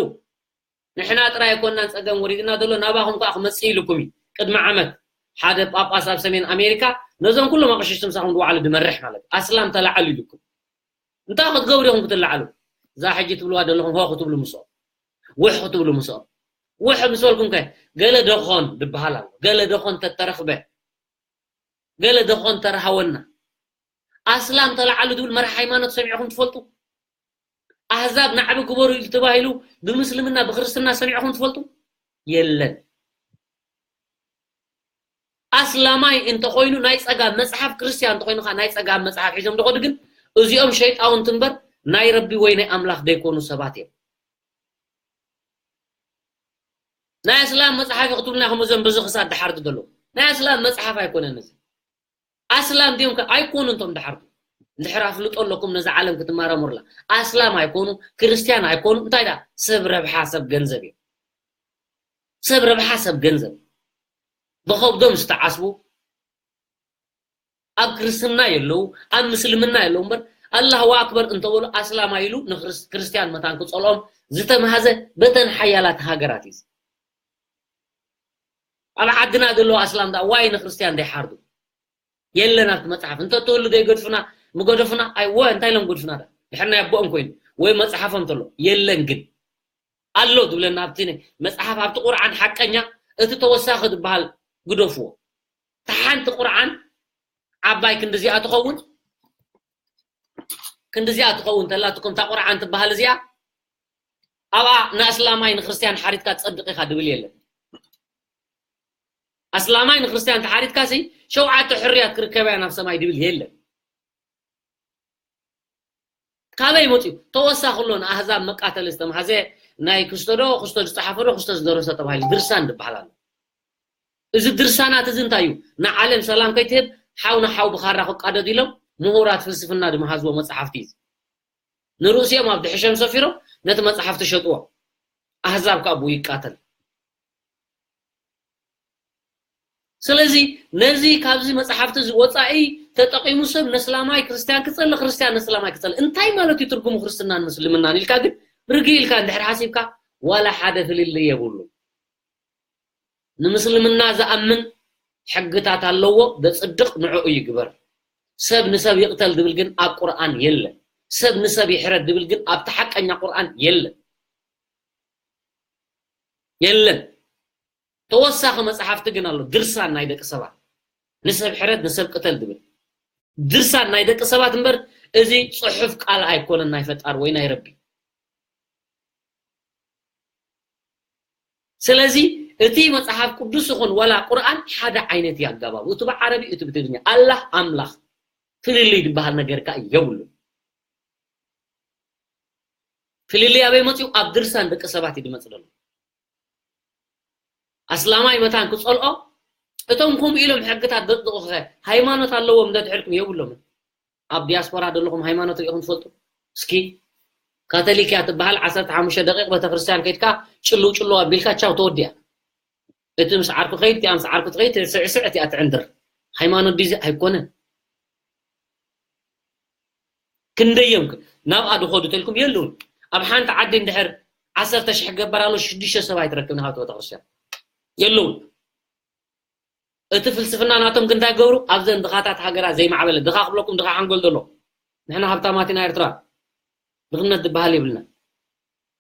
ንሕና ጥራይ ኣይኮናን ጸገም ወሪድና ዘሎ ናባኹም ከዓ ክመጽእ ኢልኩም እዩ። ቅድሚ ዓመት ሓደ ጳጳስ ኣብ ሰሜን ኣሜሪካ ነዞም ኩሎም ኣቕሽሽቲ ምሳኹም ዝወዓሉ ድመርሕ ማለት እዩ። ኣስላም ተለዓሉ ኢልኩም እንታይ ክትገብሩ ኢኹም ክትለዓሉ? እዛ ሕጂ ትብልዋ ዘለኹም ሆ ክትብሉ ምስኦም ውሕ ክትብሉ ምስኦም ውሕ ምስ በልኩም ከ ገለ ደኾን ድበሃል ኣሎ። ገለ ደኾን ተተረኽበ ገለ ደኾን ተረሃወና ኣስላም ተለዓሉ ዝብል መራሕ ሃይማኖት ሰሚዕኹም ትፈልጡ? ኣህዛብ ናዕቢ ግበሩ ኢሉ ተባሂሉ ብምስልምና ብክርስትና ሰሚዕኹም ትፈልጡ? የለን። ኣስላማይ እንተኾይኑ ናይ ጸጋም መጽሓፍ ክርስትያን እንተኾይኑ ከዓ ናይ ጸጋም መጽሓፍ ሒዞም ዝኸዱ ግን እዚኦም ሸይጣውንቲ እምበር ናይ ረቢ ወይ ናይ ኣምላኽ ዘይኮኑ ሰባት እዮም። ናይ ኣስላም መጽሓፍ እዩ ክትብልና ከም እዞም በዚ ክሳድ ድሓርዱ ዘለዉ ናይ ኣስላም መጽሓፍ ኣይኮነን እዚ። ኣስላም ድዮም ከ ኣይኮኑ እንቶም ድሓርዱ እንድሕር ኣፍልጦ ኣለኩም ነዚ ዓለም ክትመራመሩላ ኣስላም ኣይኮኑ ክርስትያን ኣይኮኑ እንታይ ዳ ሰብ ረብሓ ሰብ ገንዘብ እዮም። ሰብ ረብሓ ሰብ ገንዘብ ብኸብዶም ዝተዓስቡ ኣብ ክርስትና የለዉ ኣብ ምስልምና የለዉ እምበር ኣላሁ ኣክበር እንተበሉ ኣስላማ ኢሉ ንክርስ- ክርስትያን መታን ክጸልኦም ዝተምሃዘ በተን ሓያላት ሃገራት እዩ። ኣብ ዓድና ዘለዉ ኣስላም ዳ ዋይ ንክርስትያን ዘይሓርዱ የለን ኣብቲ መጽሓፍ እንተትህሉ ዘይገድፉና ምገደፉና ኣይወ እንታይ ኢሎም ገድፉና ዳ ድሕር ናይ ኣቦኦም ኮይኑ ወይ መጽሓፎም ተሎ የለን ግን ኣሎ ዝብለና ኣብቲ መጽሓፍ ኣብቲ ቁርዓን ሓቀኛ እቲ ተወሳኺ ዝበሃል ግደፍዎ። እታ ሓንቲ ቁርዓን ዓባይ ክንዲዚኣ ትኸውን ክንዲዚኣ ትኸውን ተላ ትኩም እታ ቁርዓን ትበሃል እዚኣ ኣብኣ ንኣስላማይ ንክርስትያን ሓሪድካ ትጸድቕ ኢኻ ድብል የለን። ኣስላማይ ንክርስትያን ተሓሪድካ ሲ ሸውዓተ ሕርያት ክርከበያ ናብ ሰማይ ድብል የለን። ካበይ መፅኡ ተወሳኺ ኣሎ ንኣህዛብ መቃተሊ ዝተምሃዘ ናይ ክስቶ ዶ ክስቶ ዝፀሓፎ ዶ ክስቶ ዝደረሰ ተባሂሉ ድርሳን ዝበሃል ኣሎ። እዚ ድርሳናት እዚ እንታይ እዩ? ንዓለም ሰላም ከይትህብ ሓው ንሓው ብኻራ ክቃደድ ኢሎም ምሁራት ፍልስፍና ዝመሃዝዎ መፅሓፍቲ እዩ። ንርእሲኦም ኣብ ድሕሸም ሰፊሮም ነቲ መፅሓፍቲ ሸጥዎ። ኣህዛብ ካብ ብኡ ይቃተል። ስለዚ ነዚ ካብዚ መፅሓፍቲ እዚ ወፃኢ ተጠቂሙ ሰብ ነስላማይ ክርስትያን ክፀሊ ክርስትያን ነስላማይ ክፀሊ እንታይ ማለት እዩ ትርጉሙ ክርስትናን ምስልምናን ኢልካ ግን ርግ ኢልካ እንድሕር ሓሲብካ ዋላ ሓደ ፍልልይ የብሉ። ንምስልምና ዝኣምን ሕግታት ኣለዎ ዘፅድቕ ንዕኡ ይግበር። ሰብ ንሰብ ይቕተል ዝብል ግን ኣብ ቁርኣን የለን። ሰብ ንሰብ ይሕረድ ዝብል ግን ኣብቲ ሓቀኛ ቁርኣን የለን። የለን። ተወሳኺ መፅሓፍቲ ግን ኣሎ ድርሳን ናይ ደቂ ሰባት ንሰብ ሕረድ ንሰብ ቅተል ዝብል ድርሳን ናይ ደቂ ሰባት እምበር እዚ ፅሑፍ ቃል ኣይኮነን ናይ ፈጣር ወይ ናይ ረቢ። ስለዚ እቲ መፅሓፍ ቅዱስ ይኹን ወላ ቁርኣን ሓደ ዓይነት እዩ ኣጋባቡ። እቲ ብዓረቢ እቲ ብትግርኛ ኣላህ ኣምላኽ ፍልልይ ዝበሃል ነገር ከዓ የብሉን። ፍልልይ ኣበይ መፅኡ? ኣብ ድርሳን ደቂ ሰባት እዩ ድመፅ ዘሎ። ኣስላማይ መታን ክፀልኦ እቶም ከምኡ ኢሎም ሕግታት ዘፅድቑኸ ሃይማኖት ኣለዎም እንተድሕርኩም የብሎምን። ኣብ ዲያስፖራ ዘለኹም ሃይማኖት ርኢኹም ትፈልጡ? እስኪ ካቶሊክ እያ ትበሃል ዓሰርተ ሓሙሽተ ደቂቕ ቤተክርስትያን ከይድካ ጭልው ጭልው ኣቢልካ ቻው ተወዲኣ። እቲ ምስ ዓርኩ ከይድ እቲኣ ምስ ዓርኩ ትኸይድ ስዕስዕ እቲኣ ትዕንድር። ሃይማኖት ዲዚ ኣይኮነን። ክንደዮም ናብኣ ድኸዱ ተልኩም የለውን። ኣብ ሓንቲ ዓዲ እንድሕር ዓሰርተ ሽሕ ገበር ኣሎ ሽዱሽተ ሰብ ኣይትረክብን ካብቲ ቤተክርስትያን የለውን። እቲ ፍልስፍና ናቶም ክንታይ ገብሩ ኣብዘን ድኻታት ሃገራት ዘይማዕበለ ድኻ ክብለኩም ድኻ ሓንጎል ዘሎ ንሕና ሃብታማት ኢና ኤርትራ ድኽነት ዝበሃል የብልና።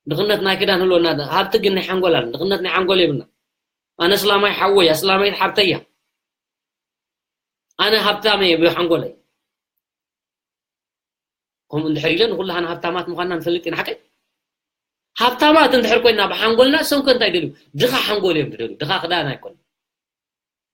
ድኽነት ናይ ክዳን ህልወና ሃብቲ ግን ናይ ሓንጎል ኣለ ድኽነት ናይ ሓንጎል የብልና። ኣነ እስላማይ ሓወይ ኣስላማይት ሓብተያ ኣነ ሃብታመ እየ ብሓንጎለይ። ከምኡ እንድሕር ኢለ ንኩላህና ሃብታማት ምዃንና ንፈልጥ ኢና፣ ሓቀይ? ሃብታማት እንድሕር ኮይና ብሓንጎልና፣ እሶም ከ እንታይ ደልዩ? ድኻ ሓንጎል እዮም ዝደልዩ፣ ድኻ ክዳን ኣይኮነን።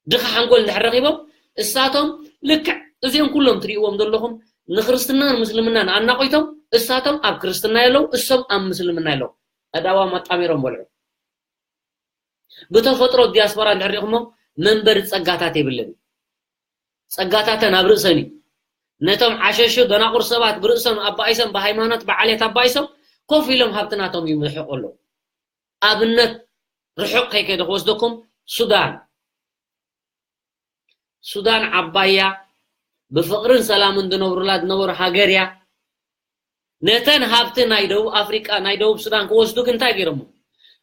ድኻ ሓንጎል እንድሕር ረኺቦም፣ እሳቶም ልክዕ እዚኦም ኩሎም ትርእይዎም ዘለኹም ንክርስትናን ምስልምናን ኣናቒቶም፣ እሳቶም ኣብ ክርስትና የለዉ፣ እሶም ኣብ ምስልምና የለዉ። ኣእዳዎም ኣጣሚሮም በልዑ። ብተፈጥሮ ዲያስፖራ እንድሕር ሪእኹሞ መንበሪ ጸጋታት የብለን። ጸጋታተን ኣብ ርእሰን እዩ። ነቶም ዓሸሹ ደናቑር ሰባት ብርእሶም ኣባኢሶም፣ ብሃይማኖት ብዓሌት ኣባኢሶም ኮፍ ኢሎም ሃብቲ ናቶም ይምሕቑ ኣለዉ። ኣብነት ርሑቕ ከይከይደ ክወስደኩም፣ ሱዳን። ሱዳን ዓባይ እያ። ብፍቕርን ሰላምን ዝነብሩላ ዝነበሩ ሃገር እያ። ነተን ሃብቲ ናይ ደቡብ ኣፍሪቃ፣ ናይ ደቡብ ሱዳን ክወስዱ ግን እንታይ ገይሮሞ?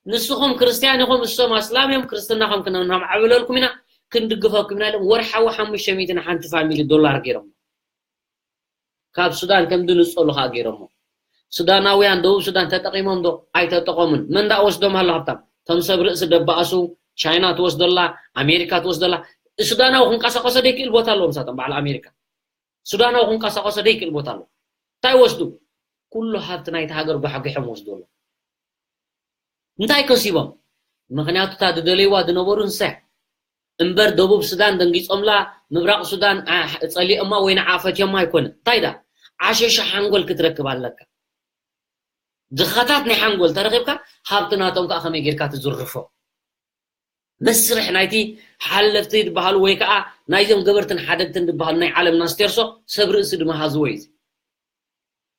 ንስኹም ክርስትያን ኢኹም፣ እሶም ኣስላም እዮም፣ ክርስትናኹም ክነማዕብለልኩም ኢና፣ ክንድግፈኩም ኢና ኢሎም ወርሓዊ ሓሙሽተ ሚእቲ ንሓንቲ ፋሚሊ ዶላር ገይሮሞ። ካብ ሱዳን ከም ድንጸሉ ከኣ ገይሮሞ። ሱዳናውያን ደቡብ ሱዳን ተጠቒሞም ዶ? ኣይተጠቐሙን። መን ደኣ ወስዶም ኣሎ ሃብታም? እቶም ሰብ ርእሲ ደባእሱ፣ ቻይና ትወስደላ፣ ኣሜሪካ ትወስደላ። ሱዳናዊ ክንቀሳቐሶ ደይክእል ቦታ ኣለዎም፣ ንሳቶም በዓል ኣሜሪካ። ሱዳናዊ ክንቀሳቐሶ ደይክእል ቦታ ኣሎ። እንታይ ወስዱ? ኩሉ ሃብቲ ናይቲ ሃገር ጓሕጒሖም ወስዱ ኣሎ። እንታይ ከሲቦም? ምኽንያቱ እታ ዝደለይዋ ዝነበሩ ንሳ እምበር ደቡብ ሱዳን ደንጊጾምላ፣ ምብራቕ ሱዳን፣ ኣ፣ ጸሊኦማ ወይ ንዓ ፈትዮማ ኣይኮነ። እንታይ ደኣ? ዓሸሻ ሓንጎል ክትረክብ ኣለካ። ድኻታት ናይ ሓንጎል ተረኺብካ፣ ሃብቲ ናቶም ከኣ ከመይ ጌርካ ትዝርፎ? መስርሕ ናይቲ ሓለፍቲ ዝበሃሉ ወይ ከኣ ናይዞም ገበርትን ሓደግትን ዝበሃሉ ናይ ዓለምና ስቴርሶ ሰብ ርእሲ ድመሃዝዎ እዩ።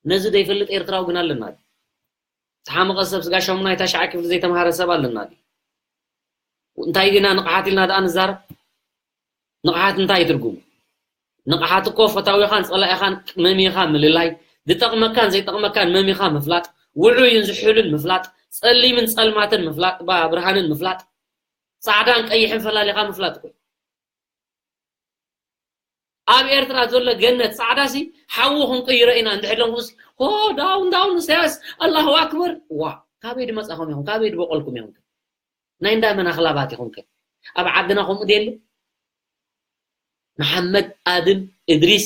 ነዚ ዘይፈልጥ ኤርትራዊ ግን ኣለና። ዝሓመቐ ሰብ ስጋ ሻሙናይ ታሽዓይ ክፍሊ ዘይተምሃረ ሰብ ኣለና። እንታይ ዲና ንቕሓት ኢልና ደኣ ንዛረብ? ንቕሓት እንታይ እዩ ትርጉሙ? ንቕሓት እኮ ፈታዊኻን ጸላኢኻን መሚኻ ምልላይ፣ ዝጠቕመካን ዘይጠቕመካን መሚኻ ምፍላጥ፣ ውዑይን ዝሑልን ምፍላጥ፣ ጸሊምን ጸልማትን ምፍላጥ፣ ባ-፣ ብርሃንን ምፍላጥ፣ ጻዕዳን ቀይሕን ፈላሊኻ ምፍላጥ እኮ እዩ። ኣብ ኤርትራ ዘሎ ገነት ጻዕዳሲ ሓዊ ክንቅይሮ ኢና እንድሕር ኢሎምስ፣ ሆ፣ ዳውን፣ ዳውን፣ ኢሳያስ፣ ኣላሁ ኣክበር። ዋ፣ ካበይ ድመጻኹም ኢኹም? ካበይ ድበቆልኩም ኢኹም? ናይ እንዳ መን ኣኽላባት ኢኹም ከ? ኣብ ዓድና ከምኡ ድየለ? መሓመድ፣ ኣድም፣ እድሪስ፣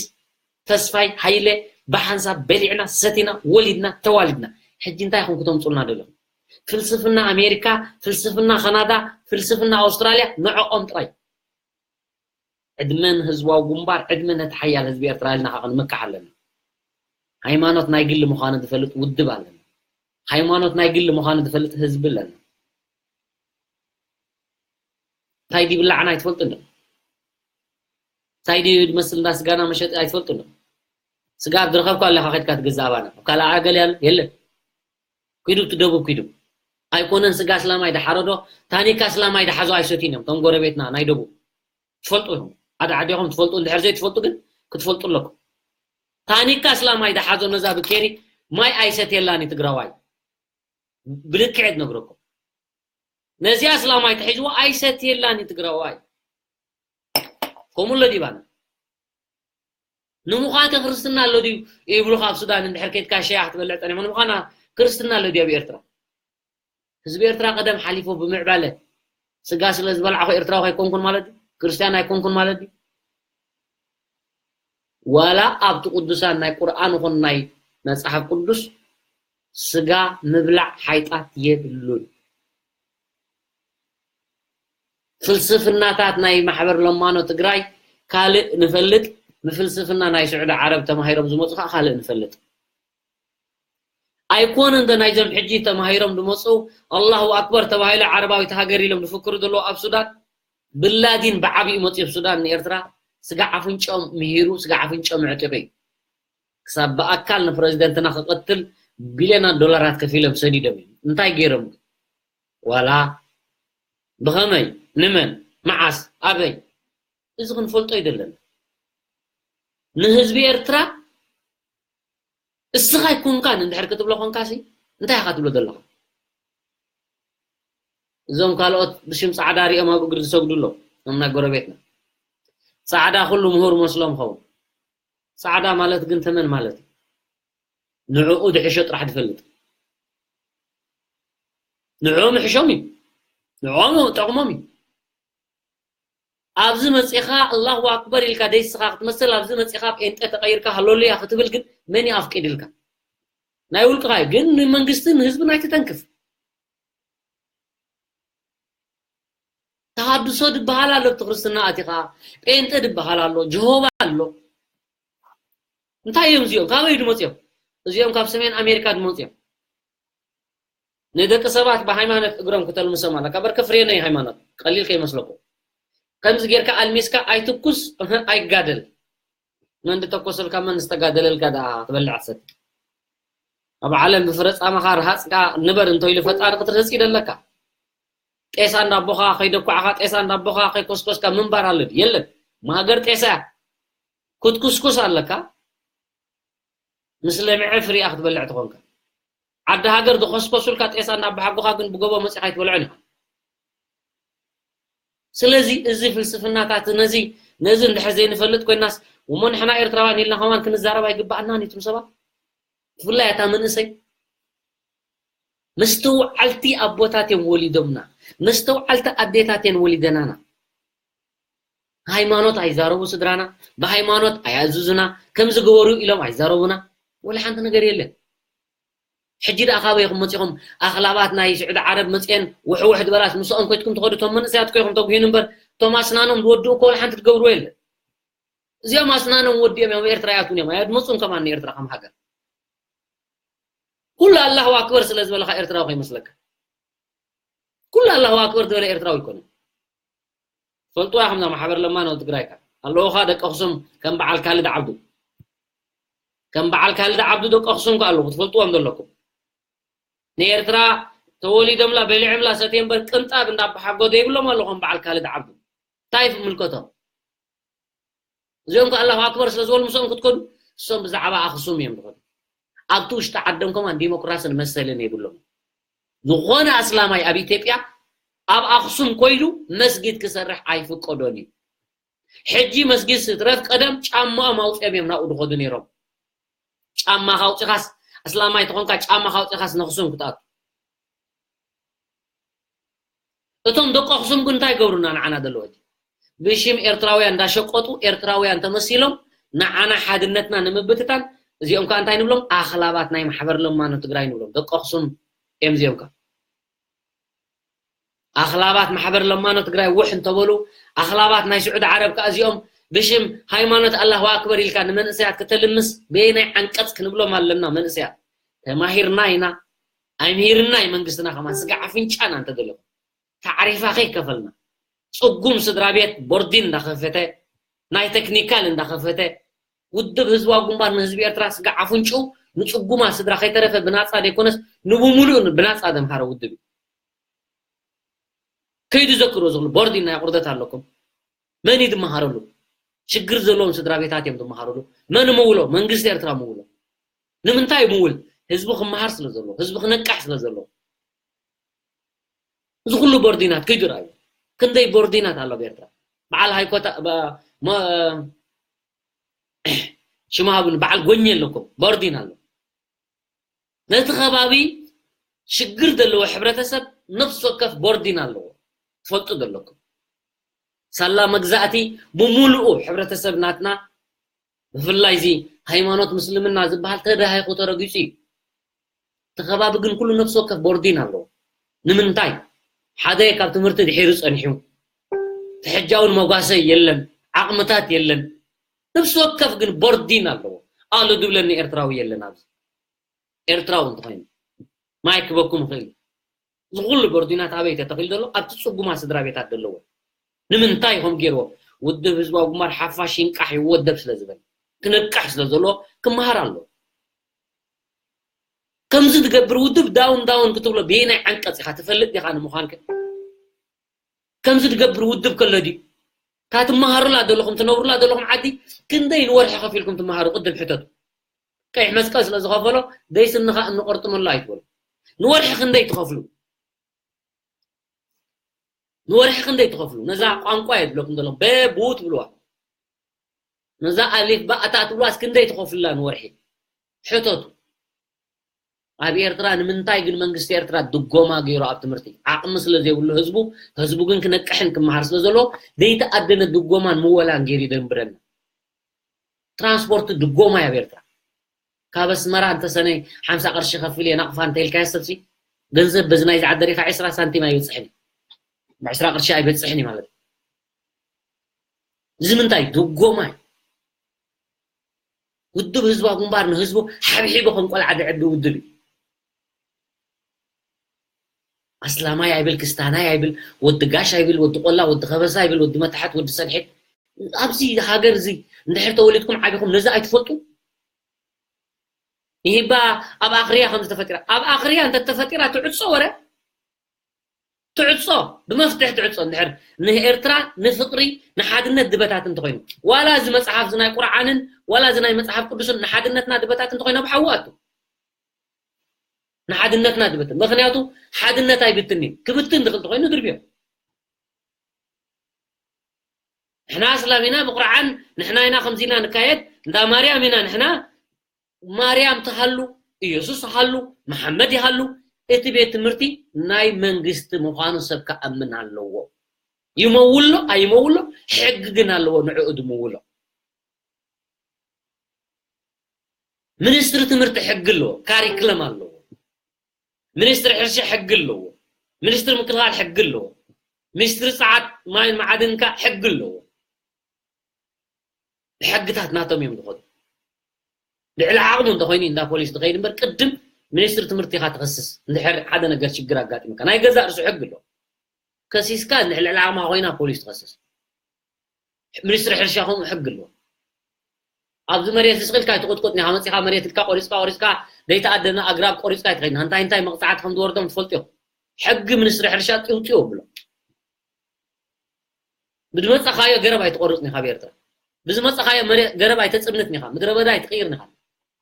ተስፋይ፣ ሃይለ፣ ብሓንሳብ በሊዕና፣ ሰቲና፣ ወሊድና፣ ተዋሊድና። ሕጂ እንታይ ኢኹም ክተምጹልና ደለኹም? ፍልስፍና ኣሜሪካ፣ ፍልስፍና ካናዳ፣ ፍልስፍና ኣውስትራልያ፣ ንዕኦም ጥራይ። ዕድመ ንህዝባዊ ግንባር፣ ዕድመ ነቲ ሓያል ህዝቢ ኤርትራ ኢልና ከኣ ክንምካሕ ኣለና። ሃይማኖት ናይ ግሊ ምዃኑ ዝፈልጥ ውድብ ኣለና። ሃይማኖት ናይ ግሊ ምዃኑ ዝፈልጥ ህዝቢ ኣለና። እንታይ ድዩ ብላዕና ኣይትፈልጡን ዶ? እንታይ ድዩ ዝመስል እንዳ ስጋና መሸጢ ኣይትፈልጡን ዶ? ስጋ ኣብ ዝረኸብካ ኣለኻ ከድካ ትገዝእ ኣባና። ኣብ ካልእ ሃገር ያለ የለን። ኪዱ እቲ ደቡብ ኪዱ። ኣይኮነን ስጋ ኣስላማይ ድሓረዶ፣ ታኒካ ኣስላማይ ድሓዞ ኣይሰትዩን እዮም። እቶም ጎረቤትና ናይ ደቡብ። ትፈልጡ ኢኹም። ሓደ ዓዲ ኢኹም ትፈልጡ፣ እንድሕር ዘይትፈልጡ ግን ክትፈልጡ ኣለኩም። ታኒካ ኣስላማይ ድሓዞ ነዛ ብኬሪ ማይ ኣይሰትየላን እዩ ትግራዋይ። ብልክዕ ዝነግረኩም። ነዚኣ ኣስላማይ ተሒዝዎ ኣይሰትየላን እዩ ትግራዋይ። ከምኡ ኣሎ ዲባና። ንምዃን ከ ክርስትና ኣሎ ድዩ ይብሉኻ ኣብ ሱዳን እንድሕር ኬድካ ሻሂ ክትበልዕ ጸኒሕካ። ንምዃን ክርስትና ኣሎ ድዩ ኣብ ኤርትራ? ህዝቢ ኤርትራ ቀደም ሓሊፉ ብምዕባለ ስጋ ስለ ዝበላዕኹ ኤርትራዊ ኣይኮንኩን ማለት ድዩ? ክርስትያን ኣይኮንኩን ማለት ድዩ? ዋላ ኣብቲ ቅዱሳን ናይ ቁርኣን ይኹን ናይ መጽሓፍ ቅዱስ ስጋ ምብላዕ ሓይጣት የብሉን። ፍልስፍናታት ናይ ማሕበር ለማኖ ትግራይ ካልእ ንፈልጥ፣ ንፍልስፍና ናይ ስዑዲ ዓረብ ተማሂሮም ዝመጹ ከዓ ካልእ ንፈልጥ። ኣይኮነን ዶ ናይዞም ሕጂ ተማሂሮም ዝመጹ ኣላሁ ኣክበር ተባሂሉ ዓረባዊት ሃገር ኢሎም ዝፍክሩ ዘለዉ ኣብ ሱዳን? ብላዲን ብዓቢኡ መጺኡ ኣብ ሱዳን ንኤርትራ ስጋ ኣፍንጭኦም ምሂሩ፣ ስጋ ኣፍንጭኦም ኣዕጢቑ እዩ። ክሳብ ብኣካል ንፕረዚደንትና ክቐትል ቢልዮናት ዶላራት ከፊሎም ሰዲዶም እዮም። እንታይ ገይሮም? ዋላ ብኸመይ? ንመን? መዓስ? ኣበይ? እዚ ክንፈልጦ ይደለና። ንህዝቢ ኤርትራ እስኻ ኣይኮንካን እንድሕር ክትብሎ ኮንካሲ እንታይ ኢኻ ትብሎ ዘለኻ? እዞም ካልኦት ብሽም ጻዕዳ ሪኦም ኣብ እግሪ ዝሰግዱ ኣለዉ። እዞም ናይ ጎረቤትና። ጻዕዳ ኩሉ ምሁር መስሎም ኸውን። ጻዕዳ ማለት ግን ተመን ማለት እዩ። ንዕኡ ድሕሾ ጥራሕ ድፈልጥ። ንዕኦም ይሕሾም እዩ። ንዕኦም ጠቕሞም እዩ። ኣብዚ መጺኻ ኣላሁ ኣክበር ኢልካ ደይስኻ ክትመስል፣ ኣብዚ መጺኻ ጴንጤ ተቐይርካ ሃሌሉያ ክትብል ግን መን ይኣፍቂድልካ? ናይ ውልቅኻ እዩ። ግን ንመንግስትን ንህዝብን ኣይትተንክፍ። ተሃድሶ ድበሃል ኣሎ፣ ኣብቲ ክርስትና ኣቲኻ ጴንጤ ድበሃል ኣሎ፣ ጀሆባ ኣሎ። እንታይ እዮም እዚኦም? ካበይ ድመጽኦም? እዚኦም ካብ ሰሜን ኣሜሪካ ድመጽኦም። ንደቂ ሰባት ብሃይማኖት እግሮም ክተልምሶም ኣለካ። በርከ ፍሬ ናይ ሃይማኖት ቀሊል ከይመስለኩም። ከምዚ ጌርካ ኣልሚስካ ኣይትኩስ፣ እህ፣ ኣይጋደል። መን ዝተኮሰልካ መን ዝተጋደለልካ ደኣ ትበልዕ ሰት። ኣብ ዓለም ብፍረ ጻማኻ ረሃጽካ ንበር እንተ ኢሉ ፈጣሪ ክትርህጽ ይደለካ። ጤሳ እንዳቦኻ ከይደኳዕኻ፣ ጤሳ እንዳቦኻ ከይኮስኮስካ ምንባር ኣሎ ድዩ? የለን። ማገር ጤሳ ክትኩስኩስ ኣለካ። ምስ ለምዐ ፍሪኣ ክትበልዕ ትኾንካ። ዓዲ ሃገር ዝኾስኮሱልካ ጤሳ እንዳቦሓጎኻ ግን ብጎቦ መጺኻ ኣይትበልዖን ኢኻ። ስለዚ እዚ ፍልስፍናታት ነዚ ነዚ እንድሕር ዘይንፈልጥ ኮይናስ፣ እሞ ንሕና ኤርትራውያን ኢልና ከማን ክንዛረብ ኣይግባኣናን እዩ? እቶም ሰባት፣ ብፍላይ ኣታ መንእሰይ፣ መስተውዓልቲ ኣቦታት እዮም ወሊዶምና፣ መስተውዓልቲ ኣዴታት እየን ወሊደናና። ሃይማኖት ኣይዛረቡ ስድራና፣ ብሃይማኖት ኣያዝዙና፣ ከምዚ ግበሩ ኢሎም ኣይዛረቡና። ወላ ሓንቲ ነገር የለን። ሕጂ ደኣ ካበይ ኢኹም መጺኹም? ኣኽላባት ናይ ስዑዲ ዓረብ መጽየን ውሕውሕ ዝበላስ ምስኦም ኮይትኩም ትኸዱ? እቶም መንእሰያት እኮ ኢኹም ተጉሂኑ እምበር፣ እቶም ኣስናኖም ዝወድኡ እኮ ወላ ሓንቲ ትገብርዎ የለን። እዚኦም ኣስናኖም ወዲኦም እዮም፣ ኤርትራ ይኣትዉን እዮም። ኣየድመጹን ከማን ንኤርትራ ከም ሃገር። ኩሉ ኣላሁ ኣክበር ስለ ዝበለኻ ኤርትራዊ ከይመስለካ። ኩሉ ኣላሁ ኣክበር ዝበለ ኤርትራዊ ኣይኮነን። ፈልጥዋ ኢኹም እዛ ማሕበር ለማኖ ትግራይ ከ ኣለዉኻ ደቂ ኣኽሱም ከም በዓል ካልድ ዓብዱ። ከም በዓል ካልድ ዓብዱ ደቂ ኣኽሱም ከ ኣለዉ፣ ክትፈልጥዎም ዘለኩም። ንኤርትራ ተወሊዶምላ፣ በሊዖምላ፣ ሰትዮም እምበር ቅንጣብ እንዳበሓጎ ዘይብሎም ኣለዉ ከም በዓል ካልድ ዓብዱ። እንታይ ይምልከቶም? እዚኦም ከ ኣላሁ ኣክበር ስለ ዝበሉ ምስኦም ክትከዱ፣ እሶም ብዛዕባ ኣኽሱም እዮም ዝኸዱ። ኣብቲ ውሽጢ ዓዶም ከማን ዲሞክራስን መሰልን የብሎም። ዝኾነ ኣስላማይ ኣብ ኢትዮጵያ ኣብ ኣኽሱም ኮይዱ መስጊድ ክሰርሕ ኣይፍቀዶን እዩ። ሕጂ መስጊድ ስትረፍ፣ ቀደም ጫማኦም ኣውፂኦም እዮም ናብኡ ዝኸዱ ነይሮም። ጫማ ካውፂኻስ፣ ኣስላማይ ተኾንካ ጫማ ካውፂኻስ ነኽሱም ክትኣቱ። እቶም ደቂ ኣኽሱም ግን እንታይ ገብሩና ንዓና ዘለዉ? ሕጂ ብሽም ኤርትራውያን እንዳሸቀጡ ኤርትራውያን ተመሲሎም ንዓና ሓድነትና ንምብትታን፣ እዚኦም ከ እንታይ ንብሎም? ኣኽላባት ናይ ማሕበር ለማኖ ትግራይ ንብሎም። ደቂ ኣኽሱም እዮም እዚኦም ከ። ኣኽላባት ማሕበር ለማኖ ትግራይ ውሕ እንተበሉ፣ ኣኽላባት ናይ ስዑዲ ዓረብ ከኣ እዚኦም ብሽም ሃይማኖት ኣላሁ ኣክበር ኢልካ ንመንእሰያት ከተልምስ በየናይ ዓንቀጽ ክንብሎም ኣለና? መንእሰያት ተማሂርና ኢና፣ ኣይምሂርና እዩ መንግስትና ከማን። ስጋዕ ኣፍንጫና እንተደለኹም ታዕሪፋ ከይከፈልና፣ ጽጉም ስድራ ቤት ቦርዲን እንዳኸፈተ፣ ናይ ቴክኒካል እንዳኸፈተ፣ ውድብ ህዝባዊ ግንባር ንህዝቢ ኤርትራ ስጋዕ ኣፍንጭኡ ንጽጉማ ስድራ ከይተረፈ ብናጻ ዘይኮነስ ንብሙሉኡ ብናጻ ዘምሃረ ውድብ እዩ። ከይዱ ዘክሮ ዝኽሉ ቦርዲን ናይ ኣቑርደት ኣለኩም። መን እዩ ዝመሃረሉ? ሽግር ዘለዎም ስድራ ቤታት እዮም ዝመሃረሉ። መን ምውሎ? መንግስቲ ኤርትራ ምውሎ። ንምንታይ ምውል? ህዝቢ ክመሃር ስለ ዘለዎ፣ ህዝቢ ክነቅሕ ስለ ዘለዎ። እዚ ኩሉ ቦርዲናት ከይዱ ረኣዩ። ክንደይ ቦርዲናት ኣሎ ኣብ ኤርትራ? በዓል ሃይኮታ፣ በ-፣ መ-፣ ሽማብን በዓል ጎኘ ኣለኩም። ቦርዲን ኣሎ። ነቲ ከባቢ ሽግር ዘለዎ ሕብረተሰብ ነፍሲ ወከፍ ቦርዲን ኣለዎ። ትፈልጡ ዘለኩም። ሳላ መግዛእቲ ብምሉኡ ሕብረተሰብ ናትና፣ ብፍላይ እዚ ሃይማኖት ምስልምና ዝበሃል ተዳሂኹ ተረጊጹ እዩ። እቲ ከባቢ ግን ኩሉ ነፍሲ ወከፍ ቦርዲን ኣለዎ። ንምንታይ? ሓደ ካብ ትምህርቲ ድሒሩ ጸኒሑ፣ ትሕጃውን መጓሰይ የለን፣ ዓቕምታት የለን። ነፍሲ ወከፍ ግን ቦርዲን ኣለዎ። ኣሉ ድብለኒ ኤርትራዊ የለን ኣብዚ። ኤርትራዊ እንተኾይኑ ማይ ክበኩም ይኽእል እዩ። እዚ ኩሉ ቦርዲናት ኣበይ ተተኺሉ ዘሎ? ኣብቲ ጽጉማት ስድራ ቤታት ዘለዎ። ንምንታይ ከም ገይርዎ? ውድብ ህዝባዊ ግንባር ሓፋሽ ይንቃሕ ይወደብ ስለ ዝበለ፣ ክነቅሕ ስለ ዘለዎ ክመሃር ኣሎ። ከምዚ ትገብር ውድብ ዳውን ዳውን ክትብሎ ብየናይ ዓንቀጽ ኢኻ? ትፈልጥ ዲኻ ንምዃንከ? ከምዚ ትገብር ውድብ ከሎ ድዩ? እታ ትመሃሩላ ዘለኹም፣ ትነብሩላ ዘለኹም ዓዲ ክንደይ ንወርሒ ከፊልኩም ትመሃሩ? ቅድም ሕተቱ። ቀይሕ መስቀል ስለ ዝኸፈሎ ደይ ስንኻ እንቆርጥመሉ ኣይትበሉ። ንወርሒ ክንደይ ትኸፍሉ? ንወርሒ ክንደይ ትኸፍሉ? ነዛ ቋንቋ የድለኩም ዘለኹም በቡ ትብልዋ። ነዛ ኣሊፍ ባእ እታ ትብልዋስ ክንደይ ትኸፍሉላ ንወርሒ? ሕተቱ። ኣብ ኤርትራ ንምንታይ ግን መንግስቲ ኤርትራ ድጎማ ገይሩ ኣብ ትምህርቲ? ዓቕሚ ስለ ዘይብሉ ህዝቡ፣ ህዝቡ ግን ክነቅሕን ክመሃር ስለ ዘለዎ፣ ዘይተኣደነ ድጎማን ምወላን ገይሩ ይደንብረና። ትራንስፖርት ድጎማ እዩ ኣብ ኤርትራ። ካብ ኣስመራ እንተሰነይ ሓምሳ ቅርሺ ከፍል እየ ናቕፋ እንተኢልካዮ ሰብሲ፣ ገንዘብ በዚ ናይ ዝዓደሪኻ ዕስራ ሳንቲም ኣይበጽሕን እዩ። ብዕስራ ቅርሺ ኣይበጽሕን እዩ ማለት እዩ። እዚ ምንታይ ድጎማ እዩ? ውድብ ህዝባዊ ግንባር ንህዝቡ ሓብሒቡ ከም ቆልዓ ድዕቢ ውድብ እዩ። ኣስላማይ ኣይብል፣ ክስታናይ ኣይብል፣ ወዲ ጋሽ ኣይብል፣ ወዲ ቆላ፣ ወዲ ከበሳ ኣይብል፣ ወዲ መታሕት፣ ወዲ ሰግሒት። ኣብዚ ሃገር እዚ እንድሕር ተወሊድኩም ዓቢኹም ነዚ ኣይትፈልጡ? ይህባ ኣብ ኣኽርያ ከም ዝተፈጢራ። ኣብ ኣኽርያ እንተ ተፈጢራ ትዕጾ ወረ? ትዕጾ፣ ብመፍትሕ ትዕጾ። እንድሕር ንኤርትራ ንፍቕሪ ንሓድነት ድበታት እንተኾይኑ፣ ዋላ እዚ መጽሓፍ እዚ ናይ ቁርዓንን ዋላ እዚ ናይ መጽሓፍ ቅዱስን ንሓድነትና ድበታት እንተኾይኑ ኣብ ሓዊ ኣቱ። ንሓድነትና ድበትን። ምኽንያቱ ሓድነት ኣይብትን እዩ። ክብትን ዝኽእል ተኾይኑ ድርብዮ። ንሕና ኣስላም ኢና ብቁርዓን፣ ንሕና ኢና ከምዚ ኢና ንካየድ፣ እንዳ ማርያም ኢና ንሕና። ማርያም ትሃሉ፣ ኢየሱስ ሃሉ፣ መሓመድ ይሃሉ፣ እቲ ቤት ትምህርቲ ናይ መንግስቲ ምዃኑ ሰብ ክኣምን ኣለዎ። ይመውሎ ኣይመውሎ ሕጊ ግን ኣለዎ ንዕኡ ድምውሎ። ሚኒስትሪ ትምህርቲ ሕጊ ኣለዎ፣ ካሪክለም ኣለዎ። ሚኒስትሪ ሕርሻ ሕጊ ኣለዎ። ሚኒስትሪ ምክልኻል ሕጊ ኣለዎ። ሚኒስትሪ ጸዓት ማይን መዓድንካ ሕጊ ኣለዎ። ብሕግታት ናቶም እዮም ዝኸዱ። ልዕሊ ዓቕሙ እንተኾይኑ እንዳ ፖሊስ ትኸይድ እምበር ቅድም ሚኒስትሪ ትምህርቲ ኢኻ ትኸስስ። እንድሕር ሓደ ነገር ሽግር ኣጋጢምካ ናይ ገዛእ ርእሱ ሕጊ ኣሎ። ከሲስካ እንድሕር ልዕሊ ዓቕምኻ ኮይና ፖሊስ ትኸስስ። ሚኒስትሪ ሕርሻ ከምኡ ሕጊ ኣለዎ። ኣብዚ መሬት ስቕ ኢልካ ኣይትቑጥቁጥን ኢኻ። መፂኻ መሬት ኢልካ ቆሪፅካ ቆሪፅካ ዘይተኣደነ ኣግራብ ቆሪፅካ ኣይትኸይድን። እንታይ እንታይ መቕፃዕቲ ከም ዝወርዶም ትፈልጡ ኢኹም። ሕጊ ሚኒስትሪ ሕርሻ ጢውጢው ኣብሎ። ብዝመጻኻዮ ገረብ ኣይትቆርጽን ኢኻ ኣብ ኤርትራ። ብዝመጻኻዮ መሬት ገረብ ኣይተጽብንትን ኢኻ። ምድረ በዳ ኣይትቕይርን ኢኻ።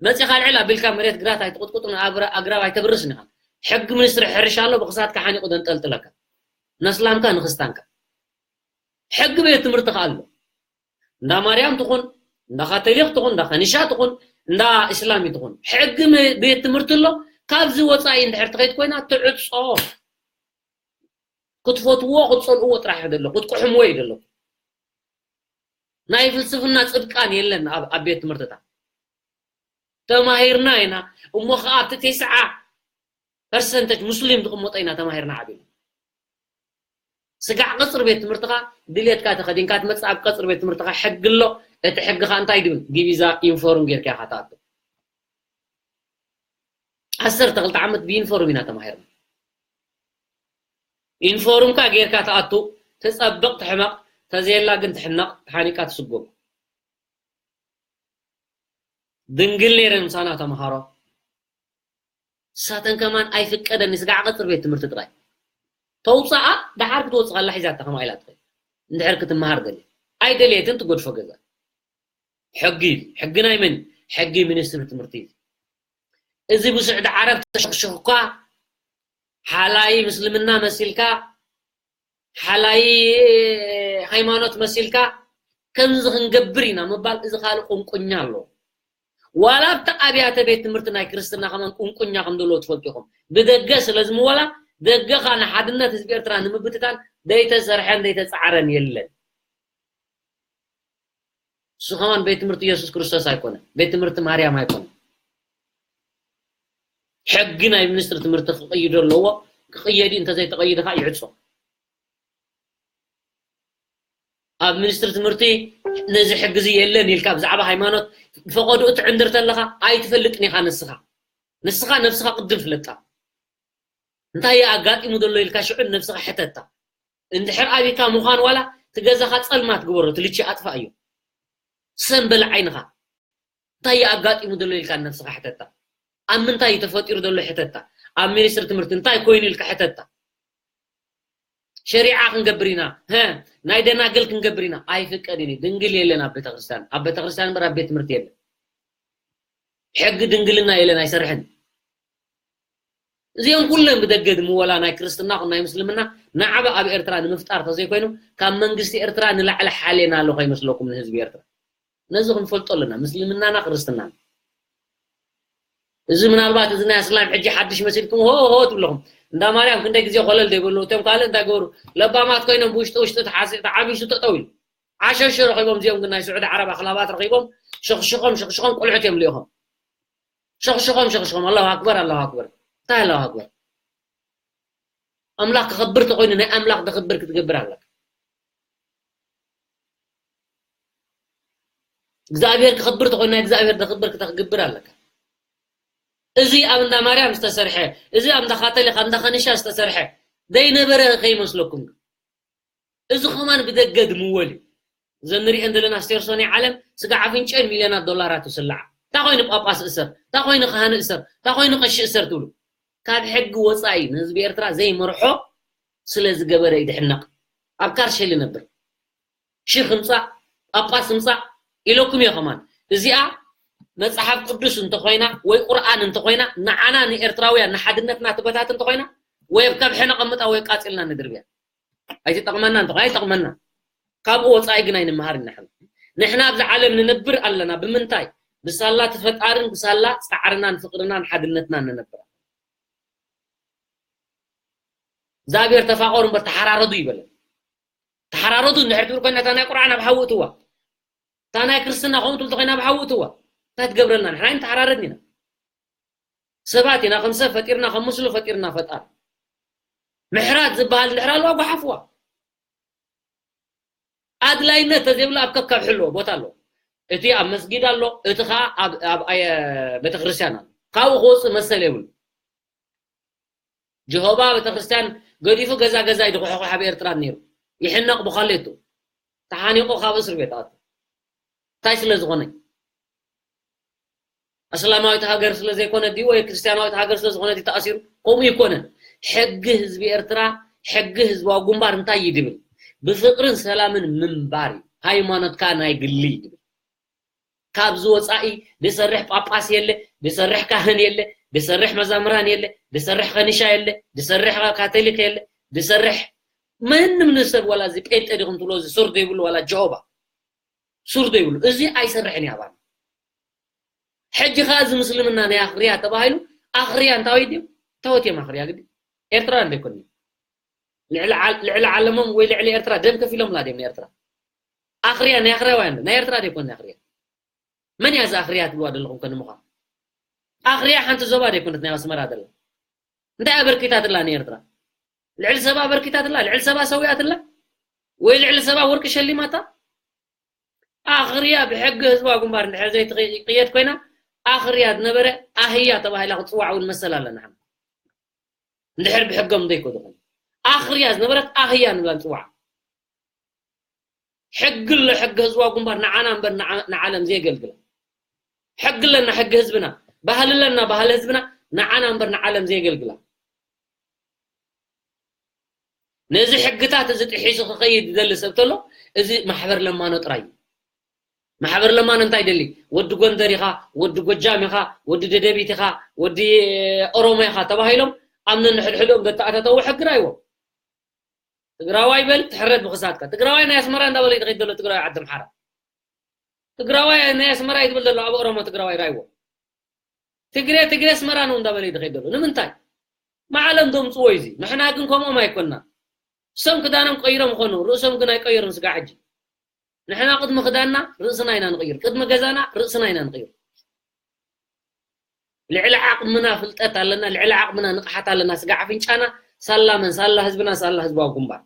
መጺኻ ልዕል ኣቢልካ መሬት ግራት ኣይትቕጥቁጥን ኣብረ-፣ ኣግራብ ኣይተብርስን ኢኻ። ሕጊ ሚኒስትሪ ሕርሻ ኣሎ ብኽሳድካ ሓኒቑ ደንጠልጥለካ። ነስላምካ ንኽስታንካ። ሕጊ ቤት ትምህርቲ ከኣ ኣሎ። እንዳ ማርያም ትኹን፣ እንዳ ካቶሊክ ትኹን፣ እንዳ ከኒሻ ትኹን፣ እንዳ እስላሚ ትኹን። ሕጊ መ-፣ ቤት ትምህርቲ ኣሎ። ካብዚ ወጻኢ እንድሕር ትኸይድ ኮይና ትዕጾ። ክትፈትዎ ክትጸልእዎ ጥራሕ እዩ ደሎ ክትቅሕምዎ እዩ ደሎ። ናይ ፍልስፍና ጽድቃን የለን ኣብ ኣብ ቤት ትምህርትታት። ተማሂርና ኢና እሞ ኸኣ ኣብቲ ተስዓ ፐርሰንተጅ ሙስሊም ዝቕመጦ ኢና ተማሂርና ዓቢና። ስጋዕ ቀጽሪ ቤት ትምህርትኻ ድልየትካ ተኸዲንካ ትመጽእ ኣብ ቀጽሪ ቤት ትምህርትኻ ሕጊ ኣሎ። እቲ ሕጊ ኸኣ እንታይ ድብል ዲቪዛ ዩኒፎርም ጌርካ ኢኻ ትኣቱ። ዓሰርተ ክልተ ዓመት ብዩኒፎርም ኢና ተማሂርና። ዩኒፎርምካ ጌርካ ትኣቱ፣ ትጸብቕ ትሕመቕ፣ ተዘየላ ግን ትሕነቕ፣ ተሓኒቃ ትስጎም። ድንግል ነይረን ምሳና ተምሃሮ። ንሳተን ከማን ኣይፍቀደን ስጋዕ ቀጽሪ ቤት ትምህርቲ ጥራይ። ተውጻኣ ደሓር ክትወጽእ ከላ ሒዛታ ከምኣ ኢላ ትኸይድ። እንድሕር ክትመሃር ደልያ። ኣይደልየትን ትገድፎ ገዛ። ሕጊ እዩ። ሕጊ ናይ መን? ሕጊ ሚኒስትሪ ትምህርቲ እዩ። እዚ ብስዑዲ ዓረብ ተሸኽሽኽኳ ሓላይ ምስልምና መሲልካ ሓላይ ሃይማኖት መሲልካ ከምዚ ክንገብር ኢና ምባል እዚ ካልእ ቁንቁኛ ኣለዎ። ዋላ ኣብቲ ኣብያተ ቤት ትምህርቲ ናይ ክርስትና ከማን ቁንቁኛ ከም ዘለዎ ትፈልጡ ኢኹም። ብደገ ስለ ዝምወላ ደገኻ ንሓድነት ህዝቢ ኤርትራ ንምብትታን ዘይተሰርሐን ዘይተጻዕረን የለን። እሱ ከማን ቤት ትምህርቲ ኢየሱስ ክርስቶስ ኣይኮነ፣ ቤት ትምህርቲ ማርያም ኣይኮነ። ሕጊ ናይ ሚኒስትሪ ትምህርቲ ክቕይዶ ኣለዎ። ክቕየድ እዩ፣ እንተዘይተቐይዱ ከዓ ይዕጾ። ኣብ ሚኒስትሪ ትምህርቲ ነዚ ሕጊ እዚ የለን ኢልካ ብዛዕባ ሃይማኖት ብፈቐድኡ ትዕንድር ተለኻ ኣይትፈልጥን ኢኻ ንስኻ። ንስኻ ነብስኻ ቅድም ፍለጣ። እንታይ እዩ ኣጋጢሙ ዘሎ ኢልካ ሽዑ ነብስኻ ሕተታ። እንድሕር ኣቢካ ምዃን ዋላ እቲ ገዛኻ ጸልማት ግበሮ፣ እቲ ልቺ ኣጥፋእዮ። ሰም በል ዓይንኻ። እንታይ እዩ ኣጋጢሙ ዘሎ ኢልካ ነብስኻ ሕተታ። ኣብ ምንታይ እዩ ተፈጢሩ ዘሎ ሕተታ። ኣብ ሚኒስትሪ ትምህርቲ እንታይ ኮይኑ ኢልካ ሕተታ። ሸሪዓ ክንገብር ኢና፣ ሀ፣ ናይ ደናግል ክንገብር ኢና። ኣይፍቀድን እዩ። ድንግል የለን ኣብ ቤተክርስትያን። ኣብ ቤተክርስትያን እምበር ኣብ ቤት ትምህርቲ የለን። ሕጊ ድንግልና የለን፣ ኣይሰርሕን። እዚኦም ኩለን ብደገ ድምወላ ናይ ክርስትና ኹን ናይ ምስልምና ናዕባ ኣብ ኤርትራ ንምፍጣር ተዘይኮይኑ ካብ መንግስቲ ኤርትራ ንላዕሊ ሓሌና ኣሎ ከይመስለኩም ንህዝቢ ኤርትራ። ነዚ ክንፈልጦ ኣለና፣ ምስልምናና ክርስትናና። እዚ ምናልባት እዚ ናይ ኣስላም ሕጂ ሓድሽ መሲልኩም ሆ ሆ ትብለኹም። እንዳ ማርያም ክንደይ ግዜ ኮለል ዘይበሉ፣ እቶም ካልእ እንታይ ገበሩ? ለባማት ኮይኖም ብውሽጢ ውሽጢ ተሓሲ-፣ ተዓቢሱ ጠጠው ኢሉ። ዓሸሽ ረኺቦም፣ እዚኦም ግን ናይ ስዑዲ ዓረብ ኣኽላባት ረኺቦም፣ ሸኽሽኾም፣ ሸኽሽኾም፣ ቁልዕት እዮም ልኢኾም። ሸኽሽኾም፣ ሸኽሽኾም፣ ኣላሁ ኣክበር፣ ኣላሁ ኣክበር። እንታይ ኣላሁ ኣክበር? ኣምላኽ ክኸብር ተኾይኑ ናይ ኣምላኽ ደኽብር ክትገብር ኣለካ። እግዚኣብሔር ክኸብር ተኾይኑ ናይ እግዚኣብሔር ደኽብር ክተ-፣ ክገብር ኣለካ። እዚ ኣብ እንዳ ማርያም ዝተሰርሐ፣ እዚ ኣብ እንዳ ካቶሊክ፣ ኣብ እንዳ ከኒሻ ዝተሰርሐ ዘይነበረ ከይመስለኩም። እዚ ከማን ብደገ ድምወል እዩ። እዘን ንሪአን ዘለና ስቴርሶ ናይ ዓለም ስጋ ኣፍንጨን ሚልዮናት ዶላራት ይስልዓ። እንታይ ኮይኑ ጳጳስ እሰር፣ እንታይ ኮይኑ ካህን እሰር፣ እንታይ ኮይኑ ቀሺ እሰር ትብሉ? ካብ ሕጊ ወፃኢ ንህዝቢ ኤርትራ ዘይመርሖ ስለ ዝገበረ እዩ ድሕነቕ። ኣብ ካርሸል ይነብር። ሽኽ ምጻእ፣ ጳጳስ ምጻእ ኢለኩም እየ ከማን። እዚኣ መጽሓፍ ቅዱስ እንተኾይና ወይ ቁርኣን እንተኾይና፣ ንዓና ንኤርትራውያን ንሓድነትና ትበታት እንተኾይና፣ ወይ ኣብ ከብሒ ነቐምጣ ወይ ቃጺልና ንድርብያ። ኣይትጠቕመና እንተኾይና ኣይትጠቕመና። ካብኡ ወጻኢ ግን ኣይንመሃር ኢና ንሕና። ንሕና ኣብዚ ዓለም ንነብር ኣለና። ብምንታይ? ብሳላ እቲ ፈጣርን ብሳላ ጻዕርናን ፍቕርናን ሓድነትናን ንነብር። እግዚኣብሔር ተፋቐሩ እምበር ተሓራረዱ ይበለን። ተሓራረዱ እንድሕር ትብል ኮይና እታ ናይ ቁርኣን ኣብ ሓዊ እትዋ። እታ ናይ ክርስትና ከምኡ ትብል ተኾይና ኣብ ሓዊ እትዋ። እንታይ ትገብረልና? ንሕና ኣይንተሓራረድን ኢና። ሰባት ኢና፣ ከም ሰብ ፈጢርና፣ ከም ምስሉ ፈጢርና ፈጣር። ምሕራት ዝበሃል እንድሕር ኣለዋ ጓሓፍዋ። ኣድላይነት ተዘይብሉ ኣብ ከካብ ሕልዎ ቦታ ኣለዎ። እቲ ኣብ መስጊድ ኣሎ፣ እቲ ኸዓ ኣብ፣ ኣብ ኣየ-፣ ቤተክርስትያን ኣሎ። ካብኡ ክወፅእ መሰል የብሉ። ጀሆባ ቤተክርስትያን ገዲፉ ገዛ ገዛ እዩ ዝኹሕኹሕ ኣብ ኤርትራ ነይሩ። ይሕነቕ ብኻሌቱ። ተሓኒቑ ካብ እስር ቤት ኣቱ። እንታይ ስለ ዝኾነ? እስላማዊት ሃገር ስለ ዘይኮነ ድዩ ወይ ክርስትያናዊት ሃገር ስለ ዝኾነ ድዩ ተኣሲሩ? ከምኡ ይኮነን። ሕጊ ህዝቢ ኤርትራ፣ ሕጊ ህዝባዊ ግንባር እንታይ እዩ ድብል? ብፍቅርን ሰላምን ምንባር እዩ። ሃይማኖትካ ናይ ግሊ እዩ ድብል። ካብዚ ወጻኢ ድሰርሕ ጳጳስ የለ፣ ድሰርሕ ካህን የለ፣ ድሰርሕ መዛምራን የለ፣ ድሰርሕ ከኒሻ የለ፣ ድሰርሕ ካቶሊክ የለ፣ ድሰርሕ ምንም ንሰብ ዋላ እዚ ጴንጤ ዲኹም ትብሎ እዚ ሱር ዘይብሉ ዋላ ጀሆባ ሱር ዘይብሉ እዚ ኣይሰርሕን እዩ ኣባና። ሕጂ ኸዓ እዚ ምስልምና ናይ ኣኽርያ ተባሂሉ ኣኽርያ እንታወይ ድዮም? ተወት እዮም ኣኽርያ ግዲ ኤርትራ እንደ ይኮን ልዕሊ ዓል-፣ ልዕሊ ዓለሞም ወይ ልዕሊ ኤርትራ ደም ከፊሎምላ ድዮም ንኤርትራ? ኣኽርያ ናይ ኣኽርያ ወይ ናይ ኤርትራ ደይኮን ኣኽርያ? መን እያ እዛ ኣኽርያ ትብልዋ ዘለኹም ከንምዃ? ኣኽርያ ሓንቲ ዞባ ደይኮነት ናይ ኣስመራ ዘላ። እንታይ ኣበርኪታትላ ንኤርትራ? ልዕሊ ሰባ ኣበርኪታትላ? ልዕሊ ሰባ ሰዊኣትላ? ወይ ልዕሊ ሰባ ወርቂ ሸሊማታ? ኣኽርያ ብሕጊ ህዝባዊ ግንባር እንድሕር ዘይትቕየድ ኮይና ኣኽርያ ዝነበረ ኣህያ ተባሂላ ክትፅዋዕ እውን መሰል ኣለና። እንድሕር ብሕጎም ዘይኮነ ኣኽርያ ዝነበረት ኣህያ ንብላ ንፅዋዓ። ሕጊ ኣሎ፣ ሕጊ ህዝባዊ ግንባር ንዓና እምበር ንዓ-፣ ንዓለም ዘየገልግላ። ሕጊ ኣለና፣ ሕጊ ህዝብና፣ ባህሊ ኣለና፣ ባህሊ ህዝብና ንዓና እምበር ንዓለም ዘየገልግላ። ነዚ ሕግታት እዚ ጥሒሱ ክኸይድ ዝደሊ ሰብ ተሎ እዚ ማሕበር ለማኖ ጥራይ እዩ። ማሕበር ለማኖ እንታይ ይደሊ? ወዲ ጎንደር ኢኻ፣ ወዲ ጎጃም ኢኻ፣ ወዲ ደደቢት ኢኻ፣ ወዲ ኦሮሞ ኢኻ ተባሂሎም ኣብ ነንሕድሕዶም ዘተኣታተዉ ሕጊ ራይዎም። ትግራዋይ በል ትሕረድ ብኽሳድካ። ትግራዋይ ናይ ኣስመራ እንዳበለ ይኸይድ ዘሎ ትግራዋይ ዓዲ ኣምሓራ። ትግራዋይ ናይ ኣስመራ እዩ ዝብል ዘሎ ኣብ ኦሮሞ ትግራዋይ ራይዎ። ትግሬ ትግሬ ኣስመራ ነው እንዳበለ ይኸይድ ዘሎ። ንምንታይ? ማዕለም ዶምፅዎ እዩ እዚ። ንሕና ግን ከምኦም ኣይኮንና። እሶም ክዳኖም ቀይሮም ይኾኑ፣ ርእሶም ግን ኣይቀየሩን ስጋ ሕጂ። ንሕና ቅድሚ ክዳንና ርእስና ኢና ንቕይር፣ ቅድሚ ገዛና ርእስና ኢና ንቕይር። ልዕሊ ዓቕምና ፍልጠት ኣለና፣ ልዕሊ ዓቕምና ንቕሓት ኣለና። ስጋ ኣፍንጫና ሳላ መን? ሳላ ህዝብና፣ ሳላ ህዝባዊ ግንባር።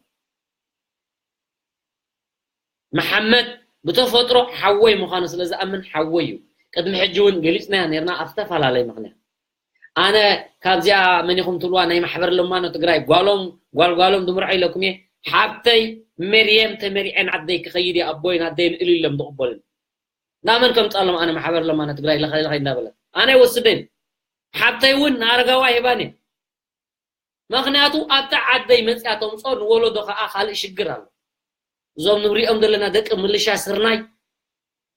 መሓመድ ብተፈጥሮ ሓወይ ምዃኑ ስለ ዝኣምን ሓወይ እዩ። ቅድሚ ሕጂ እውን ገሊጽናዮ ነርና ኣብ ዝተፈላለየ ምኽንያት። ኣነ ካብዚኣ መን ኢኹም ትብልዋ ናይ ማሕበር ለማኖ ትግራይ ጓሎም ጓል ጓሎም ድምርዖ ኢለኩም እየ። ሓብተይ መርየም ተመሪዐ ንዓደይ ክኸይድ እየ ኣቦይን ኣደይን እልሎም ዝቕበሉኒ። ናመን ከምጻሎም ኣነ ማሕበር ለማኖ ትግራይ ለኸይ ለኸይ እንዳበለት ኣነ ይወስደን። ሓብተይ እውን ንኣረጋዋ ይህባን እየ። ምኽንያቱ ኣብታ ዓደይ መፅያ ተምፅኦ ንወለዶ ከዓ ካልእ ሽግር ኣሎ። እዞም ንሪኦም ዘለና ደቂ ምልሻ ስርናይ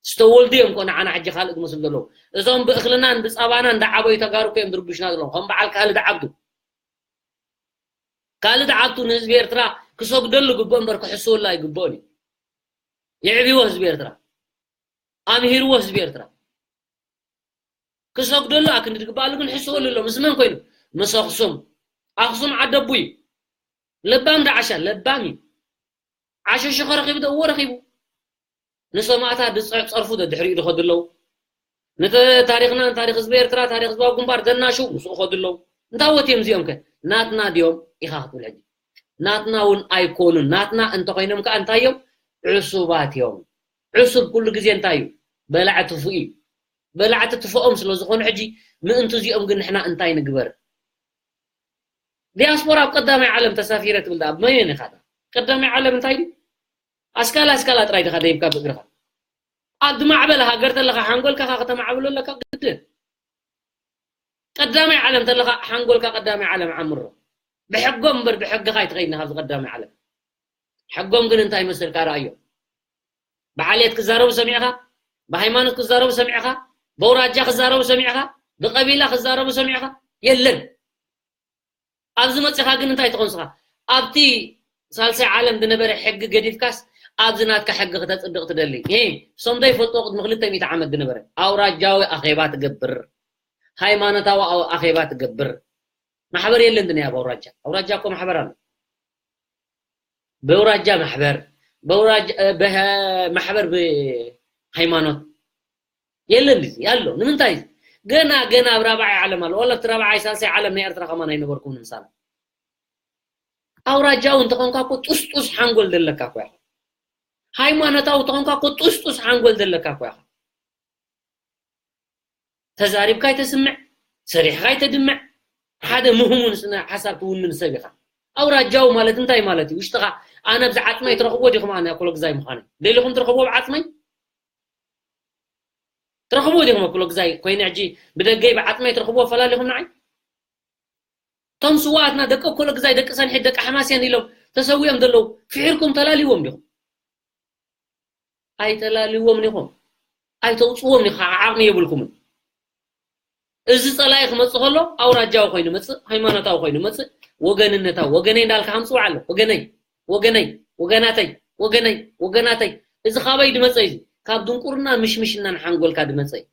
ዝተወልዱ እዮም እኮ ንዓና ሕጂ ካልእ ዝመስሉ ዘለዉ። እዞም ብእኽልናን ብፀባናን ዝዓበዩ ተጋሩ እኮ እዮም ዝርብሹና ዘለዉ። ከም በዓል ካልድ ዓብዱ። ካልድ ዓብዱ ንህዝቢ ኤርትራ ክሰግደሉ ይግብኦ እምበር ክሕስወሉ ኣይግብኦን እዩ። የዕብይዎ ህዝቢ ኤርትራ። ኣምሂርዎ ህዝቢ ኤርትራ። ክሰግደሉ ኣክንዲ ድግበኣሉ ግን ሕስወሉ ኣሎ። ምስ መን ኮይኑ? ምስ ኣኽሱም። ኣኽሱም ዓደቡ እዩ። ለባም ዶ ዓሻ? ለባም እዩ። ዓሸ ሽኸ ረኺቡ ዶ? እዎ ረኺቡ። ንሰማእታት ዝጸ-፣ ጸርፉ ዶ ድሕሪኡ ዝኸዱ ኣለዉ? ነቲ ታሪኽና፣ ታሪኽ ህዝቢ ኤርትራ፣ ታሪኽ ህዝባዊ ግንባር ዘናሽው ምስኡ ኸዱ ኣለዉ። እንታይ ወት እዮም እዚኦም ከ? ናትና ድዮም ኢኻ ክትብል ሕጂ? ናትና እውን ኣይኮኑን። ናትና እንተኾይኖም ከኣ እንታይ እዮም? ዕሱባት እዮም። ዕሱብ ኩሉ ግዜ እንታይ እዩ? በላዕ ትፉእ እዩ። በላዕቲ ትፍኦም ስለ ዝኾኑ ሕጂ ምእንቲ እዚኦም ግን ንሕና እንታይ ንግበር? ዲያስፖራ ኣብ ቀዳማይ ዓለም ተሳፊረ ትብል ደኣ መን ኢኻ? ቀዳማይ ዓለም እንታይ ድዩ? ኣስካላ ኣስካላ ጥራይ ዲኻ ደይብካ ብእግርኻ? ኣብ ዝማዕበለ ሃገር ተለኻ ሓንጎልካ ከተማዕብሎ ኣለካ ግድን። ቀዳማይ ዓለም ተለኻ ሓንጎልካ ቀዳማይ ዓለም ዓምሮ። ብሕጎም እምበር ብሕግኻ ኣይትኸይድን ኢኻ ኣብዚ ቀዳማይ ዓለም። ሕጎም ግን እንታይ ይመስልካ? ረኣዮ። ብዓሌት ክዛረቡ ሰሚዕኻ? ብሃይማኖት ክዛረቡ ሰሚዕኻ? በውራጃ ክዛረቡ ሰሚዕኻ? ብቀቢላ ክዛረቡ ሰሚዕኻ? የለን። ኣብዚ መጺኻ ግን እንታይ ትኾን ንስኻ? ኣብቲ ሳልሳይ ዓለም ዝነበረ ሕጊ ገዲፍካስ ኣብዚ ናትካ ሕጊ ክተጽድቕ ትደሊ? ሄ፣ እሶም ዘይፈልጥዎ ቅድሚ ክልተ ሚእቲ ዓመት ዝነበረ ኣውራጃዊ ኣኼባ ትገብር፣ ሃይማኖታዊ ኣው-፣ ኣኼባ ትገብር። ማሕበር የለን ድንያ ኣብ ኣውራጃ። ኣውራጃ እኮ ማሕበር ኣሎ። በውራጃ ማሕበር፣ በውራጃ፣ እ፣ በሀ-፣ ማሕበር ብሃይማኖት የለን ድዚ? ኣሎ። ንምንታይ? ገና፣ ገና ኣብ ራብዓይ ዓለም ኣሎ። ወላ ኣብቲ ራብዓይ ሳልሳይ ዓለም ናይ ኤርትራ ከማን ኣይነበርኩን ምሳና። ኣውራጃዊ እንተኾንካ እኮ ጡስጡስ ሓንጎል ዘለካ እኮ ኢኻ። ሃይማኖታዊ እንተኾንካ እኮ ጡስጡስ ሓንጎል ዘለካ እኮ ኢኻ። ተዛሪብካ ኣይተስምዕ፣ ሰሪሕካ ኣይተድምዕ፣ ሓደ ምሁሙን ስነ ሓሳብ ትውንን ሰብ ኢኻ። ኣውራጃዊ ማለት እንታይ ማለት እዩ? ውሽጥኻ ኣነ ኣብዚ ዓጽመይ ትረኽብዎ ዲኹም ኣነ ኣኮሎግዛይ ምዃነይ? ደሊኹም ትረኽብዎ ኣብ ዓጽመይ? ትረኽብዎ ዲኹም ኣኮሎግዛይ ኮይነ ሕጂ ብደገይ ብዓጽመይ ትረኽብዎ ኣፈላሊኹም ንዓይ? እቶም ስውኣትና ደቂ ኣኮሎግዛይ፣ ደቂ ሰንሒት፣ ደቂ ሓማስያን ኢሎም ተሰዊኦም ዘለዉ ፍሒርኩም ተላልይዎም ዲኹም? ኣይተላልይዎም ዲኹም? ኣይተውፅዎም ዲኹም? ዓቕሚ የብልኩምን። እዚ ጸላኢ ክመጽእ ከሎ ኣውራጃዊ ኮይኑ መጽእ፣ ሃይማኖታዊ ኮይኑ መጽእ፣ ወገንነታዊ፣ ወገነይ እንዳልካ ሃምጽዋ ኣሎ። ወገነይ፣ ወገነይ፣ ወገናተይ፣ ወገነይ፣ ወገናተይ። እዚ ካበይ ድመጸ እዩ? ካብ ድንቁርና ምሽምሽናን ሓንጎልካ ድመጸ እዩ።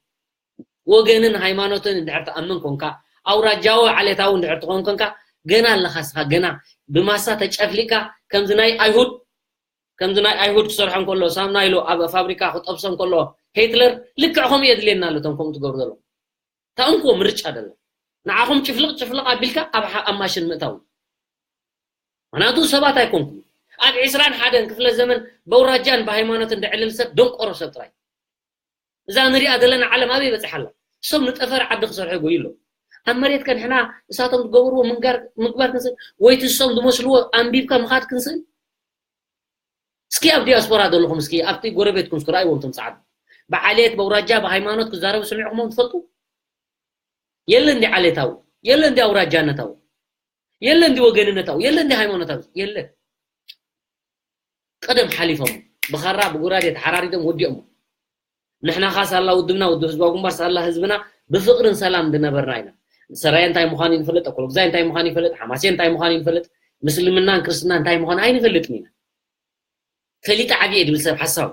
ወገንን ሃይማኖትን እንድሕር ትኣምን ኮንካ፣ ኣውራጃዊ ዓሌታዊ እንድሕር ትኾን ኮንካ፣ ገና ኣለኻ እስኻ፣ ገና ብማሳ ተጨፍሊቅካ፣ ከምዚ ናይ ኣይሁድ፣ ከምዚ ናይ ኣይሁድ ክሰርሖ እንከሎ፣ ሳምና ኢሉ ኣብ ፋብሪካ ክጠብሶ እንከሎ፣ ሂትለር ልክዕ ከምኡ የድልየና ኣሎ፣ እቶም ከምኡ ትገብሩ ዘለኹም። እታ እንኮ ምርጫ ደላ። ንዓኹም ጭፍልቕ ጭፍልቕ ኣቢልካ ኣብ ሓ-፣ ኣብ ማሽን ምእታው። ምኽንያቱ ሰባት ኣይኮንኩም። ኣብ ዕስራን ሓደን ክፍለ ዘመን በውራጃን ብሃይማኖትን ድዕልል ሰብ ደንቆሮ ሰብ ጥራይ። እዛ ንሪኣ ዘለና ዓለም ኣበይ በጺሓ ኣላ? እሶም ንጠፈር ዓዲ ክሰርሑ ይጎዩ ኣለዉ። ኣብ መሬት ከ ንሕና እሳቶም ዝገበርዎ ምንጋር-፣ ምግባር ክንስእል ወይ እቲ እሶም ዝመስልዎ ኣንቢብካ ምኻድ ክንስእል? እስኪ ኣብ ዲያስፖራ ዘለኹም እስኪ ኣብቲ ጎረቤትኩም እስኪ ረኣይዎም እቶም ጻዕዱ። ብዓሌት፣ በውራጃ፣ ብሃይማኖት ክዛረቡ ሰሚዕኹሞም ትፈልጡ? የለ እንዲ ዓሌታዊ፣ የለ እንዲ ኣውራጃነታዊ፣ የለ እንዲ ወገንነታዊ፣ የለ እንዲ ሃይማኖታዊ፣ የለ። ቀደም ሓሊፎም ብኻራ ብጉራዴ ተሓራሪዶም ወዲኦሞ። ንሕና ኻ ሳላ ውድብና፣ ውድብ ህዝባዊ ግንባር ሳላ ህዝብና ብፍቕርን ሰላም ዝነበርና ኢና። ሰራየ እንታይ ምዃኑ ይንፈልጥ፣ ኣኮሎግዛይ እንታይ ምዃኑ ይፈልጥ፣ ሓማሴ እንታይ ምዃኑ ይንፈልጥ፣ ምስልምናን ክርስትናን እንታይ ምዃኑ ኣይንፈልጥን ኢና። ፈሊጠ ዓብየ ድብል ሰብ ሓሳብ።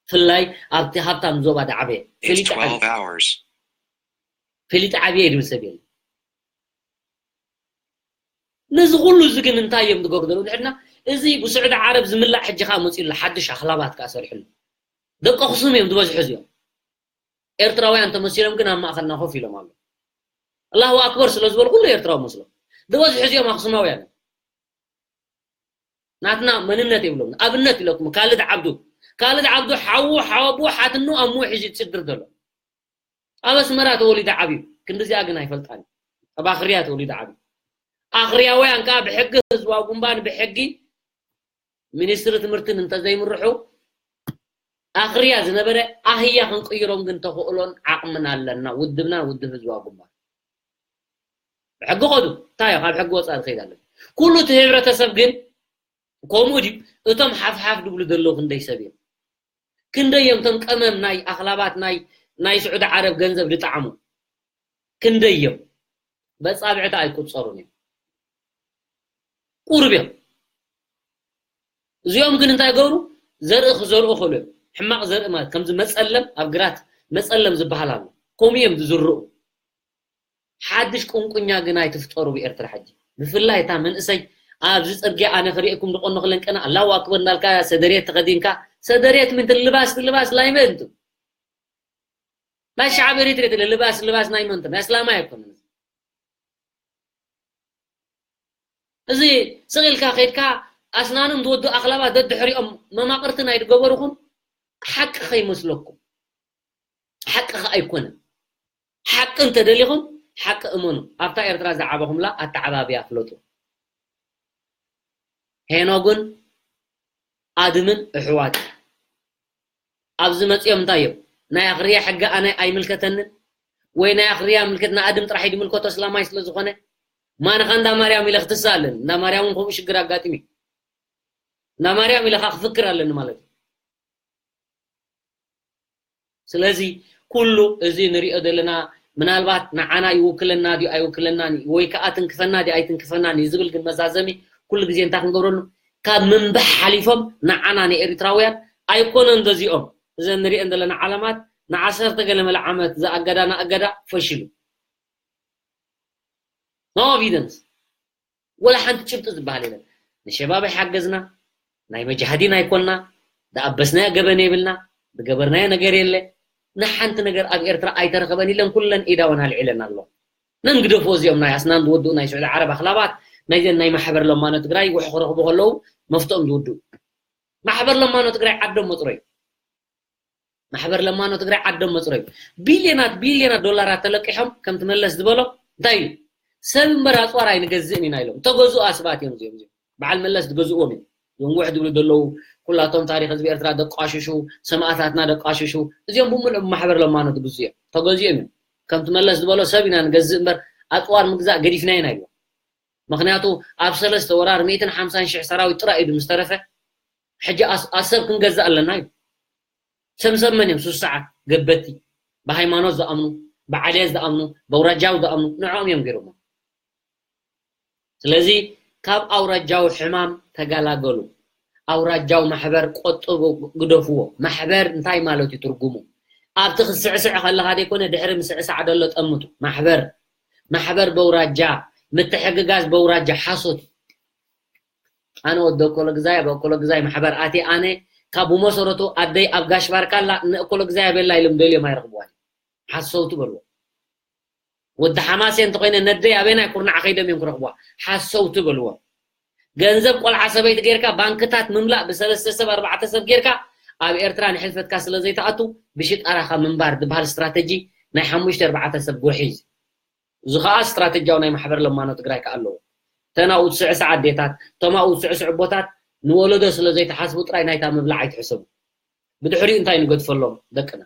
ፍላይ ኣብቲ ሃብታም ዞባ ዝዓበየ። It's ፈሊጠ ዓብየ። Twelve hours. ፈሊጠ ዓብየ ድብል ሰብ የለን። ነዚ ኩሉ እዚ ግን እንታይ እዮም ዝገብሩ ዘለዉ? ንሕና እዚ ብስዑዲ ዓረብ ዝምላእ ሕጂ ኸኣ መጺኡ ኣሎ፣ ሓድሽ ኣኽላባት ከኣ ሰሪሑ ኣሎ። ደቂ ኣኽሱም እዮም ዝበዝሑ እዚኦም። ኤርትራውያን ተመሲሎም ግን ኣብ ማእኸልና ኮፍ ኢሎም ኣለዉ። ኣላሁ ኣክበር ስለ ዝበሉ ኩሉ ኤርትራዊ መስሎ። ዝበዝሑ እዚኦም ኣኽሱማውያን እዮም። ናትና መንነት የብሎም። ኣብነት ኢለኩም ካልድ ዓብዱ። ካልድ ዓብዱ ሓዉ፣ ሓወቦ፣ ሓትኑ ኣሞ ሒዙ ዝስድር ዘሎ። ኣብ ኣስመራ ተወሊዱ ዓብዩ። ክንድዚኣ ግን ኣይፈልጣን። ኣብ ኣኽርያ ተወሊዱ ዓብዩ። ኣኽርያውያን ከኣ ብሕጊ ህዝባዊ ግንባር ብሕጊ ሚኒስትሪ ትምህርትን እንተዘይምርሑ ኣኽርያ ዝነበረ ኣህያ ክንቅይሮም ግን ተኽእሎን ዓቕምን ኣለና። ውድብና ውድብ ህዝባዊ ግንባር። ብሕጊ ኸዱ። እንታይ እዩ? ካብ ሕጊ ወጻኢ ዝኸይድ ኣሎ። ኩሉ እቲ ህብረተሰብ ግን ከምኡ ድዩ? እቶም ሓፍሓፍ ድብሉ ዘለዉ ክንደይ ሰብ እዮም? ክንደይ እዮም እቶም ቀመም ናይ ኣኽላባት ናይ፣ ናይ ስዑዲ ዓረብ ገንዘብ ዝጠዓሙ? ክንደይ እዮም? በጻብዕቲ ኣይቁጸሩን እዮም። ቁሩብ እዮም። እዚኦም ግን እንታይ ገብሩ? ዘርኢ ክዘርኡ ክእሉ እዮም። ሕማቕ ዘርኢ ማለት ከምዚ መጸለም ኣብ ግራት መጸለም ዝበሃል ኣሎ። ከምኡ እዮም ዝዝርኡ። ሓድሽ ቁንቁኛ ግን ኣይትፍጠሩ ብኤርትራ ሕጂ። ብፍላይ እታ መንእሰይ ኣብዚ ጽርግያ ኣነ ክርእየኩም ድቆኖ ክለን ቀና ኣላሁ ኣክበር እንዳልካ ሰደሬት ተኸዲንካ ሰደሬት ምን ትልባስ ትልባስ ላይ መንቱ ናይ ሻዕብ ኤሪትሬት ልባስ ልባስ ናይ መንቱ ናይ እስላማይ ኣይኮነን። እዚ ስቕ ኢልካ ከይድካ ኣስናኖም ዝወዱ ኣኽላባት ደድሕሪኦም መማቕርቲ ናይ ድገበሩኹም ሓቂ ከይመስለኩም። ሓቂ ከ ኣይኮነን። ሓቂ እንተደሊኹም ሓቂ እመኑ። ኣብታ ኤርትራ ዝዓበኹምላ ኣተዓባብያ ፍለጡ። ሄኖግን ኣድምን እሕዋት እዮም። ኣብዚ መጺኦም እንታይ እዮም? ናይ ኣኽርያ ሕጊ ኣነ ኣይምልከተንን ወይ ናይ ኣኽርያ ምልከት ንኣድም ጥራሕ እዩ ዝምልከቶ እስላማይ ስለ ዝኾነ ማንኻ እንዳ ማርያም ኢለ ክትስእ ኣለኒ። እንዳ ማርያም እውን ከምኡ ሽግር ኣጋጢሙ እዩ። እንዳ ማርያም ኢለ ከዓ ክፍክር ኣለኒ ማለት እዩ። ስለዚ ኩሉ እዚ ንሪኦ ዘለና ምናልባት ንዓና ይውክለና ድዩ ኣይውክለናን እዩ ወይ ከዓ ትንክፈና ድዩ ኣይትንክፈናን እዩ ዝብል ግን መዛዘሚ ኩሉ ግዜ እንታይ ክንገብረሉ ካብ ምንባሕ ሓሊፎም ንዓና ንኤሪትራውያን ኣይኮነን ገዚኦም እዘን ንሪአን ዘለና ዓለማት ንዓሰርተ ገለ መለ ዓመት ዝኣገዳና እገዳ ፈሽሉ no evidence ወላ ሓንቲ ጭብጢ ዝበሃል የለን ንሸባብ ኣይሓገዝና ናይ መጃሃዲን ኣይኮንና ዝኣበስናዮ ገበን የብልና ዝገበርናዮ ነገር የለ ንሓንቲ ነገር ኣብ ኤርትራ ኣይተረኸበን ኢለን ኩለን ኢዳወን ኣልዒለን ኣሎ ነንግደፎ እዚኦም ናይ ኣስናን ዝወድኡ ናይ ስዑዲ ዓረብ ኣኽላባት ናይዘን ናይ ማሕበር ለማኖ ትግራይ ውሕ ክረኽቡ ከለዉ መፍትኦም ዝውድኡ ማሕበር ለማኖ ትግራይ ዓዶም መፅሮ እዩ ማሕበር ለማኖ ትግራይ ዓዶም መፅሮ እዩ ቢልዮናት ቢልዮናት ዶላራት ተለቂሖም ከምቲ መለስ ዝበሎ እንታይ እዩ ሰብ እምበር ኣፅዋር ኣይንገዝእን ኢና ኢሎም ተገዝኡ ኣስባት እዮም እዚኦም እዚኦም በዓል መለስ ዝገዝእዎም እዮም ዝንውሕ ዝብሉ ዘለዉ ኩላቶም ታሪክ ህዝቢ ኤርትራ ደቋሽሹ ሰማእታትና ደቋሽሹ እዚኦም ብምልኦም ማሕበር ለማኖ ዝግዙ እዮም ተገዚኦም እዮም ከምቲ መለስ ዝበሎ ሰብ ኢና ንገዝእ እምበር ኣፅዋር ምግዛእ ገዲፍና ኢና ኢልዎም ምክንያቱ ኣብ ሰለስተ ወራር ሚእትን ሓምሳን ሽሕ ሰራዊት ጥራይ እዩ ምስ ተረፈ ሕጂ ኣሰብ ክንገዝእ ኣለና እዩ ሰምሰብ መን እዮም ሱስ ሰዓት ገበቲ ብሃይማኖት ዝኣምኑ ብዓልየት ዝኣምኑ በውራጃው ዝኣምኑ ንዕኦም እዮም ገይሮሞ ስለዚ ካብ ኣውራጃዊ ሕማም ተገላገሉ ኣውራጃዊ ማሕበር ቆጥቡ ግደፍዎ ማሕበር እንታይ ማለት እዩ ትርጉሙ ኣብቲ ክስዕስዕ ከለካ ዘይኮነ ድሕሪ ምስዕሳዕ ደሎ ጠምቱ ማሕበር ማሕበር በውራጃ ምትሕግጋዝ በውራጃ ሓሶት ኣነ ወዲ ኣኮሎ ግዛይ ኣብ ኣኮሎ ግዛይ ማሕበር ኣትየ ኣነ ካብ ብመሰረቱ ኣደይ ኣብ ጋሽ ባርካ ኣላ ንኣኮሎ ግዛይ ኣበላ ኢሎም ደልዮም ኣይረኽብዋን ሓሰውቲ በልዎ ወዲ ሓማሴ እንተኮይነ ነደይ ኣበናይ ኩርናዕ ከይዶም እዮም ክረኽብዋ ሓሰውቲ በልዎ ገንዘብ ቆልዓ ሰበይቲ ጌርካ ባንክታት ምምላእ ብሰለስተ ሰብ ኣርባዕተ ሰብ ጌርካ ኣብ ኤርትራ ንሕልፈትካ ስለ ዘይትኣቱ ብሽጣራኻ ምንባር ዝበሃል ስትራተጂ ናይ ሓሙሽተ ኣርባዕተ ሰብ ጉርሒ እዩ እዚ ከዓ ስትራተጂያዊ ናይ ማሕበር ለማኖ ትግራይ ከዓ ኣለዎ እተን ኣብኡ ዝስዕስዓ ኣዴታት እቶም ኣብኡ ዝስዕስዑ ኣቦታት ንወለዶ ስለ ዘይተሓስቡ ጥራይ ናይታ ምብላዕ ኣይትሕሰቡ ብድሕሪኡ እንታይ ንገድፈሎም ደቅና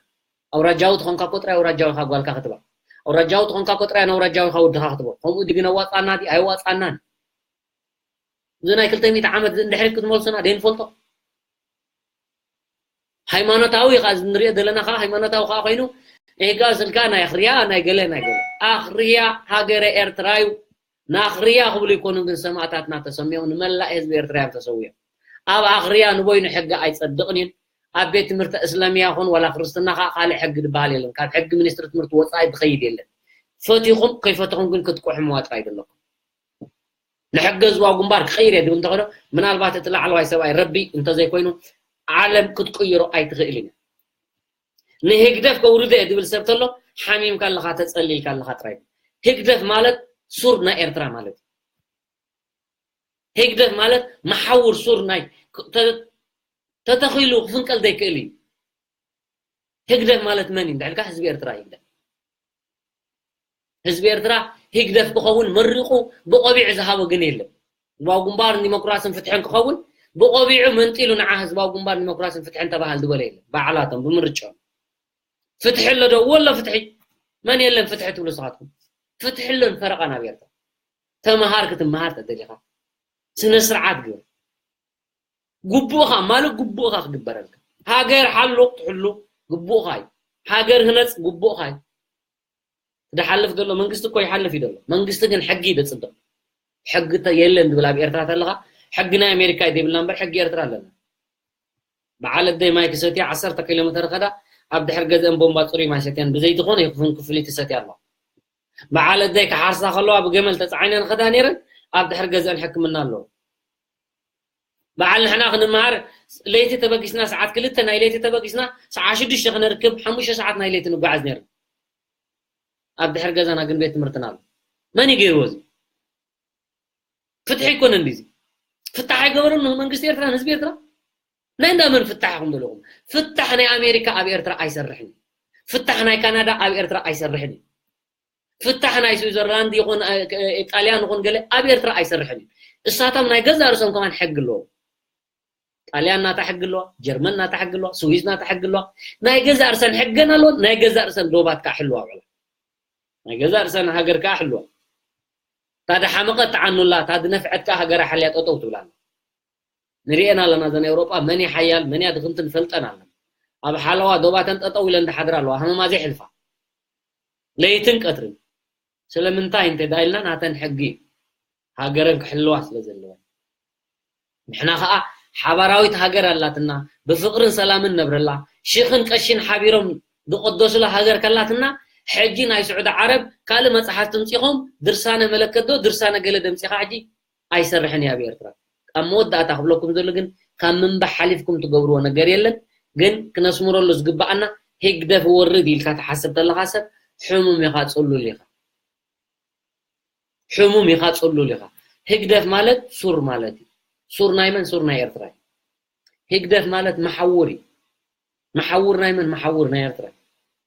ኣውራጃዊ ትኾንካ እኮ ጥራይ ኣውራጃዊኻ ጓልካ ክትባ ኣውራጃዊ ትኾንካ እኮ ጥራይ ንኣውራጃዊኻ ወድኻ ክትቦ ከምኡ ድግን ኣዋፃና ዲ ኣይዋፃናን እዚ ናይ ክልተ ሚእቲ ዓመት እዚ እንድሕሪ ክትመልሱና ደይንፈልጦ ሃይማኖታዊ ካ ንሪኦ ዘለና ካ ሃይማኖታዊ ካ ኮይኑ ኤጋ ስልካ ናይ ኣኽርያ ናይ ገለ ናይ ገለ ኣኽርያ ሃገረ ኤርትራ እዩ ንኣኽርያ ክብሉ ይኮኑ ግን ሰማእታትና ተሰሚኦም ንመላእ ህዝቢ ኤርትራ እዮም ተሰዊኦም ኣብ ኣኽርያ ንበይኑ ሕጊ ኣይጸድቕን እዩ ኣብ ቤት ትምህርቲ እስላምያ ኹን ዋላ ክርስትና ካ ካልእ ሕጊ ዝበሃል የለን ካብ ሕጊ ሚኒስትሪ ትምህርቲ ወጻኢ ዝኸይድ የለን ፈቲኹም ከይፈተኹም ግን ክትቆሑ ምዋጥር ኣይደለኩም ንሕገ ዝዋ ግንባር ክቕይር እየ ዝብል እንተኾነ ምናልባት እቲ ላዕለዋይ ሰብኣይ ረቢ እንተዘይኮይኑ ዓለም ክትቅይሮ ኣይትኽእልን እያ ንህግደፍ ከውርዶ እየ ዝብል ሰብ ተሎ ሓሚምካ ኣለኻ ተጸሊልካ ኣለኻ ጥራይ ህግደፍ ማለት ሱር ናይ ኤርትራ ማለት ህግደፍ ማለት መሓውር ሱር ናይ ተተኺሉ ክፍንቀል ዘይክእል እዩ ህግደፍ ማለት መን እዩ እንድሕልካ ህዝቢ ኤርትራ ህግደፍ ህዝቢ ኤርትራ ህግደፍ ክኸውን መሪቑ ብቆቢዕ ዝሃቦ ግን የለን ህዝባዊ ግንባር ዲሞክራስን ፍትሕን ክኸውን ብቆቢዑ መንጢሉ ንዓ ህዝባዊ ግንባር ዲሞክራስን ፍትሕን ተባሃል ዝበለ የለን ባዕላቶም ብምርጫ ፍትሒ ኣሎ ዶ ወሎ ፍትሒ መን የለን ፍትሒ ትብሉ ስኻትኩም ፍትሒ ኣሎ ፈረቓ ናብ ኤርትራ ተመሃር ክትመሃር ተደሊኻ ስነ ስርዓት ግበር ግቡእኻ ማለት ግቡእኻ ክግበረልካ ሃገር ሓሉ ትሕሉ ግቡእኻ እዩ ሃገር ህነፅ ግቡእኻ እዩ ዝሓልፍ ዘሎ መንግስቲ እኮ ይሓልፍ እዩ ዘሎ መንግስቲ ግን ሕጊ እዩ ዘፅድቕ ሕጊ የለን ዝብል ኣብ ኤርትራ ተለኻ ሕጊ ናይ ኣሜሪካ እዩ ዘይብልና እምበር ሕጊ ኤርትራ ኣለና በዓል ኣደይ ማይ ክሰትያ ዓሰርተ ኪሎ ሜተር ከዳ ኣብ ድሕር ገዝአን ቦምባ ጽሩይ ማይ ሰትያን ብዘይ ዝኾነ ይኹን ክፍሊት ይሰትያ ኣለዋ። በዓል ኣደይ ክሓርሳ ከለዋ ብገመል ተጻዒነን ኸዳ ነይረን ኣብ ድሕር ገዝአን ሕክምና ኣለዎ። በዓል ንሕና ክንመሃር ለይቲ ተበጊስና ሰዓት ክልተ ናይ ለይቲ ተበጊስና ሰዓት ሽዱሽተ ክነርክብ ሓሙሽተ ሰዓት ናይ ለይቲ ንጓዓዝ ነይርና። ኣብ ድሕር ገዛና ግን ቤት ትምህርትና ኣሎ። መን እዩ ገይርዎ እዚ? ፍትሒ ኣይኮነን ድዩ እዚ? ፍታሕ ኣይገበሩን መንግስቲ ኤርትራን ህዝቢ ኤርትራ? ናይ እንዳ መን ፍታሕ ኢኹም ዘለኹም? ፍታሕ ናይ ኣሜሪካ ኣብ ኤርትራ ኣይሰርሕን እዩ። ፍታሕ ናይ ካናዳ ኣብ ኤርትራ ኣይሰርሕን እዩ። ፍታሕ ናይ ስዊዘርላንድ ይኹን ጣልያን ይኹን ገለ ኣብ ኤርትራ ኣይሰርሕን እዩ። እሳቶም ናይ ገዛ ርእሶም ከማን ሕጊ ኣለዎም። ጣልያን ናታ ሕጊ ኣለዋ፣ ጀርመን ናታ ሕጊ ኣለዋ፣ ስዊዝ ናታ ሕጊ ኣለዋ። ናይ ገዛ ርእሰን ሕገን ኣለወን፣ ናይ ገዛ ርእሰን ዶባት ከዓ ሕልዋ ውዕላ። ናይ ገዛ ርእሰን ሃገር ከዓ ሕልዋ። እታ ድሓመቐት ትዓኑላ፣ እታ ድነፍዐት ከዓ ሃገራ ሓልያ ጠጠው ትብላ ኣላ። ንሪኤን ኣለና፣ እዘን ኤውሮጳ መን እዩ ሓያል መን እያ ድኽምቲ ንፈልጠን ኣለና። ኣብ ሓለዋ ዶባተን ጠጠው ኢለን ድሓድራ ኣለዋ፣ ሃመማ ዘይሕልፋ። ለይትን ቀትርን። ስለምንታይ እንተ ዳኢልና ናተን ሕጊ እዩ። ሃገረን ክሕልዋ ስለ ዘለወን። ንሕና ኸኣ ሓባራዊት ሃገር ኣላትና፣ ብፍቕርን ሰላምን ነብረላ፣ ሽኽን ቀሽን ሓቢሮም ዝቐደሱላ ሃገር ከላትና፣ ሕጂ ናይ ስዑዲ ዓረብ ካልእ መጽሓፍቲ ምጺኹም ድርሳነ መለከት ዶ ድርሳነ ገለ ደምጺኻ ሕጂ ኣይሰርሕን እያ ኣብ ኤርትራ። ኣብ መወዳእታ ክብለኩም ዘሎ ግን ካብ ምንባሕ ሓሊፍኩም ትገብርዎ ነገር የለን። ግን ክነስምረሉ ዝግባኣና ህግደፍ ወርድ ኢልካ ትሓስብ ተለኻ ሰብ ሕሙም ኢኻ፣ ጽሉል ኢኻ። ሕሙም ኢኻ፣ ጽሉል ኢኻ። ህግደፍ ማለት ሱር ማለት እዩ። ሱር ናይ መን? ሱር ናይ ኤርትራ እዩ። ህግደፍ ማለት መሓውር እዩ። መሓውር ናይ መን? መሓውር ናይ ኤርትራ እዩ።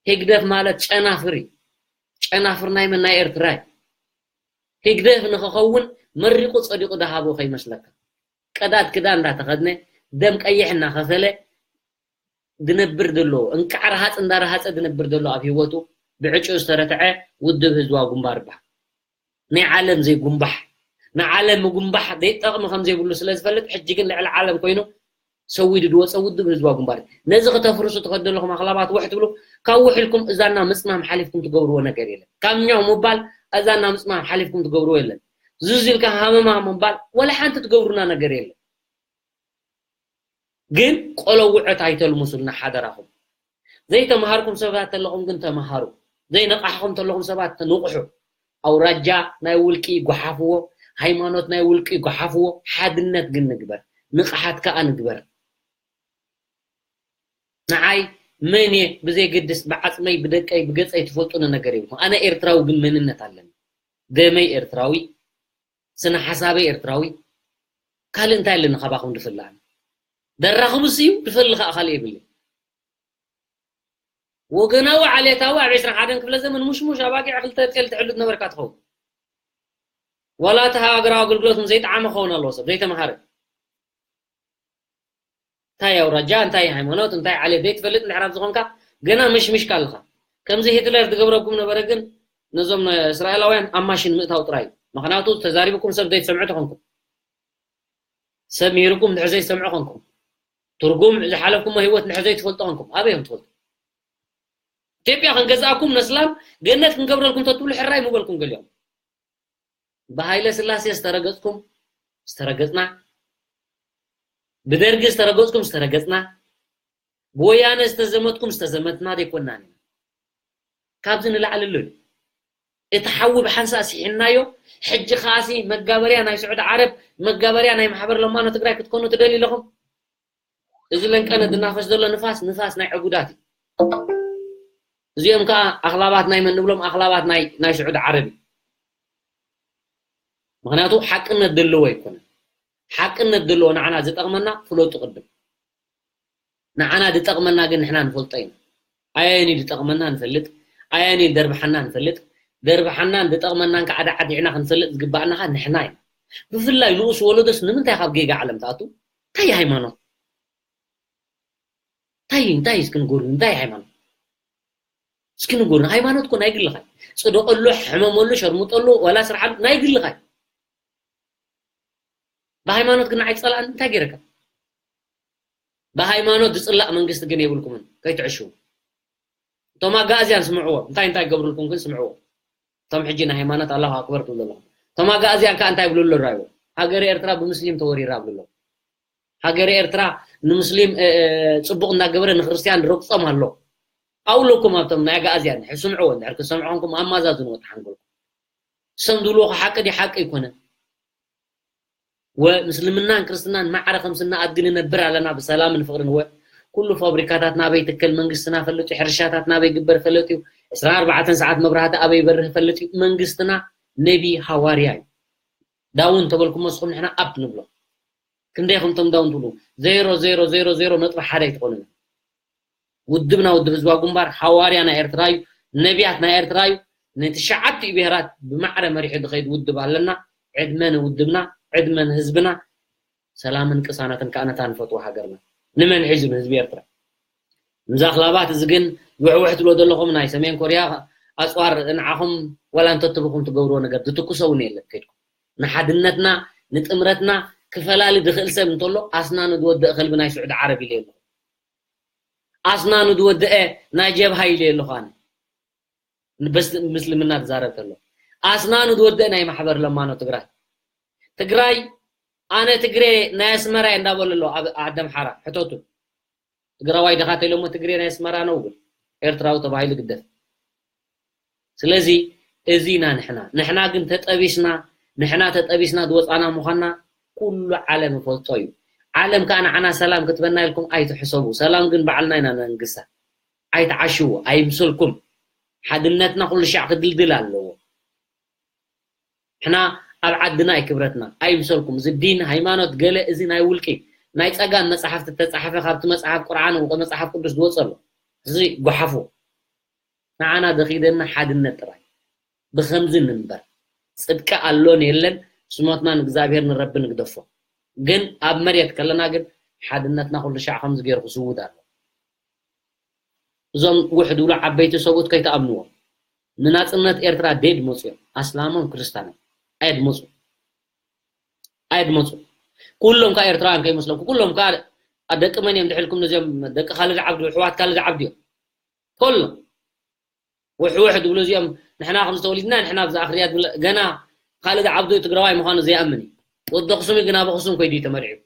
ህግደፍ ማለት ጨናፍር እዩ። ጨናፍር ናይ መን? ናይ ኤርትራ እዩ። ህግደፍ ንኽኸውን መሪቑ ጸዲቑ ደሃቦ ከይመስለካ። ቀዳድ ክዳን እንዳተኸድነ ደም ቀይሕ እናኸፈለ ድነብር ዘሎ፣ እንቃዕ ረሃጽ እንዳረሃጸ ድነብር ዘሎ ኣብ ህይወቱ ብዕጭኡ ዝተረትዐ ውድብ ህዝባዊ ግንባር ይበሃል። ናይ ዓለም ዘይጉንባሕ፣ ንዓለም ምጉንባሕ ዘይጠቕሚ ከም ዘይብሉ ስለ ዝፈልጥ፣ ሕጂ ግን ልዕሊ ዓለም ኮይኑ ሰዊዱ ዝወፀ ውድብ ህዝባዊ ግንባር እዩ። ነዚ ክተፍርሱ ትኸዱ ኣለኹም ኣኽላባት ውሕ ትብሉ፣ ካብ ውሕ ኢልኩም እዛና ምፅማም ሓሊፍኩም ትገብርዎ ነገር የለን። ካብ ኛው ምባል እዛና ምፅማም ሓሊፍኩም ትገብርዎ የለን። ዙዝ ኢልካ ሃመማ ምባል ወላ ሓንቲ ትገብሩና ነገር የለን። ግን ቆሎ ውዕት ኣይተልሙሱልና ሓደራኹም። ዘይተምሃርኩም ሰባት ተለኹም ግን ተምሃሩ። ዘይነቃሕኹም ተለኹም ሰባት ንቕሑ። ኣውራጃ ናይ ውልቂ ይጓሓፍዎ፣ ሃይማኖት ናይ ውልቂ ይጓሓፍዎ፣ ሓድነት ግን ንግበር፣ ንቕሓት ከኣ ንግበር። ንዓይ መን እየ ብዘይገድስ ብዓጽመይ ብደቀይ ብገጸይ ትፈልጡኒ ነገር የብልኩም። ኣነ ኤርትራዊ ግን መንነት ኣለኒ። ደመይ ኤርትራዊ፣ ስነ ሓሳበይ ኤርትራዊ። ካልእ እንታይ ኣለኒ ካባኹም ድፍለ? ኣነ ደራኽቡስ እዩ ድፈሊ ከኣ ካልእ የብለይ። ወገናዊ ዓሌታዊ ኣብ ዕስራን ሓደን ክፍለ ዘመን ሙሽሙሽ ኣባጊዕ ክልተ ጤል ትሕሉ ትነበርካ ትኸውን። ዋላ እቲ ሃገራዊ ኣገልግሎት ዘይጠዓመ ክኸውን ኣለዎ ሰብ ዘይተምሃረ። እንታይ ኣውራጃ እንታይ ሃይማኖት እንታይ ዓሌት ዘይትፈልጥ እንድሕር ኣብ ዝኾንካ ገና ምሽምሽካ ኣለኻ። ከምዚ ሂትለር ዝገብረኩም ነበረ ግን ነዞም እስራኤላውያን ኣብ ማሽን ምእታው ጥራይ እዩ። ምኽንያቱ ተዛሪብኩም ሰብ ዘይትሰምዑ ተኾንኩም፣ ሰብ ምሂርኩም እንድሕር ዘይትሰምዑ ኾንኩም፣ ትርጉም ዝሓለፍኩሞ ህይወት እንድሕር ዘይትፈልጡ ኾንኩም ኣበይ እዮም ትፈልጡ? ኢትዮጵያ ክንገዝኣኩም ነስላም ገነት ክንገብረልኩም ተትብሉ ሕራይ ምበልኩም ገሊኦም። ብሃይለ ስላሴ ዝተረገጽኩም ዝተረገጽና፣ ብደርጊ ዝተረገጽኩም ዝተረገጽና፣ ብወያነ ዝተዘመትኩም ዝተዘመትና ዘይኮናን ኢና። ካብዚ ንላዕሊ ኣሎ እዩ። እቲ ሓዊ ብሓንሳእ ስሒናዮ። ሕጂ ከኣሲ መጋበርያ ናይ ስዑዲ ዓረብ፣ መጋበርያ ናይ ማሕበር ለማኖ ትግራይ ክትኮኑ ትደልዩ ኣለኹም? እዚ ለንቀነ ዝናፈስ ዘሎ ንፋስ ንፋስ ናይ ዕጉዳት እዩ። እዚኦም ከዓ ኣኽላባት ናይ መን ንብሎም? ኣኽላባት ናይ ናይ ስዑዲ ዓረብ እዩ። ምኽንያቱ ሓቅነት ዘለዎ ኣይኮነን። ሓቅነት ዘለዎ ንዓና ዝጠቕመና ፍለጡ ቅድም። ንዓና ዝጠቕመና ግን ንሕና ንፈልጦ ኢና። ኣየኒ ዝጠቕመና ንፈልጥ፣ ኣየኒ ደርብሓና ንፈልጥ። ደርብሓናን ዝጠቕመናን ከዓ ዳዓዲዕና ክንፈልጥ ዝግባኣና ከዓ ንሕና ኢና። ብፍላይ ንኡስ ወለዶስ ንምንታይ ካብ ጌጋ ዓለም ትኣቱ? እንታይ ሃይማኖት? እንታይ እንታይ እስኪ ንገሩኒ፣ እንታይ ሃይማኖት? እስኪ ንገሩኒ። ሃይማኖት እኮ ናይ ግልኻ እዩ። ጽደቐሉ፣ ሕመመሉ፣ ሸርሙጠሉ፣ ዋላ ስርሓሉ ናይ ግልኻ እዩ። ብሃይማኖት ግን ንዓይ ጸላእኒ እንታይ ገይረካ? ብሃይማኖት ዝጽላእ መንግስቲ ግን የብልኩምን፣ ከይትዕሽዉ። እቶም ኣጋእዝያን ስምዕዎም፣ እንታይ እንታይ ገብሩልኩም ግን ስምዕዎም። እቶም ሕጂ ናይ ሃይማኖት ኣላሁ ኣክበር ትብሉ ኣለኹም። እቶም ኣጋእዝያን ከኣ እንታይ ይብሉ ኣለዉ? ሃገረ ኤርትራ ብምስሊም ተወሪራ ይብሉ ኣለዉ። ሃገረ ኤርትራ ንምስሊም፣ እ፣ እ፣ ጽቡቕ እንዳገበረ ንክርስትያን ዝረግጾም ኣሎ። ኣውለኩም ኣብቶም ናይ ኣግኣዝያን፣ ሕጂ ስምዕዎ፣ እንድሕር ክሰምዑ ኮንኩም ኣማዛዝንዎ፣ ተሓንጎልኩም። ሰም ዝብልዎ ሓቂ ድዩ ሓቂ ኣይኮነን? ወምስልምናን ክርስትናን ማዕረ ከም ስና ኣድጊ ንነብር ኣለና ብሰላምን ፍቕርን። ወ ኩሉ ፋብሪካታት ናበይ ትከል መንግስትና ፈልጥ እዩ፣ ሕርሻታት ናበይ ግበር ፈልጥ እዩ፣ ዕስራን ኣርባዕተን ሰዓት መብራህቲ ኣበይ ይበርህ ፈልጥ እዩ። መንግስትና ነቢ ሃዋርያ እዩ። ዳውን ተበልኩሞ ንስኹም ንሕና ኣፕ ንብሎ። ክንደይ ከምቶም ዳውን ትብሉ? ዜሮ ዜሮ ዜሮ ዜሮ ነጥቢ ሓደ ኣይትኾኑን። ውድብና ውድብ ህዝባዊ ግንባር ሃዋርያ ናይ ኤርትራ እዩ፣ ነቢያት ናይ ኤርትራ እዩ። ንትሽዓቲኡ ብሄራት ብማዕረ መሪሑ ዝኸይድ ውድብ ኣለና። ዕድመ ንውድብና፣ ዕድመ ንህዝብና። ሰላምን ቅሳነትን ከኣ ነታ ንፈትዋ ሃገርና። ንመን ሒዙ? ንህዝቢ ኤርትራ። እዛ ክላባት እዚ ግን ውሕውሕ ትብሎ ዘለኹም ናይ ሰሜን ኮርያ ኣጽዋር ንዓኹም ዋላ እንተትብኹም ትገብርዎ ነገር ዝትኩሰ እውን የለን። ከይድኩም ንሓድነትና ንጥምረትና ክፈላሊ ዝኽእል ሰብ እንተሎ ኣስናኑ ዝወደእ ከልቢ ናይ ስዑዲ ዓረብ ኢለ ኣለኹ። ኣስናኑ ዝወደአ ናይ ጀብሃ ኢለ ኣለኹ። ኣነ ንበስ ምስልምና ትዛረብ ተሎ ኣስናኑ ዝወደአ ናይ ማሕበር ለማኖ ትግራይ ትግራይ ኣነ ትግሬ ናይ ኣስመራ እየ እንዳበሉ ኣሎ። ኣብ ዓዲ ኣምሓራ ሕተቱ። ትግራዋይ ድኻ ተይሎሞ ትግሬ ናይ ኣስመራ ነው ግን ኤርትራዊ ተባሂሉ ግደፍ። ስለዚ እዚ ኢና ንሕና። ንሕና ግን ተጠቢስና፣ ንሕና ተጠቢስና ዝወፃና ምዃንና ኩሉ ዓለም ይፈልጦ እዩ። ዓለም ከዓ ንዓና ሰላም ክትበና ኢልኩም ኣይትሕሰቡ። ሰላም ግን ባዕልና ኢና ነንግሳ። ኣይትዓሽዎ፣ ኣይምሰልኩም። ሓድነትና ኩሉ ሻዕ ክድልድል ኣለዎ። ንሕና ኣብ ዓድና እዩ ክብረትና። ኣይምሰልኩም። እዚ ዲን፣ ሃይማኖት፣ ገለ እዚ ናይ ውልቂ፣ ናይ ጸጋም መጽሓፍቲ እተጻሕፈ ካብቲ መጽሓፍ ቁርዓን ወይ መጽሓፍ ቅዱስ ዝወጸ ኣሎ። እዚ ጓሓፎ። ንዓና ዘኺደና ሓድነት ጥራይ። ብኸምዚ ንንበር። ጽድቂ ኣሎን የለን፣ ስሞትና ንእግዚኣብሔር ንረቢ ንግደፎ። ግን ኣብ መሬት ከለና ግን ሓድነትና ኩሉ ሻዕ ከምዚ ገይሩ ክስውድ ኣሎ። እዞም ውሕ ዝብሉ ዓበይቲ ሰብኡት ከይትኣምንዎም። ንናጽነት ኤርትራ ደይ ድመጹ እዮም። ኣስላሞም ክርስታኖም። ኣየድመጹ። ኣየድመጹ። ኩሎም ከኣ ኤርትራውያን ከይመስለኩም። ኩሎም ከኣ ደቂ መን እዮም ድሕልኩም ነዚኦም ደቂ ካልድ ዓብዱ፣ ኣሕዋት ካልድ ዓብዱ እዮም። ኩሎም። ውሕ ውሕ ዝብሉ እዚኦም ንሕና ከም ዝተወሊድና ንሕና ብዛ ኣኽርያ ዝብለ ገና ካልድ ዓብዱ ትግራዋይ ምዃኑ ዘይኣምን እዩ። ወዲ ኣኽሱም እዩ ግን ኣብ ኣኽሱም ከይዱ እዩ ተመርዒው።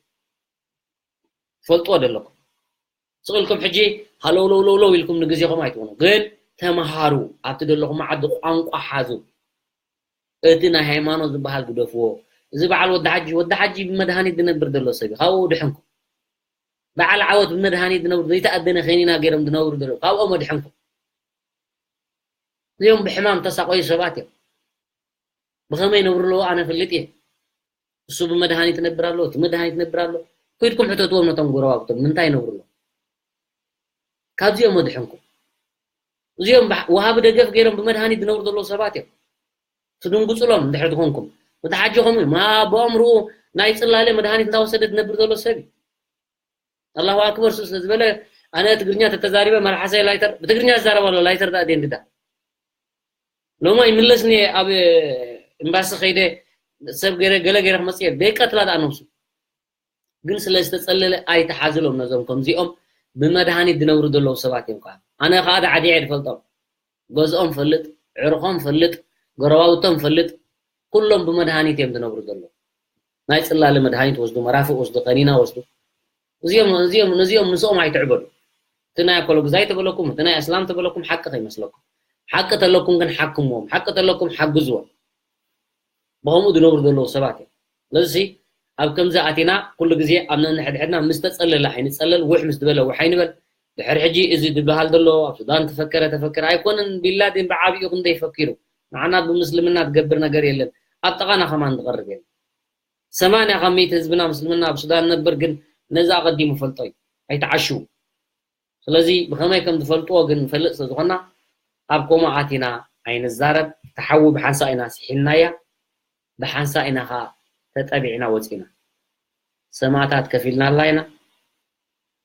ትፈልጥዎ ዘለኩም። ስቕ ኢልኩም ሕጂ ሃለውለውለውለው ኢልኩም ንግዜኹም ኣይትኾኑ። ግን ተምሃሩ፣ ኣብቲ ዘለኹም ዓዲ ቋንቋ ሓዙ። እቲ ናይ ሃይማኖት ዝበሃል ግደፍዎ። እዚ በዓል ወዲ ሓጂ፣ ወዲ ሓጂ ብመድሃኒት ዝነብር ዘሎ ሰብ እዩ። ካብኡ ድሕንኩም። በዓል ዓወት ብመድሃኒት ዝነብሩ ዘይተኣደነ ከኒና ገይሮም ዝነብሩ ዘለዉ። ካብኦም ኣድሕንኩም። እዚኦም ብሕማም ተሳቆዩ ሰባት እዮም። ብኸመይ ይነብሩ ኣለዉ ኣነ እፈልጥ እየ። እሱ ብመድሃኒት ይነብር ኣሎ፣ እቲ መድሃኒት ይነብር ኣሎ። ከይድኩም ሕተትዎም ነቶም ጎረባብቶም ምንታይ ይነብሩ ኣለዉ። ካብዚኦም ኣድሕንኩም። እዚኦም ብሓ-፣ ወሃቢ ደገፍ ገይሮም ብመድሃኒት ዝነብሩ ዘለዉ ሰባት እዮም። ትድንጉጹሎም እንድሕር ትኾንኩም። እቲ ሓጂ ከምኡ እዩ። ማ-፣ ብኣእምርኡ ናይ ጽላለ መድሃኒት እንዳወሰደ ዝነብር ዘሎ ሰብ እዩ። ኣላሁ ኣክበር ሱ ስለ ዝበለ ኣነ ትግርኛ ተተዛሪበ መልሓሰይ ላይተር ብትግርኛ ዝዛረብ ኣሎ ላይተር ዳ ደንድዳ ሎማ ይምለስኒ ኣብ ኤምባሲ ከይደ ሰብ ገለ ገለ ገይረ ክመጽእ እየ ደይቀትላ ደኣ ነብሱ ግን ስለ ዝተጸለለ ኣይተሓዝሎም ነዞም ከምዚኦም ብመድሃኒት ዝነብሩ ዘለዉ ሰባት እዮም ከዓ ኣነ ከዓ ዳዕዲዐ ዝፈልጦም ገዝኦም ፈልጥ ዕርኾም ፈልጥ ጎረባብቶም ፈልጥ ኩሎም ብመድሃኒት እዮም ዝነብሩ ዘለዉ ናይ ጽላለ መድሃኒት ወስዱ መራፍእ ወስዱ ከኒና ወስዱ እዚኦም እዚኦም ነዚኦም ምስኦም ኣይትዕበዱ እቲ ናይ ኣኮሎግዛይ ተበለኩም እቲ ናይ ኣስላም ተበለኩም ሓቂ ከይመስለኩም ሓቂ ተለኩም ግን ሓክምዎም ሓቂ ተለኩም ሓግዝዎም ብኸምኡ ዝነብሩ ዘለዉ ሰባት እዮም ስለዚ ኣብ ከምዚ ኣቲና ኩሉ ግዜ ኣብ ነንሕድሕድና ምስ ተጸለለ ኣይንጸለል ውሕ ምስ ዝበለ ውሕ ኣይንበል ድሕር ሕጂ እዚ ዝበሃል ዘሎ ኣብ ሱዳን ተፈከረ ተፈከረ ኣይኮነን ቢላዲን ብዓቢኡ ክንደይ ፈኪሩ ንዓና ብምስልምና ትገብር ነገር የለን ኣብ ጥቓና ከማን ትቐርብ የለን ሰማንያ ካብ ሚእቲ ህዝብና ምስልምና ኣብ ሱዳን ነብር ግን ነዚ ኣቐዲሙ ፈልጦ እዩ ኣይተዓሽዉ ስለዚ ብኸመይ ከም ዝፈልጥዎ ግን ንፈልጥ ስለ ዝኾና ኣብ ከምኡ ኣቲና ኣይንዛረብ ተሓዊ ብሓንሳእ ኢና ስሒልናያ ብሓንሳእ ኢና ኸዓ ተጠቢዕና ወፂና ሰማእታት ከፊልናላ ኢና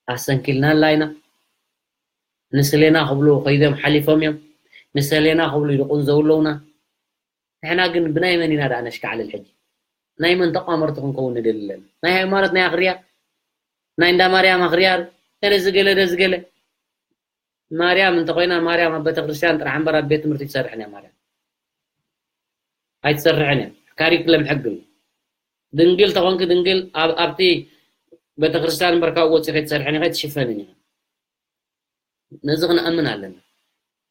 ኣሰንኪልናላ ኢና ንስሌና ክብሉ ከይዶም ሓሊፎም እዮም ንሰሌና ክብሉ ይድቁን ዘውለውና ንሕና ግን ብናይ መን ኢና ደኣ ነሽካዕልል ሕጂ ናይ መን ተቋመርቲ ክንከውን ንደሊ ኣለና ናይ ሃይማኖት ናይ ኣኽርያ ናይ እንዳ ማርያም ኣኽርያ ዶ ነዚ ገለ ደዚ ገለ ማርያም እንተኾይና ማርያም ኣብ ቤተክርስትያን ጥራሕ እምበር ኣብ ቤት ትምህርቲ ትሰርሕን እያ ማርያም ኣይትሰርሕን እያ ካሪክለም ሕግም ድንግል ተኾንኪ ድንግል ኣብቲ ቤተክርስትያን እምበር ካብኡ ወፂ ከይትሰርሕን ከይትሽፈንን ኢኻ ነዚ ክንኣምን ኣለና።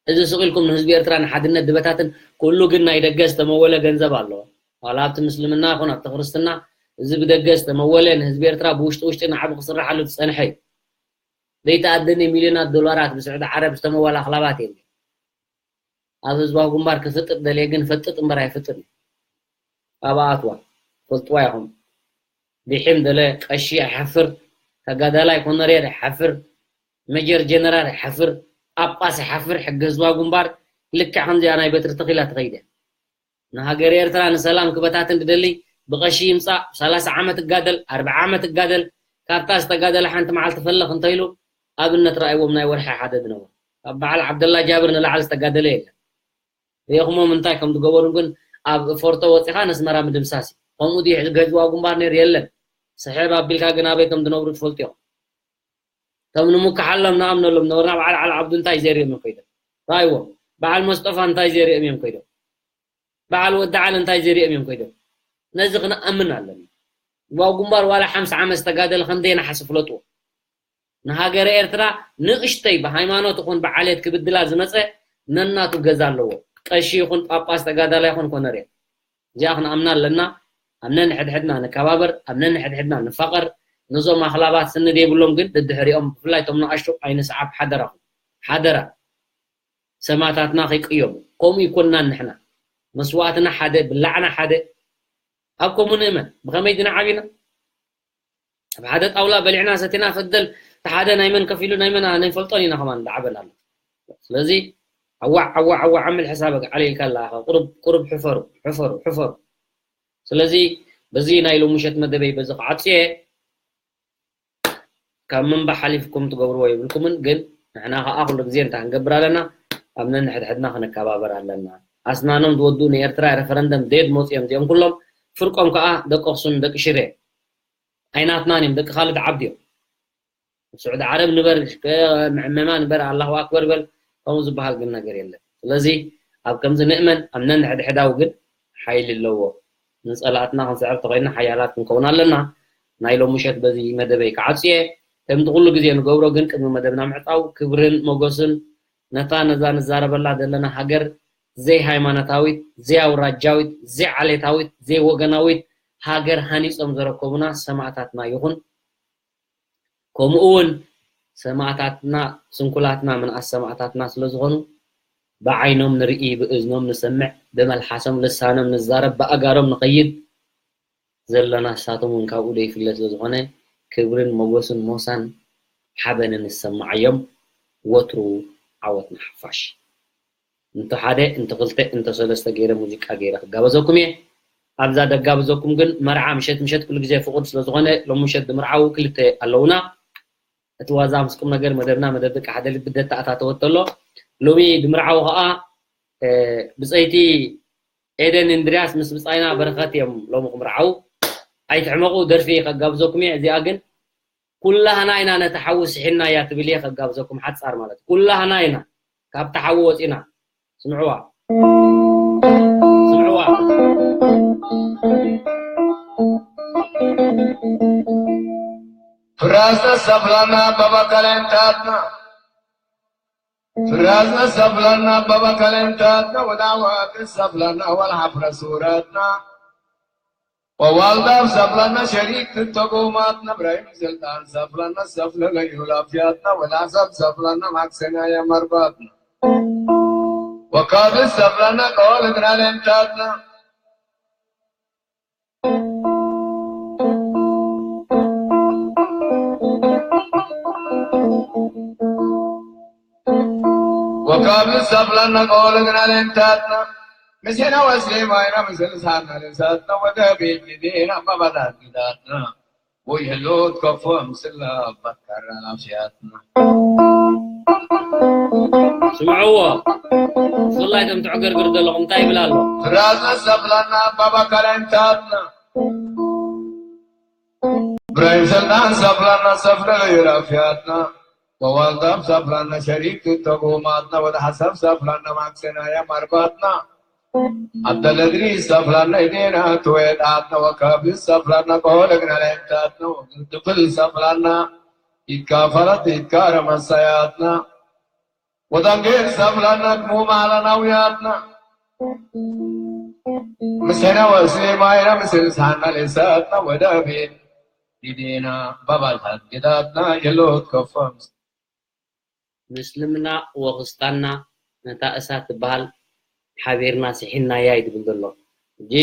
እዚ ስቕ ኢልኩም ንህዝቢ ኤርትራ ንሓድነት ድበታትን፣ ኩሉ ግን ናይ ደገ ዝተመወለ ገንዘብ ኣለዎ። ዋላ ኣብቲ ምስልምና ይኹን ኣብቲ ክርስትና፣ እዚ ብደገ ዝተመወለ ንህዝቢ ኤርትራ ብውሽጢ ውሽጢ ንዓቢ ክስርሓሉ ዝጸንሐ እዩ። ዘይተኣደነ ሚልዮናት ዶላራት ብስዑዲ ዓረብ ዝተመወለ ኣኽላባት የለ። ኣብ ህዝባዊ ግንባር ክፍጥጥ ደልየ ግን ፈጥጥ እምበር ኣይፍጥን እዩ። ኣብኣ ኣትዋ፣ ፈልጥዋ ኢኹም። ቢሒም ደለ ቀሺ ይሓፍር፣ ተጋዳላይ ኮነሬር ይሓፍር፣ ሜጀር ጀነራል ይሓፍር፣ ጳጳስ ይሓፍር። ሕጊ ህዝባዊ ግንባር ልክዕ ከምዚኣ ናይ በትሪ ተኺላ ትኸይድ እያ። ንሃገር ኤርትራ ንሰላም ክበታትን ድደሊ ብቐሺ ይምጻእ፣ ሰላሳ ዓመት እጋደል፣ ኣርብዓ ዓመት እጋደል፣ ካብታ ዝተጋደለ ሓንቲ መዓልቲ ፈለኽ እንተኢሉ ኣብነት ረኣይዎም ናይ ወርሒ ሓደ ዝነበሩ። ካብ በዓል ዓብደላ ጃብር ንላዕሊ ዝተጋደለ የለን። ርኢኹሞም እንታይ ከም ዝገበሩ ግን ኣብ ፎርቶ ወጺኻ ነስመራ ምድምሳስ እዩ። ከምኡ ድዩ ሕዚ ገዝዋ ግንባር ነይሩ? የለን። ስሕብ ኣቢልካ ግን ኣበይ ከም ዝነብሩ ትፈልጡ ኢኹም። እቶም ንምክሓሎም ንኣምነሎም ነበርና በዓል ዓሊ ዓብዱ እንታይ ዘሪኦም እዮም ከይዶም? ራይዎም። በዓል መስጠፋ እንታይ ዘሪኦም እዮም ከይዶም? በዓል ወዲ ዓሊ እንታይ ዘሪኦም እዮም ከይዶም? ነዚ ክንኣምን ኣለና። ህዝባዊ ግንባር ዋላ ሓምሳ ዓመት ዝተጋደለ ከም ዘይነሓስ ፍለጥዎ። ንሃገረ ኤርትራ ንእሽተይ ብሃይማኖት ይኹን ብዓሌት ክብድላ ዝመጸ ነናቱ ገዛ ኣለዎ። ቀሺ ይኹን ጳጳስ፣ ተጋዳላይ ይኹን ኮነሬ። እዚኣ ክንኣምና ኣለና። ኣብ ነንሕድሕድና ንከባበር፣ ኣብ ነንሕድሕድና ንፋቐር። ነዞም ኣኽላባት ስኒ ዘይብሎም ግን ደድሕሪኦም፣ ብፍላይ እቶም ንኣሽቱ ኣይንስዓብ፣ ሓደራኹም። ሓደራ። ሰማእታትና ከይቅየሙ። ከምኡ ይኮንናን ንሕና። መስዋእትና ሓደ፣ ብላዕና ሓደ። ኣብ ከምኡ ንእመን። ብኸመይ ድና ዓቢና? ኣብ ሓደ ጣውላ በሊዕና ሰቲና ፈደል፣ እቲ ሓደ ናይ መን ከፊሉ ናይ መን ኣይንፈልጦን ኢና ከማን እንዳዓበና ኣሎ። ስለዚ ኣዋዕ፣ ኣዋዕ፣ ኣዋዕ፣ ዓምል ሕሳበ ዓለ ኢልካ ኣለኻ። ቁሩብ፣ ቁሩብ ሕፈሩ፣ ሕፈሩ፣ ሕፈሩ። ስለዚ በዚ ናይ ሎሚ ምሸት መደበይ በዚ ክዓጽየ፣ ካብ ምንባሕ ሓሊፍኩም ትገብርዎ የብልኩምን፣ ግን ንሕና ከኣ ኩሉ ግዜ እንታይ ክንገብር ኣለና? ኣብ ነንሕድሕድና ክንከባበር ኣለና። ኣስናኖም ዝወድኡ ንኤርትራ ሬፈረንደም ዴድ መጽኦም እዚኦም ኩሎም፣ ፍርቆም ከኣ ደቂ ኣኽሱም፣ ደቂ ሽረ። ኣይናትናን እዮም፣ ደቂ ካልድ ዓብዲ እዮም። ኣብ ስዑዲ ዓረብ ንበር፣ ምዕመማ ንበር፣ ኣላሁ ኣክበር በል፣ ከምኡ ዝበሃል ግን ነገር የለን። ስለዚ ኣብ ከምዚ ንእመን፣ ኣብ ነንሕድሕዳዊ ግን ሓይሊ ኣለዎ። ንጸላእትና ክንስዕር ተኾይንና ሓያላት ክንከውን ኣለና። ናይ ሎም ምሸት በዚ መደበይ ክዓጽየ፣ ከምቲ ኩሉ ግዜ ንገብሮ ግን ቅድሚ መደብና ምዕጻው ክብርን ሞገስን ነታ ነዛ ንዛረበላ ዘለና ሃገር ዘይሃይማኖታዊት፣ ዘይኣውራጃዊት፣ ዘይዓሌታዊት፣ ዘይወገናዊት ሃገር ሃኒጾም ዘረከቡና ሰማእታትና ይኹን። ከምኡ እውን ሰማእታትና፣ ስንኩላትና ምንኣስ ሰማእታትና ስለ ዝኾኑ፣ ብዓይኖም ንርኢ፣ ብእዝኖም ንሰምዕ፣ ብመልሓሶም ልሳኖም ንዛረብ፣ ብኣጋሮም ንኸይድ ዘለና ንሳቶም እውን ካብኡ ዘይፍለ ስለ ዝኾነ፣ ክብርን ሞገስን ሞሳን ሓበንን ይሰማዓዮም። ወትሩ ዓወት ንሓፋሽ። እንተ ሓደ፣ እንተ ክልተ፣ እንተ ሰለስተ ገይረ ሙዚቃ ገይረ ክጋበዘኩም እየ። ኣብዛ ደጋብዘኩም ግን መርዓ ምሸት ምሸት ኩሉ ግዜ ፍቑድ ስለ ዝኾነ፣ ሎም ምሸት ድምርዓው ክልተ ኣለውና። እቲ ዋዛ ምስ ቁም ነገር መደብና መደብ ደቂ ሓደ ልቢ ደተኣታተወት ኣሎ። ሎሚ ድምርዓው ኸኣ፣ እ፣ ብጸይቲ ኤደን እንድርያስ ምስ ብጻይና በረኸት እዮም ሎሚ ክምርዓው። ኣይትሕመቑ፣ ደርፊ ከጋብዘኩም እየ። እዚኣ ግን ኩላህና ኢና ነቲ ሓዊ ስሒናያ ትብል እየ ከጋብዘኩም፣ ሓጻር ማለት ኩላህና ኢና ካብቲ ሓዊ ወጺና። ስምዕዋ። ስምዕዋ። ፍራስ ሰፍላና ኣባባ ካላይንታትና። ፍራስ ሰፍላና ኣባባ ካላይንታትና፣ ወላ ዋክ ሰፍላና፣ ወላ ሓፍረ ሱራትና። ወዋልዳብ ሰፍላና፣ ሸሪክ ትተጎማትና፣ እብራሂም ስልጣን ሰፍላና፣ ሰፍለለዩ ላፍያትና፣ ወላ ሰብ ሰፍላና፣ ማክሰና የመርባትና። ወካብ ሰፍላና፣ ቀዋል እግና ለንታትና። ወካብ ሰፍላና፣ ቀዋል እግና ለንታትና። ምስና ወስሌማይና፣ ምስልሳና ልሳትና፣ ወደ ቤት ዲና፣ ባባታት ግዳትና። ወይህሎ ትከፎ ምስላ ባካራ ላፍያትና። ስምዕዎ። ብፍላይ እቶም ትዕግርግር ዘለኹም እንታይ ይብል ኣሎ? ፍራስ ሰፍላና፣ ባባ ካላይንታትና። እብራሂም ሰልጣን ሰፍላና፣ ሰፍረ ለዩ ላፍያትና። ወዋልዳብ ሰፍላና፣ ሸሪክ ትተጉማትና። ወደ ሓሳብ ሰፍላና፣ ማክሰና የማርባትና። ኣደለድሪ ሰፍላና፣ ኢዴና ትወጣትና። ወካብ ሰፍላና፣ ቆለግና ለንታትና። ወግልትፍል ሰፍላና፣ ኢትካ ፈረት፣ ኢትካ ረመሳያትና። ወጠንጌል ሰብለነ ክሙ ማለናውያትና ምስና ወስሌማይና ምስል ሳና ለሰትና ወደቤን ዲዴና ባባታት ጌታትና የሎት ከፈም ምስልምና ወክስታና ነታ እሳት ትበሃል ሓቢርና ስሒናያ እዩ ዝብል ዘሎ። ሕጂ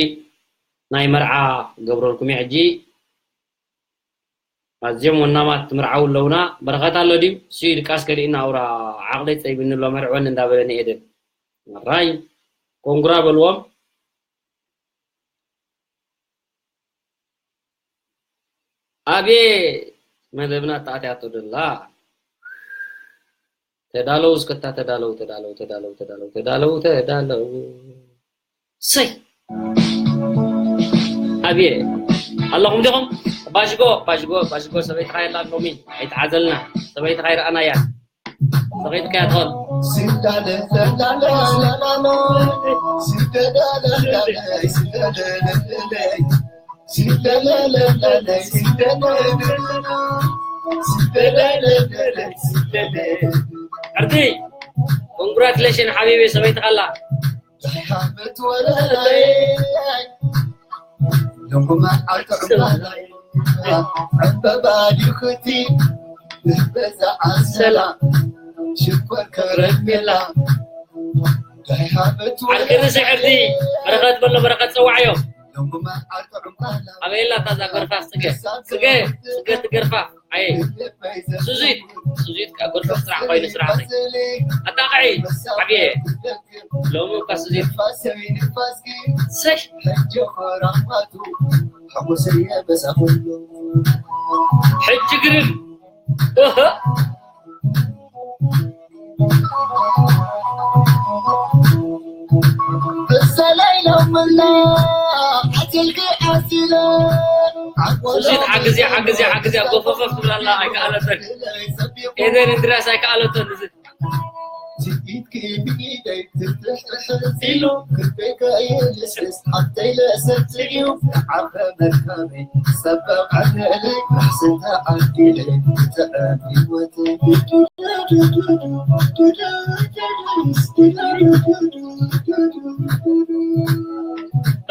ናይ መርዓ ገብረልኩም እየ። ሕጂ ኣዝዮም ወናማት ትምርዓው ኣለውና። በረኸት ኣሎ ድዩ? እሱ ድቃስ ከሊእና ኣውራ ዓቕሊ ጸይብኒ ኣሎ መርዕወኒ እንዳበለኒ ኤደን። ራይ ኮንግራ በልዎም። ኣቤ መደብና ተኣትያቶ ደላ። ተዳለው እስከታ ተዳለው ተዳለው ተዳለው ተዳለው ተዳለው ተዳለው ሰይ ኣብየ ኣለኹም ዲኹም? ባሽጎ ባሽጎ ባሽጎ ሰበይትኻ የላ ሎሚ ኣይተዓዘልና። ሰበይትኻ ይረኣናያ። ሰበይትካ እያ ትኾን። ዕርዲ ኮንግራቹሌሽን ሓቢቢ ሰበይትኻ ኣላ። ዓርኪ ርእሲ ዕርዲ በረኸት በሎ በረኸት ጸዋዕዮ። ኣበየላ እታ እዛ ጎርፋፍ ጽገ ጽገ ጽገ ትገርፋፍ ኣየ ሱዚት ሱዚት ካ ጎርፋፍ ስራሕ ኮይኑ ስራሕ ኣጣቕዒ ዓብየ ሎሚ እኳ ሱዚት ሰይ ሕጂ ግርም እህ እሰለይ ሎምላ ዓትልኪ ዓሲለ ሱዚት ሓግዝያ ሓግዝያ ሓግዝያ ጎፈፈፍ ትብላላ ኣይከኣለተን ኤደን እንድርያስ ኣይከኣለተን እዚ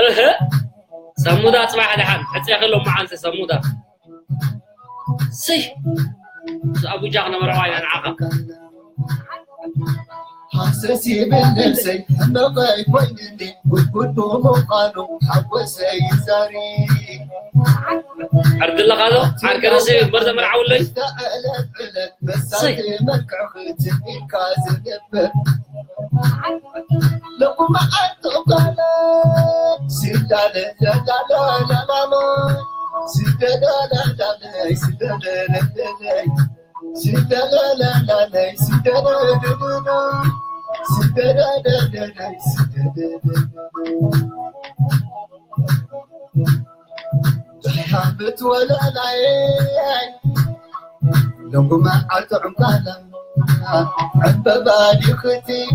እህ ሰሙዳ ጽባሕ ደሓን ሕጽያ ከሎ መዓልቲ ሰሙዳ ስይ ኣቡጃ ክነበረ ዋይና ንዓኻ ሃሰስ ይብል ነብሰይ ሕመቐይ ኮይንኒ ጉድጉድ ብምዃኑ ሓጎሰይ ይዛሪ ዕርድለኻ ዶ ዓርከ ርእሲ እምበር ዘመርዓውለይ ضحى متولى العين لو ما عاد عمرنا عبابالي ختي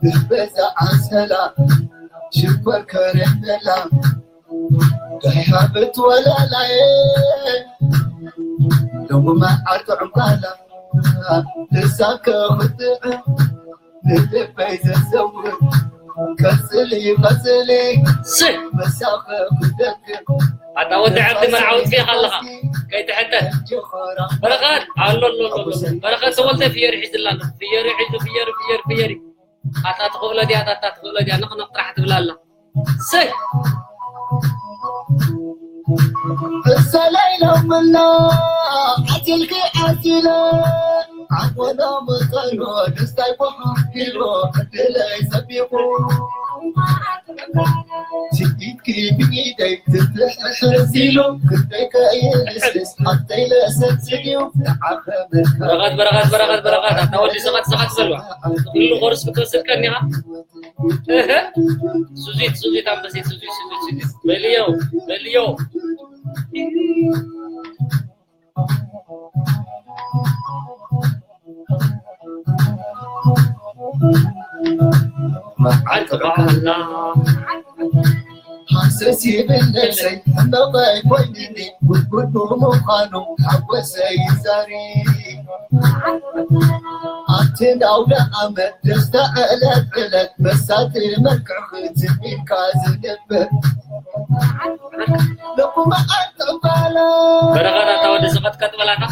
بس عسلة شكر كرملا ضحى متولى العين لو ما عاد عمرنا تساكر ختي ኣታ ወዲ ዓዲ መርዓ ውፅእ ኣለኻ ከይትሕተት በረኸት ኣሎ ኣሎ በረኸት ተወልደ ፍየሪ ሒዝላ ኣሎ ፍየሪ ሒዙ ፍየሪ ፍየሪ ፍየሪ ኣታ ትኽእሎ ድያ ኣታ ትኽእሎ ድያ ነቕነቕ ጥራሕ ትብላ ኣላ ሰይ እሰለይ ሎምላ ዓትልኪ ዓሲለ ዓወና መጠኖ ደስታይ ኮሓ ኢሎ ዕድለይ ሰቢቑ ስኢትኪ ብኢደይ ክትሕሕዝ ኢሉ ክንደይ ከይልስልስ ሓፍተይ ለሰስን እዩ ንዓኸ በረኸት በረኸት በረኸት በረኸት ኣታ ወዲ ሰቐት ሰቐት በልዋ ኩሉ ኮርስ ክትወስድ ቀኒኻ እህ ሱዚት ሱዚት ኣንበሲት ሱዚት ሱዚት ሱዚት በልዮ በልዮ መዓልቲ ቃና ሃሰስ ይብል ነብሰይ ሕመቐይ ኮይንኒ ጉድጉድ ብምዃኑ ሓጎሰይ ይዛሪ ኣታ ትናውደ ዓመት ደስታ ዕለት ዕለት መሳቲ መልክዕኺ ትቢልካ ዝንብር ልኩ መዓት ዕምባላ በረኸት ኣታ ወዲ ዝቐጥቀጥ በላታ።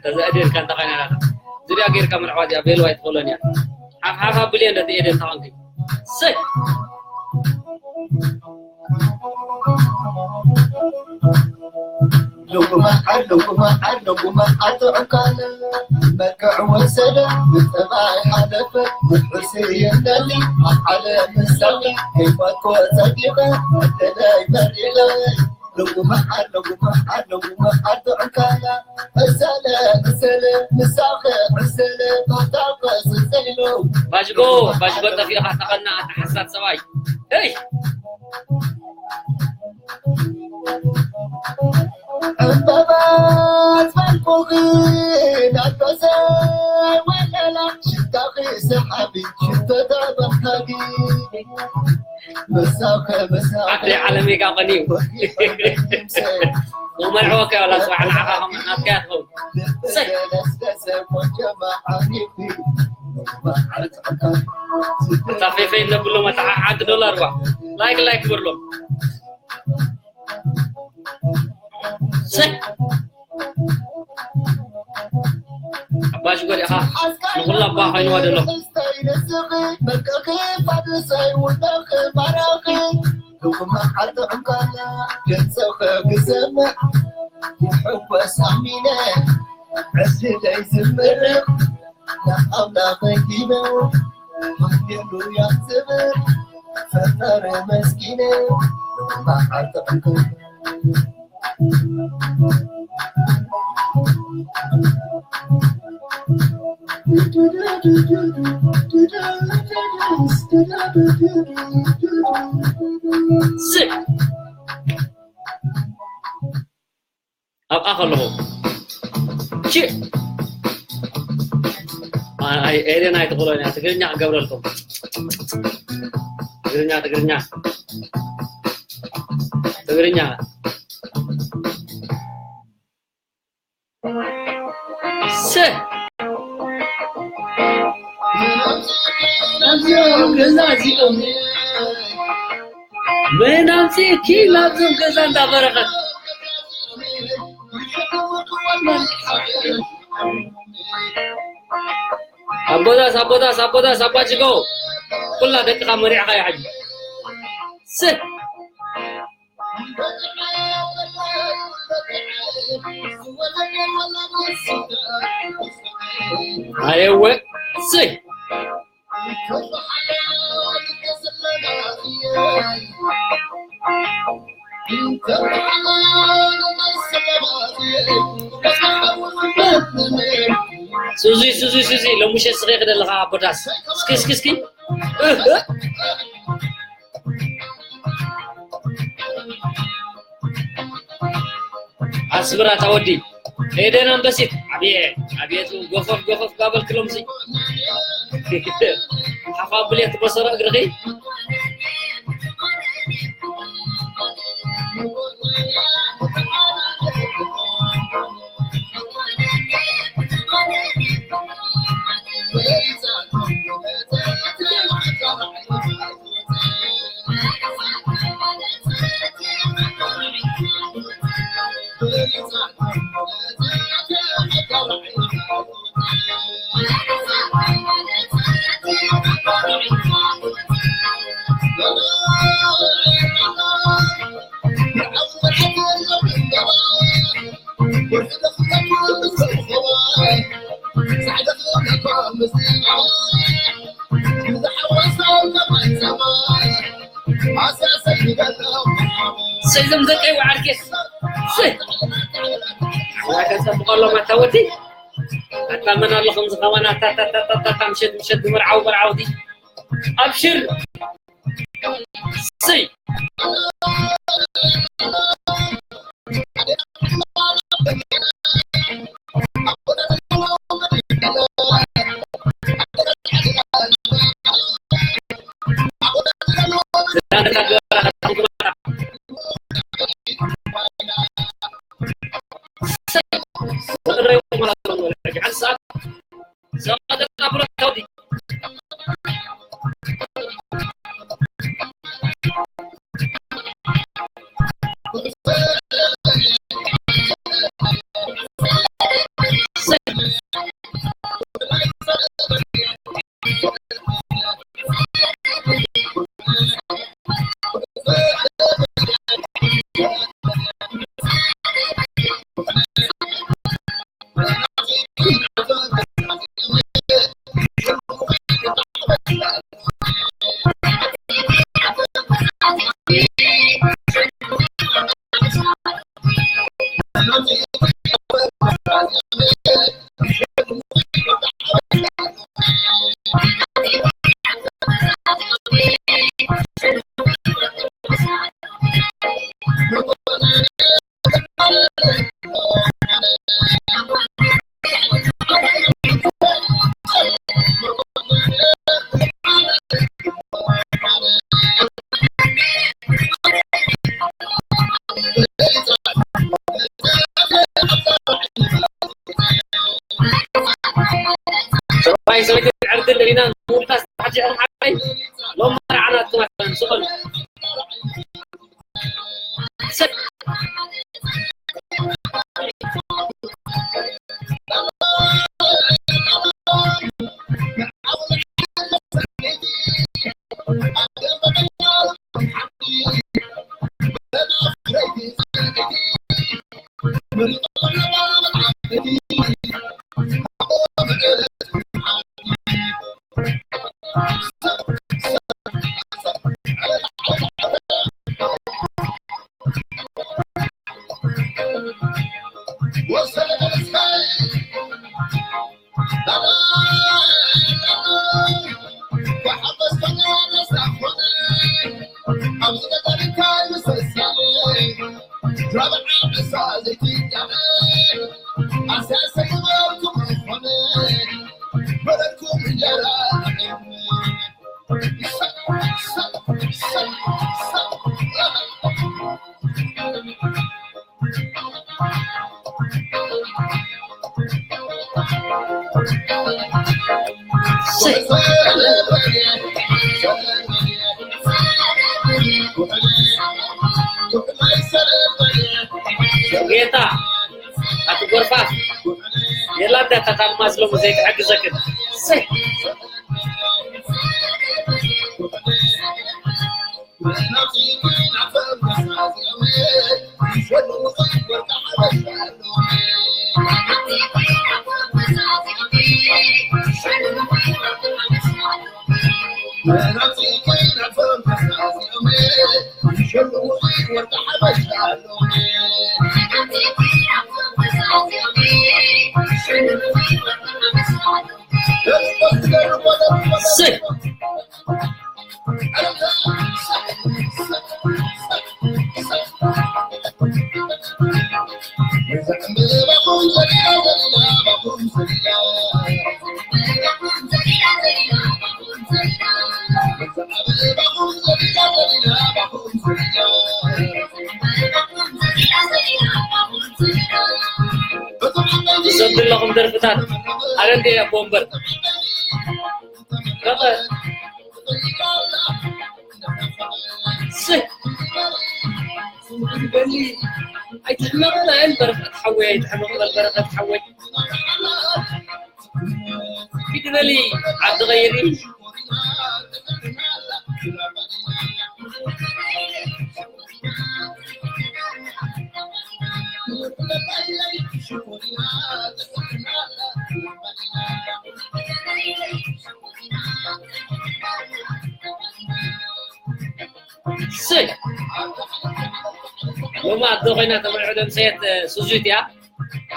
ተዘእዲርካ እንተኾይና ናታ። ዝርያ ጌርካ መርዓዋ እዚኣ ቤልዋ ኣይትኽእሎን እያ። ሓፍሓፍ ኣብልየ እንደቲ ኤደን ተኾንኪ። ሰይ! ልጉ መዓር ልጉ መዓር ልጉ መዓር ጥዑም ካለ መልክዕ ወሰደ ብጠባይ ሓለፈ ውሑስ የለኒ ኣብ ዓለም ምሳሌ ከይፈትኮ ጸዲቐ ዕድለይ መሪቐ ልጉ መዓር ልጉ መዓር ልጉ መዓር ጥዑም ካለ ዕሰለ ዕሰለ ምሳኸ ዕሰለ ታታኸ ስሰይሉ ባጅጎ ባጅጎ ጠፊእኻ ተቐና ኣታ ሓሳድ ሰብኣይ። ሄይ! ዕምበባት መልኩኺ ናፈሰ ወለላ ሽታኺ ሰሓቢ ሽቶ ተበሃጊ መሳኸ መሳኸ ዓዲ ዓለመይ ካብ ቀንዩ። ክመርዕወካ ዋላ ጽባሕ ንዓኻ ከም ናትካ እያ ትኸውን። ሰይ! እታ ፌፌ ነብሎም ኣታ ሓንቲ ዶላር ዋ። ላይክ ላይክ ግበርሎም። ሰይ! ኣባ ሽጎር ኢኻ ንኹላ ኣባ ኮይንዋ ዘሎ። መልክኺ ፋድሰይ ውዳኺ ማራኺ ልኹም ዓጥዕም ካላ ገጽኺ ክሰምዕ ይሕወስ ኣሚነ ዕድለይ ዝምርቕ ንኣምላኸይ ሂበ ሃሌሉያ ዝብል ፈጣሪ መስኪነ ልኹም ዓጥዕም ካላ ስቅ ኣብኣ ከለኹ ቺ ኣይ ኤደን ኣይትኽእሎን እያ። ትግርኛ ክገብረልኩም ትግርኛ ትግርኛ ትግርኛ ሰ ናብዚኦም ገዛ እዚኦም መን ኣምፅእኪ ናብዞም ገዛ እንዳበረኸት ኣቦዳስ ኣቦዳስ ኣቦዳስ ኣባጅጎ ኩላ ደቅኻ መሪዕኻ እዩ ሓጂ ስ ኣየወ ስይ ሱዚ ሱዚ ሱዚ ሎሙሸ ስኸ ክደለኻ ኣቦዳስ እስኪ እስኪ እስኪ ኣስብራ ታወዲ ኤደን ኣንበሲት ኣብየ ኣብየቱ ጎፈፍ ጎፈፍ ጋበልክሎም ሲ ሓፋ ብሌት በሰሮ እግርኺ ሰይዞም ደቀይ ወዓርጌ ሰይ ዋይ ከጸብቐሎም ኣታ ወዲ ኣታ መን ኣሎ ከምዚ ከማን ኣታ ኣታ ኣታ ኣታ ኣታ ምሸት ምሸት ዝመርዓው መርዓውቲ ኣብሽር ሰይ ሰብኣይ ሰበይቲ ዕርድን ሪናን ምውዳስ ተሓጂኹም ዓባይ ሎም መርዓና ትማን ስቕል ጌታ ኣቲ ጎርፋፍ የላ እንዳ ታታልማዝ ሎሚ ዘይትሕግዘክን። ሰይ። ትሰዱ ኣለኹም ደርፍታት ኣበንዲ ኣቦ እምበር ረቐ ስህ በሊ ኣይትሕመቕ በል በረኸት ሓወይ ኣይትሕመቕ በል በረኸት ሓወይ ፊት በሊ ዓዲ ቐይሪ ስይ ሎሚ ኣዶ ኮይና ተመርዖ ደምሰየት ሱዙት እያ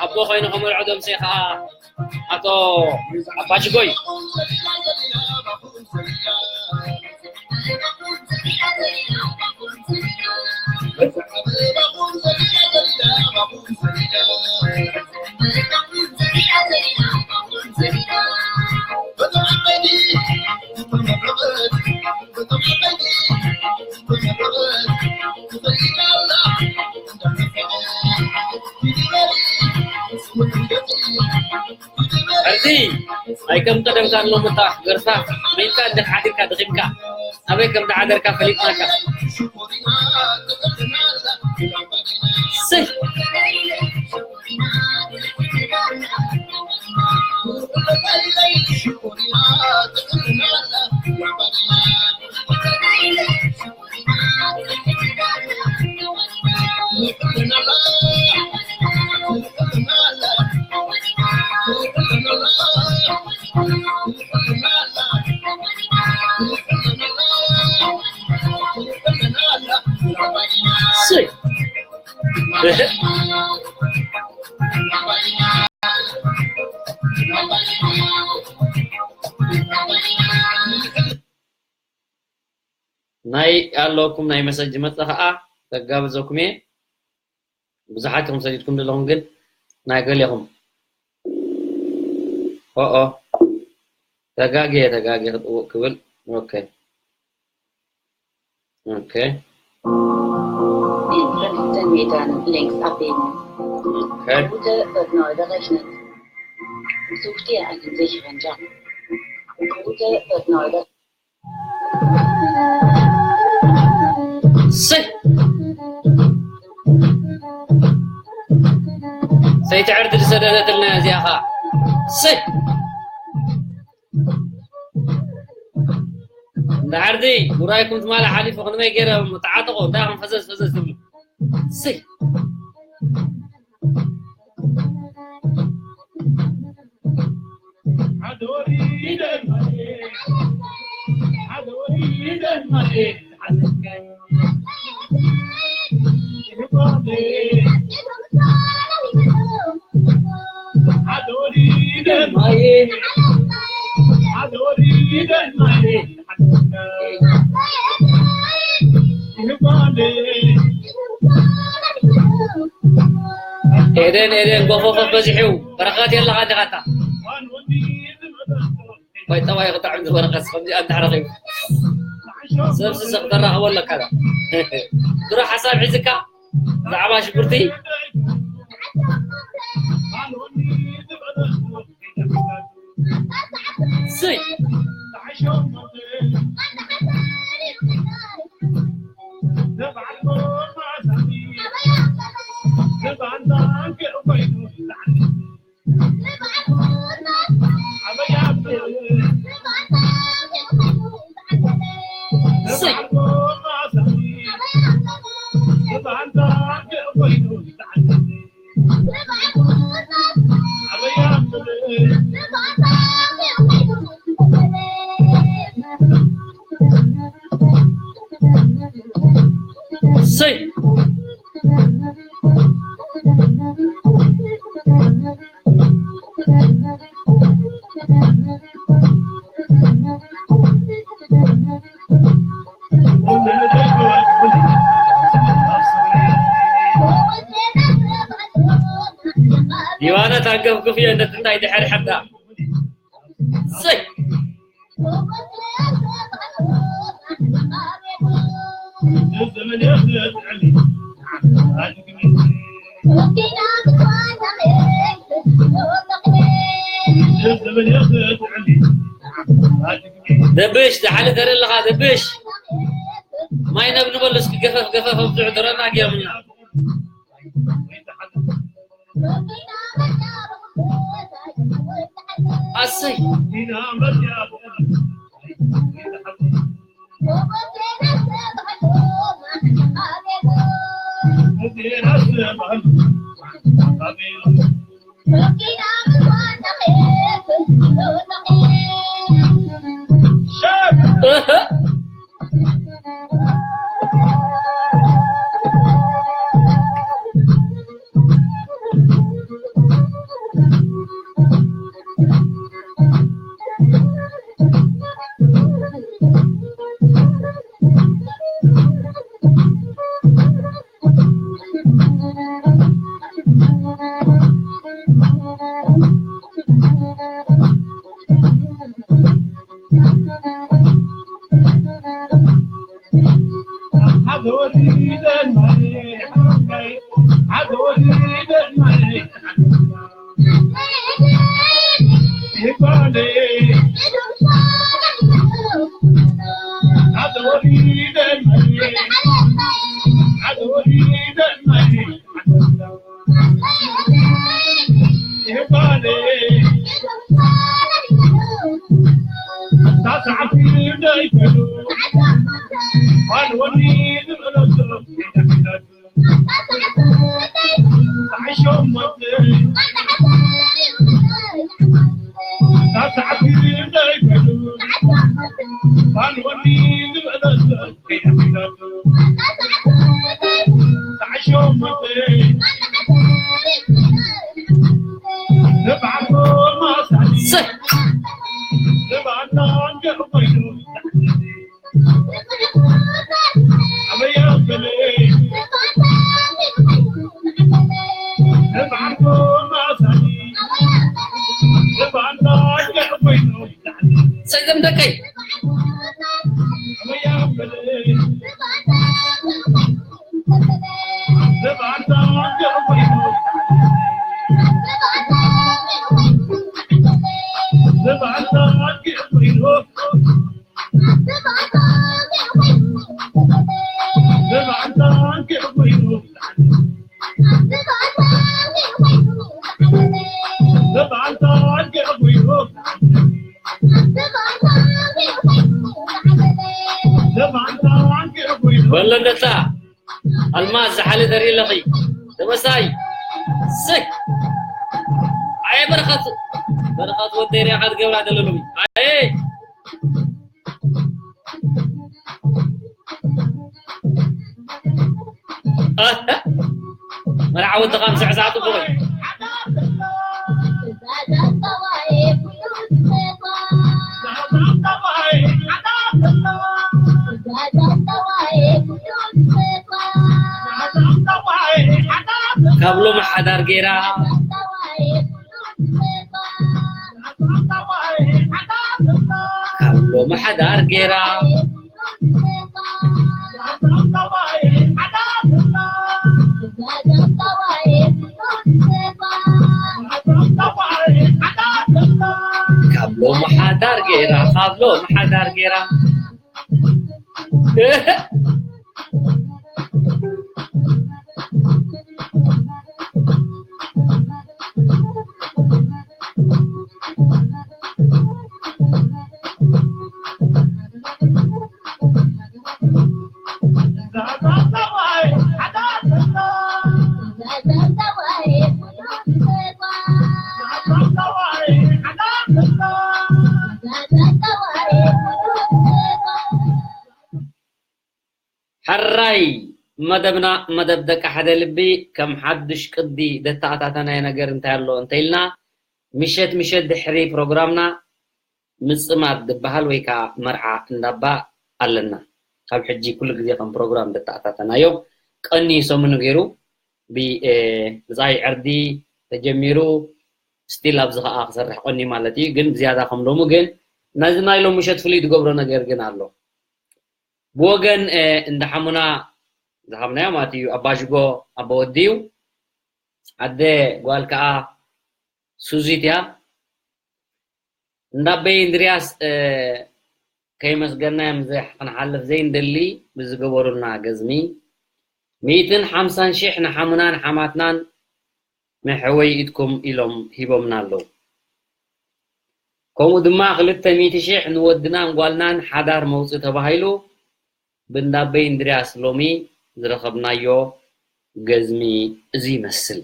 ኣቦ ኮይኑ ከመርዖ ደምሰየ ከዓ ኣቶ ኣባጅጎይ ሕዚ ኣይከም ቀደምካ ሎምታ ገርፋ በይንካ እንደ ሓዲርካ ደኺምካ ኣበይ ከም ዝሓደርካ ፈሊጥናካ ስይ ስይ ናይ ኣለኩም ናይ መሰጅ መጸ ከኣ ተጋብዘኩም እየ። ብዙሓት ኢኹም ሰዲድኩም ዘለኹም፣ ግን ናይ ገሌኹም። ኦኦ፣ ተጋግየ፣ ተጋግየ ክጥውቕ ክብል። ኦኬ። ኦኬ። In fünfzehn Metern links abbiegen. Okay. Route wird neu berechnet. Such dir einen sicheren Job. Route wird neu berechnet. ሰይ! ሰይቲ ዕርዲ ዝሰደደትልና እዚኣ ኸዓ። ሰይ! እንዳ ዓርዲ፣ ውራይኩም ትማሊ ሓሊፉ ክንመይ ገይረ ተዓጠቑ፣ እንታይ ኢኹም ፈዘዝ ፈዘዝ ትብሉ? ሰይ! ኤደን፣ ኤደን፣ ጎፎፎፍ በዚሑ። በረኸት የለኻ እንዲኻ ኣታ። ወይ ጠባይ ክጥዕም ዝበረኸስ፣ ከምዚኣ እንድሕር ረኺቡ። ሰብሲ ስቕ ተራኽቦ ኣለካ ዶ? ድሮ ሓሳብ ሒዝካ ብዛዕባ ሽጉርቲ? ስይ! ሰይ! ዮሃና ታንገፍግፍ እየ፣ ነቲ እንታይ ድሕር ሕዳ። ሰይ! ደብሽ፣ ዝሓለ ተርኢ ኣለኻ፣ ደብሽ። ማይ ነብንበሉ እስኪ፣ ገፈፍ፣ ገፈፍ፣ ኣብዝሑ፣ ድረና፣ ግየምና። ኣሰይ። ሰይዘም ደቀይ። በሎ እንደታ ኣልማዝ ዝሓለ ተርኢ ኣለኺ። ተመሳይ። ስክ። ኣየ በረኸት። በረኸት ወደይ ሪኣኻ ትገብራ ዘለኹ። ኣየ። መርዓ ወድኻ ምስ ዕዛ ጽቡቕ እዩ። ካብ ሎሚ ሓዳር ገይራ ካብ ሎሚ ሓዳር ገይራ ካብ ሎሚ ሓዳር ገይራ ካብ ሎሚ ሓዳር ገይራ ሕራይ መደብና መደብ ደቂ ሓደ ልቢ ከም ሓዱሽ ቅዲ ደተኣታተናዮ ነገር እንታይ ኣሎ እንተኢልና ምሸት ምሸት ድሕሪ ፕሮግራምና ምጽማድ ዝበሃል ወይ ከዓ መርዓ እንዳባ ኣለና። ካብ ሕጂ ኩሉ ግዜ ከም ፕሮግራም ደተኣታተናዮ ቀኒ ሰሙኑ ገይሩ ብብፃይ ዕርዲ ተጀሚሩ ስቲል ኣብዚ ከዓ ክሰርሕ ቀኒ ማለት እዩ። ግን ብዝያዳ ከም ሎሙ ግን ነዚ ናይ ሎም ምሸት ፍሉይ ዝገብሮ ነገር ግን ኣሎ። ብወገን እንዳ ሓሙና ዝሃብናዮ ማለት እዩ ኣባዥጎ ኣቦወዲ እዩ። ኣደ ጓል ከዓ ሱዚት እያ። እንዳበይ እንድርያስ ከይመስገናዮም ክንሓልፍ ዘይንደሊ ብዝገበሩልና ገዝሚ ሚእትን ሓምሳን ሺሕ ንሓሙናን ሓማትናን መሕወይ ኢድኩም ኢሎም ሂቦምና ኣለዉ። ከምኡ ድማ ክልተ ሚእቲ ሺሕ ንወድናን ጓልናን ሓዳር መውፅእ ተባሂሉ ብእንዳበይ እንድርያስ ሎሚ ዝረኸብናዮ ገዝሚ እዚ ይመስል።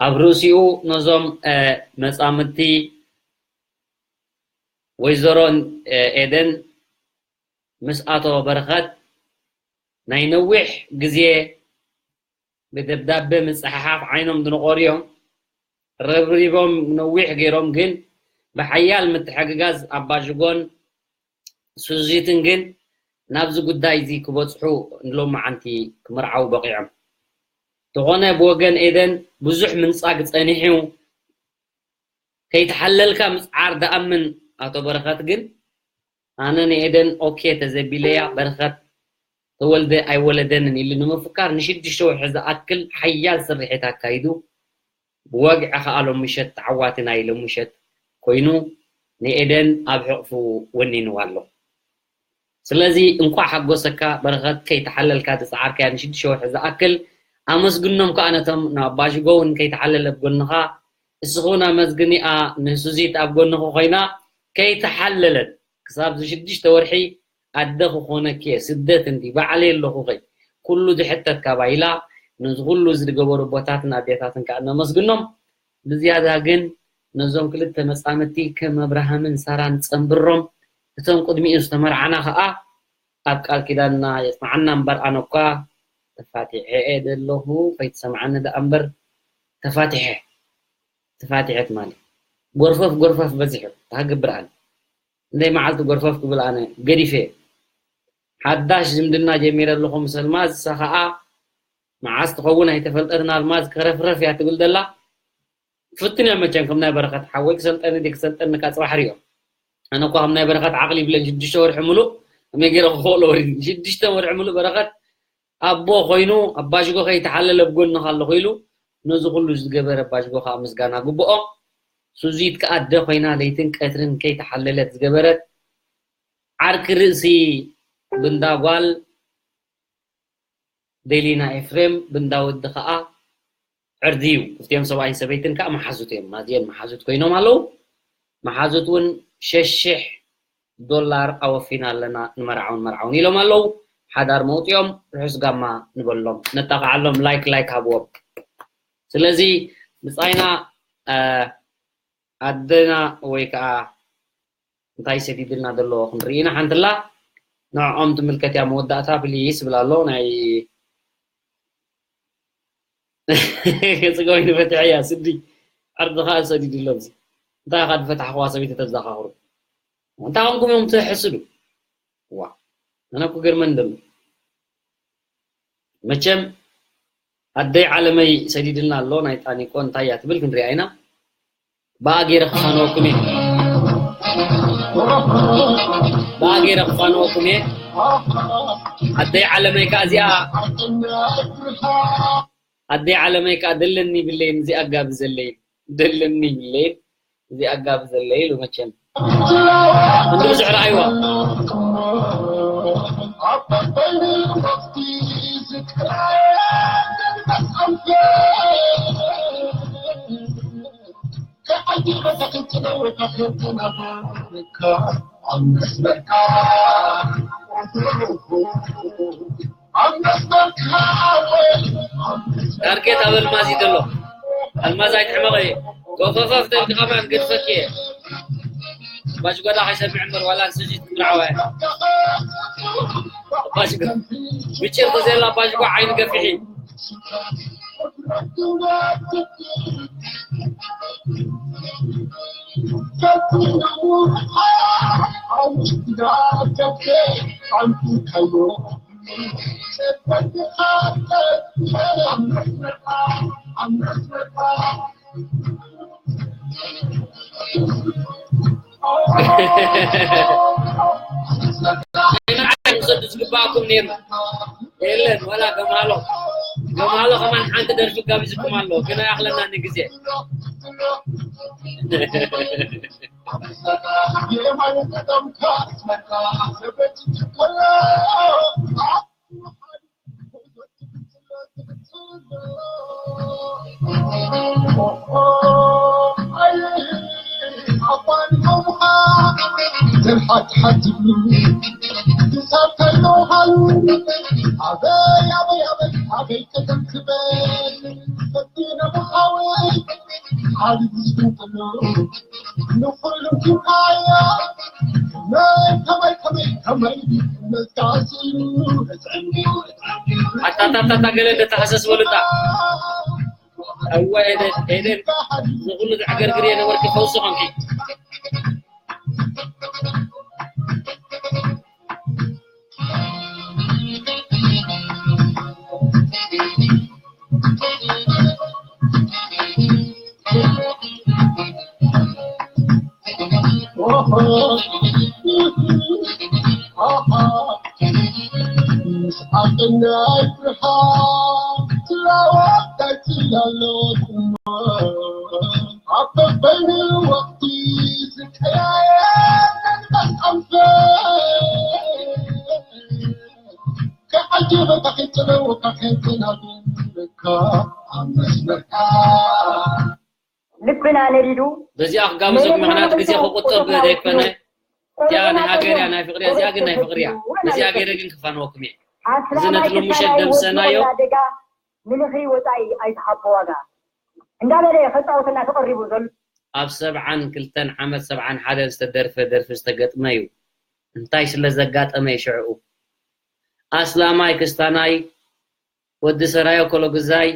ኣብ ርእሲኡ ነዞም መጻምድቲ ወይዘሮ ኤደን ምስ ኣቶ በረኸት ናይ ነዊሕ ግዜ ብደብዳቤ ምጽሕሓፍ ዓይኖም ዝነቆሩ እዮም። ረብሪቦም ነዊሕ ገይሮም ግን ብሓያል ምትሕግጋዝ ኣባዥጎን ሱዚትን ግን ናብዚ ጉዳይ እዚ ክበጽሑ ንሎማዓንቲ ክምርዓው በቒዖም። ተኾነ ብወገን ኤደን ብዙሕ ምንጻግ ጸኒሑ ከይተሓለልካ ምጽዓር ደኣምን ኣቶ በረኸት ግን ኣነ ንኤደን ኦኬ ተዘቢለያ በረኸት ተወልደ ኣይወለደንን ኢሉ ንምፍካር ንሽዱሽተ ወርሒ ዝኣክል ሓያል ስርሒት ኣካይዱ ብወግዒ ከኣ ሎም ምሸት ተዓዋቲ ናይ ሎም ምሸት ኮይኑ ንኤደን ኣብ ሕቕፉ ወኒንዋ ኣሎ። ስለዚ እንኳዕ ሓጎሰካ በረኸት ከይተሓለልካ ዝጸዓርካያ ንሽዱሽተ ወርሒ ዝኣክል ኣመስግኖም ከኣ ነቶም ንኣባሽጎ እውን ከይተሓለለ ኣብ ጎንኻ እስኹ እውን ኣመስግኒኣ ንሱዚት ኣብ ጎንኹ ኮይና ከይተሓለለት ክሳብ ዝሽዱሽተ ወርሒ ኣደ ክኾነኪ እየ ስደት እንዲ ባዕለይ ኣለኹ ኸይ ኩሉ ዝሕተት ካባይ ኢላ ነዚ ኩሉ ዝገበሩ ኣቦታትን ኣዴታትን ከዓ ነመስግኖም። ብዝያዳ ግን ነዞም ክልተ መጻምድቲ ከም ኣብርሃምን ሳራን ጸንብሮም እቶም ቅድሚኡ ዝተመርዓና ከዓ ኣብ ቃል ኪዳንና የጽንዓና እምበር ኣነ እኳ ተፋቲሐ እየ ዘለኹ ከይትሰምዓኒ ደኣ እምበር ተፋቲሐ ተፋቲሐ ትማሊ ጎርፈፍ ጎርፈፍ በዚሑ ተሃገብር ኣነ እንደይ መዓልቲ ጎርፈፍ ክብል ኣነ ገዲፈ ሓዳሽ ዝምድና ጀሚረ ኣለኹ ምስ ኣልማዝ እሳ ከዓ መዓስ ትኸውን ኣይተፈልጠትን ኣልማዝ ከረፍረፍ እያ ትብል ዘላ ክፍትን እዮም መቸም። ከም ናይ በረኸት ሓወይ ክሰልጠኒ ድየ ክሰልጠኒ እካ ጽባሕ ሪኦ። ኣነ እኳ ከም ናይ በረኸት ዓቕሊ ይብለን ሽዱሽተ ወርሒ ምሉእ ከመይ ገይረ ክኸእሎ ወሪድኒ ሽዱሽተ ወርሒ ምሉእ በረኸት ኣቦ ኮይኑ ኣባሽጎ ከይተሓለለ ኣብ ጎንኻ ኣለኹ ኢሉ ነዚ ኩሉ ዝገበረ ኣባሽጎ ከዓ ምስጋና ግብኦ። ሱዚት ከዓ ኣደ ኮይና ለይትን ቀትርን ከይተሓለለት ዝገበረት ዓርኪ ርእሲ ብንዳ ጓል ደሊና ኤፍሬም ብንዳ ወዲ ከዓ ዕርዲ እዩ። ክልቲኦም ሰብኣይን ሰበይትን ከዓ መሓዙት እዮም። ማዚኦም መሓዙት ኮይኖም ኣለዉ። መሓዙት እውን ሸሽሕ ዶላር ኣወፊና ኣለና ንመርዓውን መርዓውን ኢሎም ኣለዉ። ሓዳር መውፅኦም ርሑስ ጋማ ንበሎም ነጣቃዓሎም ላይክ ላይክ ሃብዎም። ስለዚ ብፃይና ኣደና ወይ ከዓ እንታይ ሰዲድልና ዘለዎ ክንርኢ ኢና ሓንትላ ንዕኦም ትምልከት እያ መወዳእታ ፕሊስ ብላ ኣሎ ናይ ገጽ ገበይ ንፈትሐያ ስዲ ዓርዲ ከዓ ሰዲድሎም እዚ እንታይ ከዓ ዝፈታሕክዋ ሰበይቲ ተዛኻኽሩ እንታይ ከምኩም እዮም ትሕስዱ ዋ ኣነ እኮ ገርመን ደሎ መቸም ኣደይ ዓለመይ ሰዲድልና ኣሎ ናይ ጣኒቆ እንታይ እያ ትብል ክንሪኣ ኢና ብኣ ገይረ ክፋንወኩም እየ ብኣ ገይረ ክፋንወኩም እየ ኣደይ ዓለመይ ከዓ እዚኣ ኣደይ ዓለመይ ከዓ ደለኒ ይብለይን እዚኣ ጋብዘለይን ደለኒ ይብለይን እዚኣ ጋብዘለይ ኢሉ መቸም እንዲ ብዙሕ ረኣይዋ ታርጌት ኣብ ኣልማዝ እዩ ዘሎ ኣልማዝ ኣይትሕመቐ እዩ ጎፈፈፍ ተልካ ከማን ግድፈክ እየ ባሽ ጎዳ ከይሰምዕ እምበር ዋላ ንስጅት ክምርዓዋ እየ ባሽ ጎ ብጭር ተዘየላ ባሽ ጎ ዓይኒ ገፊሕ እዩ ዝግባኣኩም ነይሩ የለን ወላ ገማሎ ገማሎ ከማን ሓንቲ ደርፊ ጋቢዝኩም ኣሎ ግን ኣይኣኽለና ንግዜ ኣታታታታ ገለ እንደተሓሰስ በሉታ እወ ኤደን ኤደን ዝኩሉ ዝዕገርግር የነበርኪ ፈውሲ ኾንኪ ልብና ነዲዱ በዚኣ ክጋብዘኩም ምክንያቱ ግዜ ክቁጠብ ዘይኮነ እዚኣ ናይ ሃገር እያ ናይ ፍቅሪ እያ እዚኣ ግን ናይ ፍቅሪ እያ በዚኣ ገይረ ግን ክፋንወኩም እየ እዚ ነቲ ልሙሸት ደምሰናዮ ምልኺ ወፃኢ ኣይትሃቦ ዋጋ እንዳበለ ከፃወተና ተቐሪቡ ዘሎ ኣብ ሰብዓን ክልተን ዓመት ሰብዓን ሓደን ዝተደርፈ ደርፊ ዝተገጥመ እዩ እንታይ ስለ ዘጋጠመ እዩ ሽዕኡ ኣስላማይ ክስታናይ ወዲ ሰራዮ ኮሎግዛይ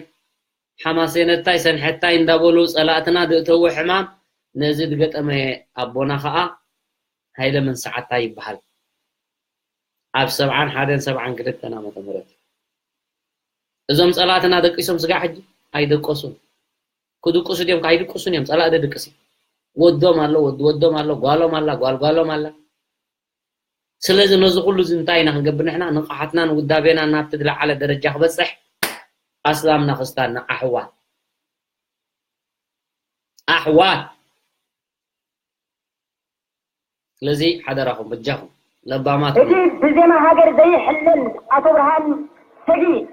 ሓማሴነታይ ሰንሐታይ እንዳበሉ ጸላእትና ድእተዎ ሕማም ነዚ ድገጠመ ኣቦና ኸኣ ሃይለ መንሰዓታ ይበሃል ኣብ ሰብዓን ሓደን ሰብዓን ክልተን ዓመተ ምህረት እዞም ጸላእትና ደቂሶም ስጋዕ ሕጂ ኣይደቀሱን ክድቅሱ ድዮም? ካይድቅሱን እዮም። ጸላእ ደድቅስ እዩ። ወዶም ኣሎ፣ ወዲ ወዶም ኣሎ፣ ጓሎም ኣላ፣ ጓል ጓሎም ኣላ። ስለዚ ነዚ ኩሉ እዚ እንታይ ኢና ክንገብር ንሕና? ንቕሓትናን ውዳቤናን ናብቲ ዝለዓለ ደረጃ ክበጽሕ ኣስላምና ክስታና ኣሕዋት፣ ኣሕዋት። ስለዚ ሓደራኹም በጃኹም ለባማት እቲ ኩኑ። ብዜማ ሃገር ዘይሕለል ኣቶ ብርሃን ሰጊድ።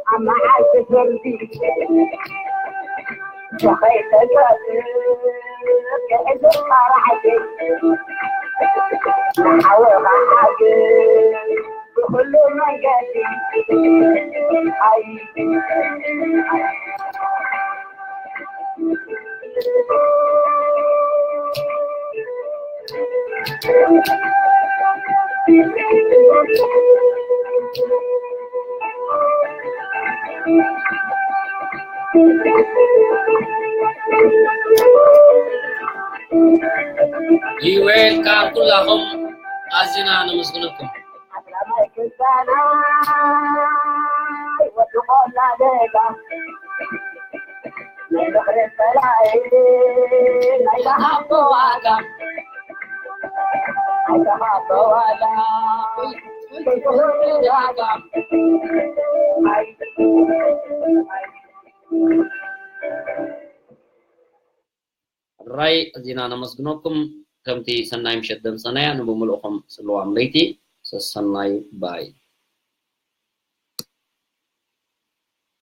ኣብ መዓልቲ ፍርዲ ከኸይተገብ ክሕዝኻ ራዕዲ ንሓወኻ ሓግዝ ብኹሉ መንገዲ። ኣይ ይወልካም ኩላኹም ኣዚና ነመስግነኩም። ራይ ኣዚና ነመስግነኩም። ከምቲ ሰናይ ምሸት ደምሰናያ ንብምልእኹም ጽልዋም ለይቲ ሰሰናዩ ባይ።